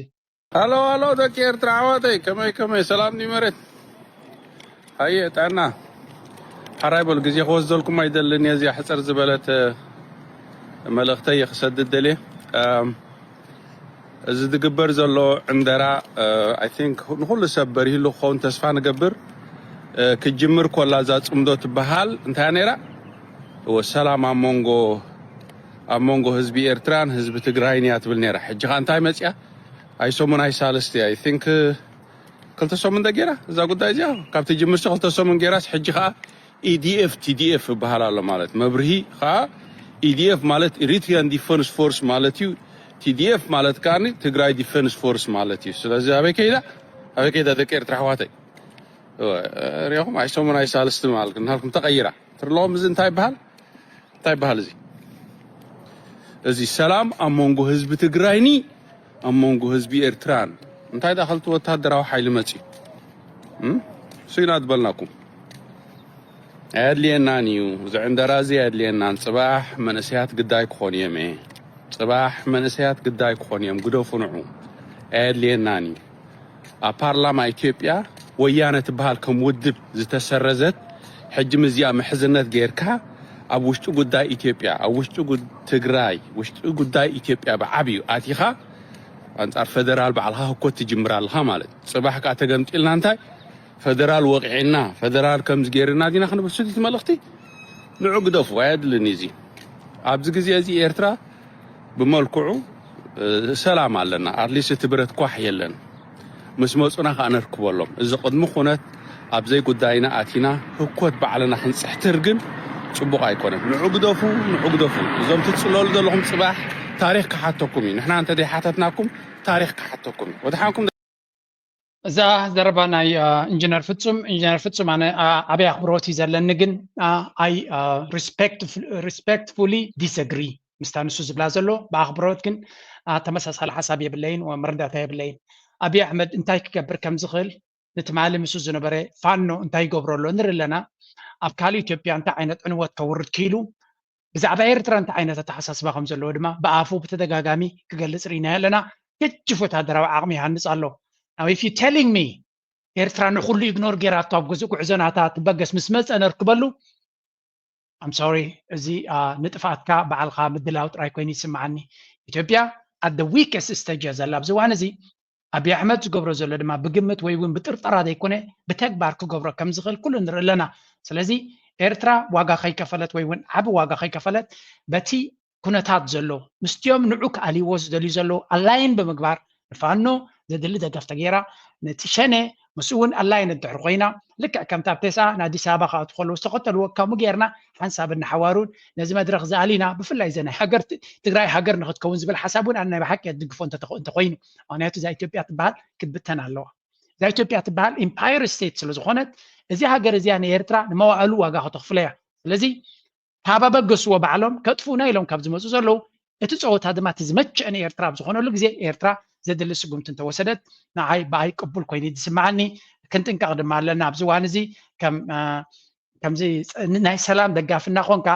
ኣሎ ኣሎ ደቂ ኤርትራ ኣሕዋተይ ከመይ ከመይ ሰላም ድዩ መሬት ሃየ ጥዕና ሓራይ በሉ፣ ግዜ ክወስደልኩም ኣይደልን እየ። እዚኣ ሕፅር ዝበለት፣ እ፣ መልእኽተይ እየ ክሰድድ ደልየ። እም፣ እዚ ዝግበር ዘሎ ዕንደራ፣ እ፣ I think ንኹሉ ሰብ በሪህሉ ክኸውን ተስፋ ንገብር። እ፣ ክጅምር ኮላ እዛ ጽምዶ ትበሃል እንታይ እያ ነይራ? እወ፣ ሰላም ኣብ መንጎ፣ ኣብ መንጎ ህዝቢ ኤርትራን ህዝቢ ትግራይን እያ ትብል ነይራ። ሕጂ ኸኣ እንታይ መጽያ? ኣይ ሰሙን ኣይ ሳልስቲ፣ I think፣ እ፣ ክልተ ሰሙን ደ ገይራ እዛ ጉዳይ እዚኣ? ካብ ትጅምርሲ ክልተ ሰሙን ገይራስ፣ ሕጂ ኸኣ ኢ ዲ ኤፍ፣ ቲ ዲ ኤፍ ይበሃል ኣሎ ማለት። መብርሂ ኸኣ፣ ኢ ዲ ኤፍ ማለት Eritrean Defense Force ማለት እዩ። ቲ ዲ ኤፍ ማለት ከኣ ትግራይ ዲፈንስ ፎርስ ማለት እዩ። ስለዚ ኣበይ ከይዳ? ኣበይ ከይዳ ደቂ ኤርትራ ኣሕዋተይ? እወ፣ ሪኹም ኣይ ሰሙን ኣይ ሳልስቲ ማለት ናልኩም ተቐይራ። ትርለዎም እዚ እንታይ ይበሃል? እንታይ ይበሃል እዚ? እዚ ሰላም ኣብ መንጎ ህዝቢ ትግራይኒ ኣብ መንጎ ህዝቢ ኤርትራን እንታይ ደኣ ክልቲ ወታደራዊ ሓይሊ መጺኡ? እም? እሱ ኢና ዝበልናኩም። ኣየድልየናን እዩ። እዚ ዕንደራ እዚ ኣየድልየናን። ጽባሕ መንእሰያት ግዳይ ክኾኑ እዮም እየ። ጽባሕ መንእሰያት ግዳይ ክኾኑ እዮም። ግደፉ ንዑ። ኣየድልየናን እዩ። ኣብ ፓርላማ ኢትዮጵያ ወያነ ትበሃል ከም ውድብ ዝተሰረዘት፣ ሕጂ ምስዚኣ ምሕዝነት ጌርካ ኣብ ውሽጢ ጉዳይ ኢትዮጵያ፣ ኣብ ውሽጢ ጉ-፣ ትግራይ፣ ውሽጢ ጉዳይ ኢትዮጵያ ብዓብዩ ኣቲኻ ኣንጻር ፈደራል ባዕልኻ ህኮት ትጅምር ኣለኻ ማለት። ጽባሕ ከኣ ተገምጢልና እንታይ ፈደራል ወቂዕና፣ ፈደራል ከምዚ ጌርና ዲና ክንብል? ስቲቲ መልእኽቲ ንዑ ግደፉ፣ ኣየድልን እዩ እዚ። ኣብዚ ግዜ እዚ ኤርትራ ብመልክዑ፣ እ፣ ሰላም ኣለና። ኣትሊስት እቲ ብረት ኳሕ የለን። ምስ መጹና ከኣ ነርክበሎም። እዚ ቅድሚ ኩነት ኣብ ዘይጉዳይና ኣቲና ህኮት ባዕልና ክንጽሕትር ግን ጽቡቕ ኣይኮነን። ንዑ ግደፉ፣ ንዑ ግደፉ። እዞም ትጽለሉ ዘለኹም ጽባሕ ታሪኽ ክሓተኩም እዩ። ንሕና እንተ ዘይሓተትናኩም ታሪኽ ክሓተኩም እዩ። ወድሓንኩም። እዛ ዘረባ ናይ፣ አ፣ ኢንጂነር ፍጹም፣ ኢንጂነር ፍጹም ኣነ፣ አ፣ ዓብይ ኣኽብሮት እዩ ዘለኒ፣ ግን፣ አ፣ I, አ፣ respect-, respectfully disagree ምስታ ንሱ ዝብላ ዘሎ። ብኣኽብሮት ግን፣ አ፣ ተመሳሳሊ ሓሳብ የብለይን፣ ወ-፣ መረዳእታ የብለይን። ኣብይ ኣሕመድ እንታይ ክገብር ከም ዝኽእል፣ ንትማሊ ምስኡ ዝነበረ ፋኖ እንታይ ይገብሮ ኣሎ ንርኢ ኣለና። ኣብ ካልእ ኢትዮጵያ እንታይ ዓይነት ዕንወት ከውርድ ክኢሉ፣ ብዛዕባ ኤርትራ እንታይ ዓይነት ኣተሓሳስባ ከም ዘለዎ ድማ ብኣፉ ብተደጋጋሚ ክገልጽ ርኢናዮ ኣለና። ገጅፍ ወታደራዊ ዓቕሚ ይሃንጽ ኣሎ። Now, if you telling me ኤርትራ ንኹሉ ኢግኖር ጌራቶ ኣብ ጉዕዞ፣ ጉዕዞ ናታ ትበገስ ምስ መጸ ነርክበሉ፣ I'm sorry፣ እዚ፣ አ፣ ንጥፍኣትካ ባዕልኻ ምድላው ጥራይ ኮይኑ ይስምዓኒ። ኢትዮጵያ at the weakest stage እያ ዘላ ኣብዚ እዋን እዚ። ኣብይ ኣሕመድ ዝገብሮ ዘሎ ድማ ብግምት ወይ እውን ብጥርጠራ ዘይኮነ፣ ብተግባር ክገብሮ ከም ዝኽእል ኩሉ ንርኢ ኣለና። ስለዚ ኤርትራ ዋጋ ከይከፈለት ወይ እውን ዓቢ ዋጋ ከይከፈለት፣ በቲ ኩነታት ዘሎ ምስቲኦም ንዑ ክኣልይዎ ዝደልዩ ዘለዉ ኣላይን ብምግባር፣ ንፋኖ ዘድሊ ደገፍ ተገይራ፣ ነቲ ሸኔ ምስኡ እውን ኣላይን እንድሕር ኮይና፣ ልክዕ ከምቲ ኣብ ቴስኣ ንኣዲስ ኣበባ ክኣትዉ ከለዉ ዝተኸተልዎ ከምኡ ጌርና ሓንሳብን ንሓዋሩን ነዚ መድረኽ እዚ ኣሊና፣ ብፍላይ እዚ ናይ ሃገር ት-፣ ትግራይ ሃገር ንኽትከውን ዝብል ሓሳብ እውን ኣነ ናይ ብሓቂ የድግፎ እንተተኾ-፣ እንተኾይኑ፣ ምኽንያቱ እዛ ኢትዮጵያ ትበሃል ክትብተን ኣለዋ። እዛ ኢትዮጵያ ትበሃል ኢምፓየር ስቴት ስለ ዝኾነት፣ እዚ ሃገር እዚኣ ንኤርትራ ንመዋእሉ ዋጋ ከተኽፍሎ እያ። ስለዚ ካብ ኣበገስዎ ባዕሎም ከጥፍኡና ኢሎም ካብ ዝመፁ ዘለዉ፣ እቲ ፀወታ ድማ እቲ ዝመቸአ ንኤርትራ ኣብ ዝኾነሉ ግዜ ኤርትራ ዘድሊ ስጉምቲ እንተወሰደት ንዓይ ብኣይ ቅቡል ኮይኑ እዩ ዝስምዓኒ። ክንጥንቀቕ ድማ ኣለና። ኣብዚ እዋን እዚ ከም፣ አ፣ ከምዚ ጸ-፣ ን-፣ ናይ ሰላም ደጋፊ እናኾንካ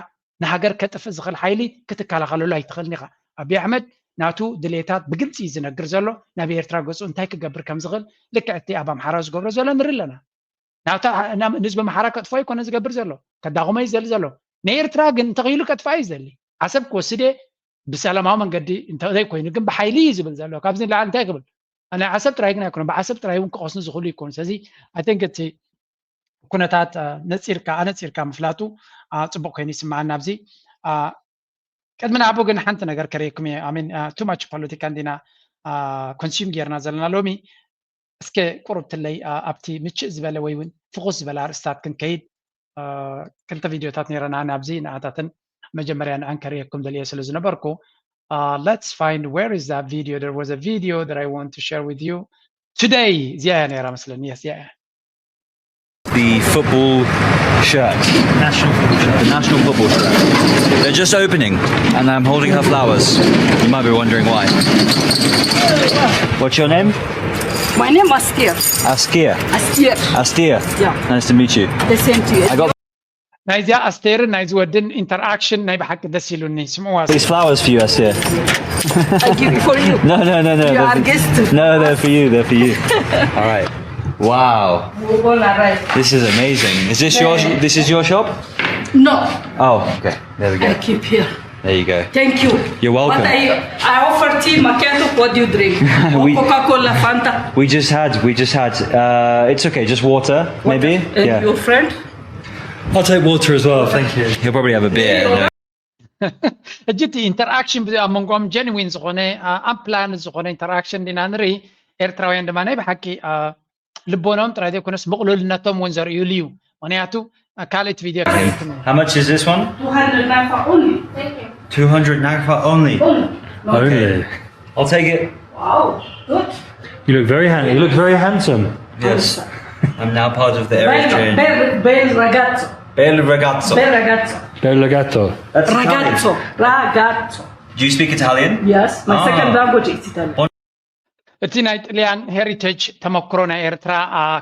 ንሃገር ከጥፍእ ዝኽእል ሓይሊ ክትከላኸለሉ ኣይትኽእልን ኢኻ። ኣብይ ኣሕመድ ናቱ ድሌታት ብግልፂ እዩ ዝነግር ዘሎ። ናብ ኤርትራ ገፁ እንታይ ክገብር ከም ዝኽእል ልክዕ እቲ ኣብ ኣምሓራ ዝገብሮ ዘሎ ንርኢ ኣለና። ናብታ፣ ናብ ንህዝቢ ኣምሓራ ከጥፍኦ ኣይኮነ ዝገብር ዘሎ፣ ከዳኽሞ እዩ ዝደሊ ዘሎ። ንኤርትራ ግን እንተኽኢሉ ከጥፍኣ እዩ ዝደሊ። ዓሰብ ክወስድ እየ፣ ብሰላማዊ መንገዲ እንተዘይኮይኑ ግን ብሓይሊ እዩ ዝብል ዘሎ። ካብዚ ንላዕሊ እንታይ ክብል? ናይ ዓሰብ ጥራይ ግን ኣይኮነን፣ ብዓሰብ ጥራይ እውን ክቐስኑ ዝኽእሉ ይኮኑ። ስለዚ I think እቲ ኩነታት፣ አ፣ ነጺርካ፣ ኣነጺርካ ምፍላጡ፣ አ፣ ጽቡቕ ኮይኑ ይስምዓኒ። ኣብዚ፣ አ፣ ቅድሚ ንኣቦ ግን ሓንቲ ነገር ከርእየኩም እየ። I mean, አ፣ too much ፖለቲካ እንዲና፣ አ፣ ኮንሱም ጌርና ዘለና ሎሚ። እስከ ቁሩብ ትለይ፣ አ፣ ኣብቲ ምችእ ዝበለ ወይ እውን ፍኹስ ዝበለ ኣርእስታት ክንከይድ፣ አ፣ ክልተ ቪድዮታት ነይረና፣ ናብዚ ንኣታትን መጀመርያ ንኣን ከርእየኩም ደልየ ስለ ዝነበርኩ፣ አ፣ let's find, where is that video? There was a video that I want to share with you today. እዚኣ እያ ነይራ መስለኒ። Yes, እዚኣ እያ። The football shirt. National football shirt. The national football shirt. They're just opening, and I'm holding her flowers. You might be wondering why. What's your name? My name Askia. Askia. Askia. Askia. Yeah. Nice to meet you. The same to you. I got ናይዚኣ ኣስቴርን ናይዚ ወድን ኢንተርኣክሽን ናይ ብሓቂ ደስ ኢሉኒ። ስምዕዋ እስኪ። These flowers for you, Askia. I give it for you. No, no, no, no. You are they're- guest. No, they're for you. They're for you. All right. Wow, We're gonna arrive. This is amazing. Is this your this is your shop? No, Oh, okay. There we I go. Keep here. There you go. Thank you. You're welcome. But I, I offer tea, macchiato. What do you drink? We- Coca-Cola, Fanta. We just had we just had uh it's okay, just water, maybe? And Yeah. Your friend? I'll take water as well, thank you. He'll probably have a beer. ሕጂ እቲ ኢንተርኣክሽን ኣብ መንጎም ጀንዊን ዝኾነ ኣምፕላን ዝኾነ ኢንተርኣክሽን ዲና ንርኢ። ኤርትራውያን ድማ ናይ ብሓቂ ልቦኖም ጥራይ ዘይኮነስ ምቕሉልነቶም እውን ዘርእዩሉ እዩ። ምክንያቱ ካልእቲ ቪድዮ ክልክም እዩ። How much is this one? Two hundred naira only. Two hundred naira only. Only. Only. I'll take it. Wow, good. You look very handsome. You look very handsome. Yes. I'm now part of the Eritrean. Bel, bel, bel ragazzo. Bel ragazzo. Bel ragazzo. Bel ragazzo. That's Italian. Ragazzo. Ragazzo. Do you speak Italian? Yes, my Ah. Second language is Italian. እቲ ናይ ጥልያን ሄሪቴጅ ተመክሮ ናይ ኤርትራ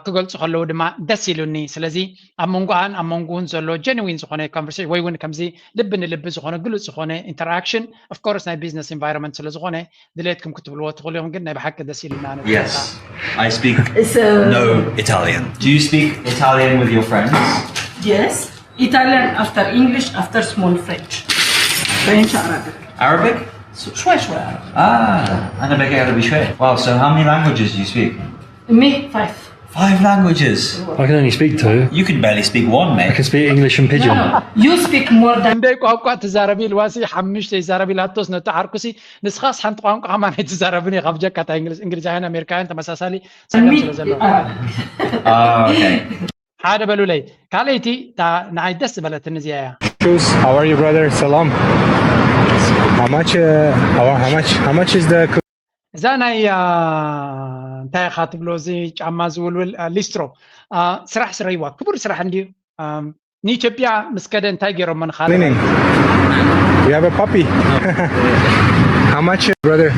ክገልፁ ከለዉ ድማ ደስ ኢሉኒ። ስለዚ ኣብ መንጎኣን ኣብ መንጎውን ዘሎ ጀንዊን ዝኾነ ኮንቨርሴሽን ወይ እውን ከምዚ ልቢ ንልቢ ዝኾነ ግሉፅ ዝኾነ ኢንተርኣክሽን ኦፍኮርስ ናይ ቢዝነስ ኢንቫይሮንመንት ስለዝኾነ ድሌትኩም ክትብልዎ ትኽእሉ ኢኹም። ግን ናይ ብሓቂ ደስ ኢሉና። Yes. I speak It's a- no Italian. Do you speak Italian with your friends? Yes. Italian after English, after small French. French, Arabic. Arabic? شوي شوي عربي. Ah, أنا بقى عربي شوي. Wow, so how many languages do you speak? Me, five. Five languages. I can only speak two. You can barely speak one, I mate. can speak English and No, Pidgin. no. You speak more than ክንደይ ቋንቋ ትዛረቢ ኢልዋሲ ሓሙሽተ ይዛረብ ኢላቶስ ነቲ ዓርኩሲ ንስኻስ ሓንቲ ቋንቋ ከማን ኣይትዛረብን ኢኻ ብጀካ እታ እንግሊዝ። እንግሊዛውያን ኣሜሪካውያን ተመሳሳሊ ጸገም me. ስለ ዘለዎ። Arabic. Ah, okay. ሓደ በሉለይ። ካልኣይቲ እታ ንዓይ ደስ ዝበለትኒ እዚኣ እያ። Shoes. How are you, brother? Salam. How much? Uh, how, how much? How much is the? እዛ ናይ አ፣ እንታይ ኢኻ ትብሎ እዚ ጫማ ዝውልውል አ፣ ሊስትሮ አ፣ ስራሕ ስረይዋ ክቡር ስራሕ እንድዩ። አ፣ ንኢትዮጵያ ምስ ከደ እንታይ ገይሮሞ ንኻልእ? Cleaning. You have a puppy. How much, brother?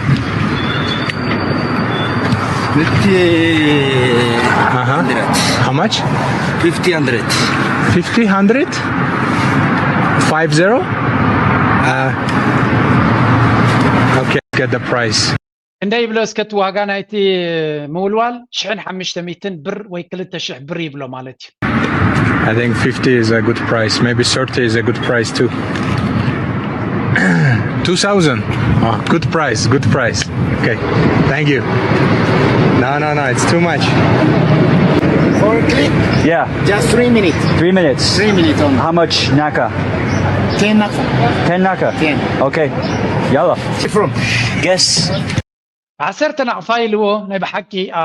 Fifty Uh-huh. hundred. How much? Fifty hundred. Fifty, hundred? Five zero? Uh, okay, get the price. ክንደይ ይብሎ እስከ እቲ ዋጋ ናይቲ ምውልዋል? ሽሕን ሓሙሽተ ሚእትን ብር ወይ ክልተ ሽሕ ብር ይብሎ ማለት እዩ። I think fifty is a good price. Maybe thirty is a good price too. Two thousand. Oh, good price, good price. Okay, thank you. No, no, no, it's too much. For a click, Yeah, just three minutes. three minutes. Three minutes only. How much naka? Ten naka. Ten naka? Ten. Okay. Yalla. From Guess. ዓሰርተ ናቕፋ ኢልዎ ናይ ብሓቂ አ፣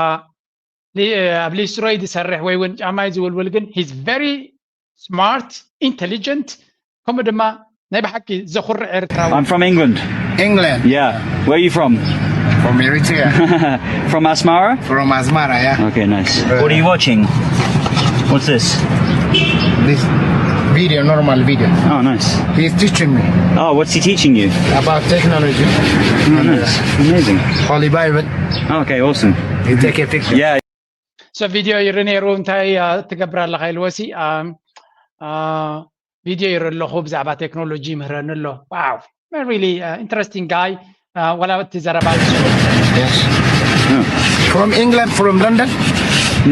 ሊ- ኣብ ሊስትሮይ ዝሰርሕ ወይ እውን ጫማይ ዝውልውል ግን he's very smart, intelligent ከምኡ ድማ ናይ ብሓቂ ዘኹርዕ ኤርትራዊ። I'm from England. England. Yeah. Where are you from? From Eritrea. From Asmara? From Asmara, yeah. Okay, nice. What are you watching? What's this? This video, normal video. Oh, nice. He's teaching me Oh, what's he teaching you? About technology. Oh, nice. Amazing. Holy Bible. Okay, awesome. He take a picture. Yeah. So ቪድዮ ይርኢ ነይሩ። እንታይ አ፣ ትገብር ኣለኻ ኢልዎሲ አ፣ አ፣ ቪድዮ ይርኢ ኣለኹ ብዛዕባ ቴክኖሎጂ ይምህረኒ ኣሎ። Wow, really interesting guy። አ፣ ወላ እቲ ዘረባ ንሱ Yes. From England, from London.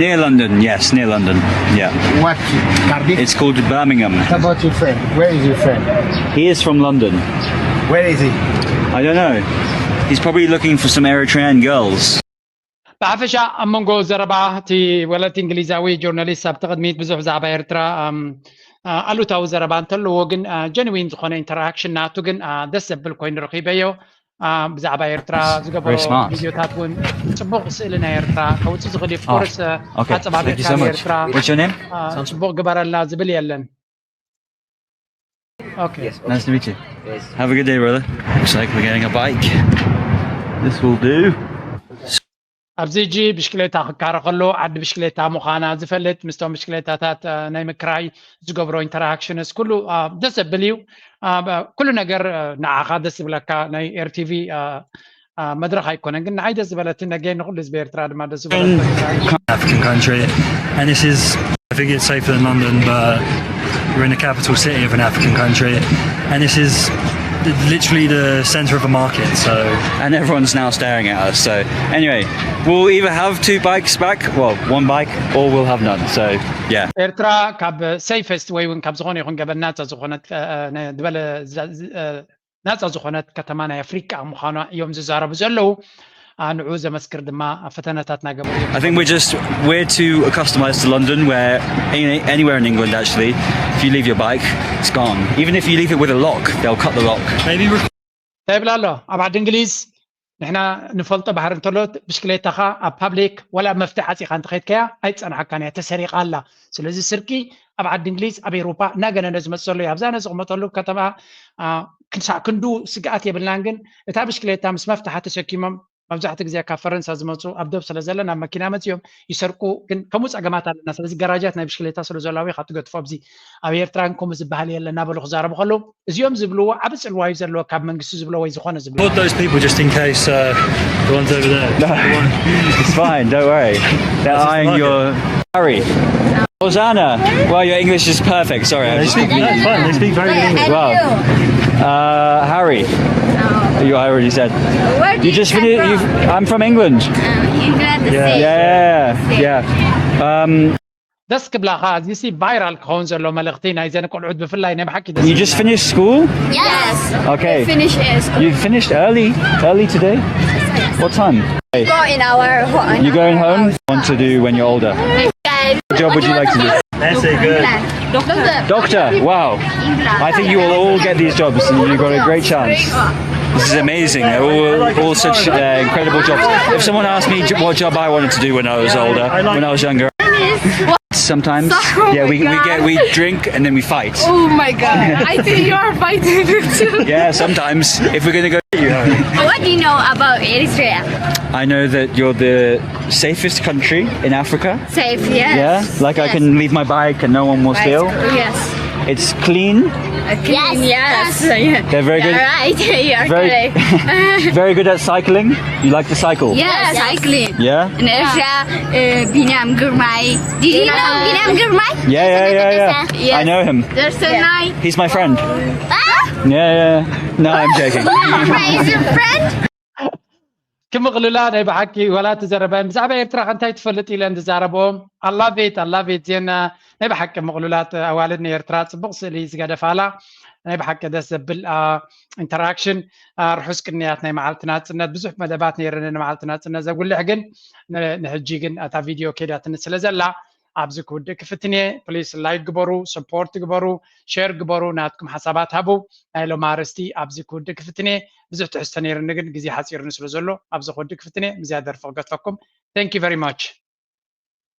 Near London, yes, near London. Yeah. What? Cardiff. It's called Birmingham. What about your friend? Where is your friend? He is from London. Where is he? I don't know. He's probably looking for some Eritrean girls. ብሓፈሻ ኣብ መንጎ ዘረባ እቲ ወለቲ እንግሊዛዊ ጆርናሊስት ኣብቲ ቅድሚት ብዙሕ ብዛዕባ ኤርትራ ኣም፣ አ፣ ኣሉታዊ ዘረባ እንተለዎ ግን ጀንዊን ዝኾነ ኢንተራክሽን ናቱ ግን አ፣ ደስ ዘብል ኮይኑ ረኺበዮ። አ፣ ብዛዕባ ኤርትራ ዝገበሮ Very smart. ቪድዮታት እውን ጽቡቕ ስእሊ ናይ ኤርትራ ከውፅእ ዝኽእል እዩ። ኦፍኮርስ Okay, thank you ኣፀባቢቕካ so much. ንኤርትራ What's your name? አ፣ ጽቡቕ ግበረልና ዝብል የለን። ኦኬ። Nice to meet you. Have a good day, brother. Looks like we're getting a bike. This will do. ኣብዚ ሕጂ ብሽክሌታ ክካረ ከሎ ዓዲ ብሽክሌታ ምዃና ዝፈልጥ ምስቶም ብሽክሌታታት አ፣ ናይ ምክራይ ዝገብሮ ኢንተራክሽንስ ኩሉ አ፣ ደስ ዘብል እዩ። አ፣ ብ- ኩሉ ነገር አ፣ ንዓኻ ደስ ዝብለካ ናይ ኤርቲቪ አ፣ አ፣ መድረኽ ኣይኮነን ግን ንዓይ ደስ ዝበለትን ነገ ንኩሉ ህዝቢ ኤርትራ ድማ ደስ ዝበለትን African country, and this is, I think it's safer than London, but we're in the capital city of an African country, and this is Literally the center of a market. So and everyone's now staring at us. So anyway, we'll either have two bikes back, well, one bike, or we'll have none. So yeah. ኤርትራ ካብ safest ወይ እውን ካብ ዝኾነ ይኹን ገበን ናፃ ዝኾነት ዝበለ ናፃ ዝኾነት ከተማ ናይ ኣፍሪቃ ምዃኗ እዮም ዝዛረቡ ዘለዉ። ንዑ ዘመስክር ድማ ፈተነታት ናገበሩ እዮም። I think we're just we're too accustomed to London, where any, anywhere in England actually, if you leave your bike, it's gone. Even if you leave it with a lock, they'll cut the lock. Maybe we're እንታይ ይብል ኣሎ ኣብ ዓዲ እንግሊዝ ንሕና ንፈልጦ ባህሪ እንተሎ ብሽክሌታኻ ኣብ ፓብሊክ ወላ ኣብ መፍትሒ ዓፂኻ እንተኸይድካያ ኣይፀንሓካን እያ፣ ተሰሪቓ ኣላ። ስለዚ ስርቂ ኣብ ዓዲ እንግሊዝ ኣብ ኤውሮፓ እናገነነ ዝመፅእ ዘሎ እዩ። ኣብዛ ነዝቕመጠሉ ከተማ ክሳዕ ክንዱ ስግኣት የብልናን፣ ግን እታ ብሽክሌታ ምስ መፍትሓ ተሰኪሞም መብዛሕትኡ ግዜ ካብ ፈረንሳ ዝመፁ ኣብ ዶብ ስለ ዘለና መኪና መፅዮም ይሰርቁ። ግን ከምኡ ፀገማት ኣለና። ስለዚ ገራጃት ናይ ብሽክሌታ ስለ ዘለዋ ኢኻ ትገድፎ። ኣብዚ ኣብ ኤርትራ ግን ከምኡ ዝበሃል የለ እናበሉ ክዛረቡ ከለዉ እዚኦም ዝብልዎ ዓብ ፅልዋ እዩ ዘለዎ ካብ መንግስቲ ዝብሎ ወይ ዝኾነ ዝብሎ። Put those people just in case uh, the ones over there. It's fine, don't worry. They're eyeing your Harry. Hosanna. Well, your English is perfect. Sorry, I They just speak, no, it's fine. They speak very good English. Wow. Uh, Harry. You I already said. Where do You you just come finished. From? You've, I'm from England. Uh, England, the Yeah. same. Yeah, yeah. Um, ደስ ክብላኻ። እዚ ሲ ቫይራል ክኸውን ዘሎ መልእኽቲ ናይዘን ቆልዑት ብፍላይ ናይ ብሓቂ ደስ you just finished school? Yes. Okay. Finish uh, school. You finished early, early today. What time? Hey, Go in our ho- in you going our home? house. What to do when you're older? Guys, What job would you like to do? That's it, good. England. Doctor. Doctor. Wow. England. I think you will all get these jobs. You've got a great chance. This is amazing. They're all, all such uh, incredible jobs. If someone asked me j- what job I wanted to do when I was older, I like- when I was younger, sometimes, Oh yeah, my we, we God. get we drink and then we fight. Oh my god. I think you are fighting too. Yeah, sometimes if we're gonna go. What do you know about Eritrea? I know that you're the safest country in Africa. Safe, yes. Yeah, like I can leave my bike and no one will steal. Yes. It's clean. Yes. Yes. They're very good. You're right. You're Very, correct. very good at cycling. You like to cycle? Yeah, cycling. Yeah. In Eritrea, uh, Binam Girmay. Did you know Binam Girmay? Yeah, yeah, yeah, yeah. Yes. I know him. There's a night. He's my friend. Ah? Yeah, yeah. No, I'm joking. Girmay is your friend? ክምቕልላ ናይ ብሓቂ ዋላ እቲ ዘረባን ብዛዕባ ኤርትራ ከ እንታይ ትፈልጥ ኢለን ዝዛረብኦም ኣላቬት ኣላቬት ዜና ናይ ብሓቂ ምቕሉላት ኣዋልድ ንኤርትራ ፅቡቕ ስእሊ ዝገደፋላ ናይ ብሓቂ ደስ ዘብል ኢንተራክሽን። ርሑስ ቅንያት ናይ መዓልቲ ናፅነት። ብዙሕ መደባት ነይረኒ ንመዓልቲ ናፅነት ዘጉልሕ ግን ንሕጂ ግን እታ ቪድዮ ከይዳትኒ ስለ ዘላ ኣብዚ ክውድእ ክፍትን እየ። ፕሊስ ላይክ ግበሩ፣ ሰፖርት ግበሩ፣ ሼር ግበሩ፣ ናትኩም ሓሳባት ሃቡ። ናይ ሎም ኣርእስቲ ኣብዚ ክውድእ ክፍትን እየ። ብዙሕ ትሕዝቶ ነይርኒ ግን ግዜ ሓፂርኒ ስለ ዘሎ ኣብዚ ክውድእ ክፍትን እየ። ምዝያ ደርፊ ክገድፈኩም። Thank you very much.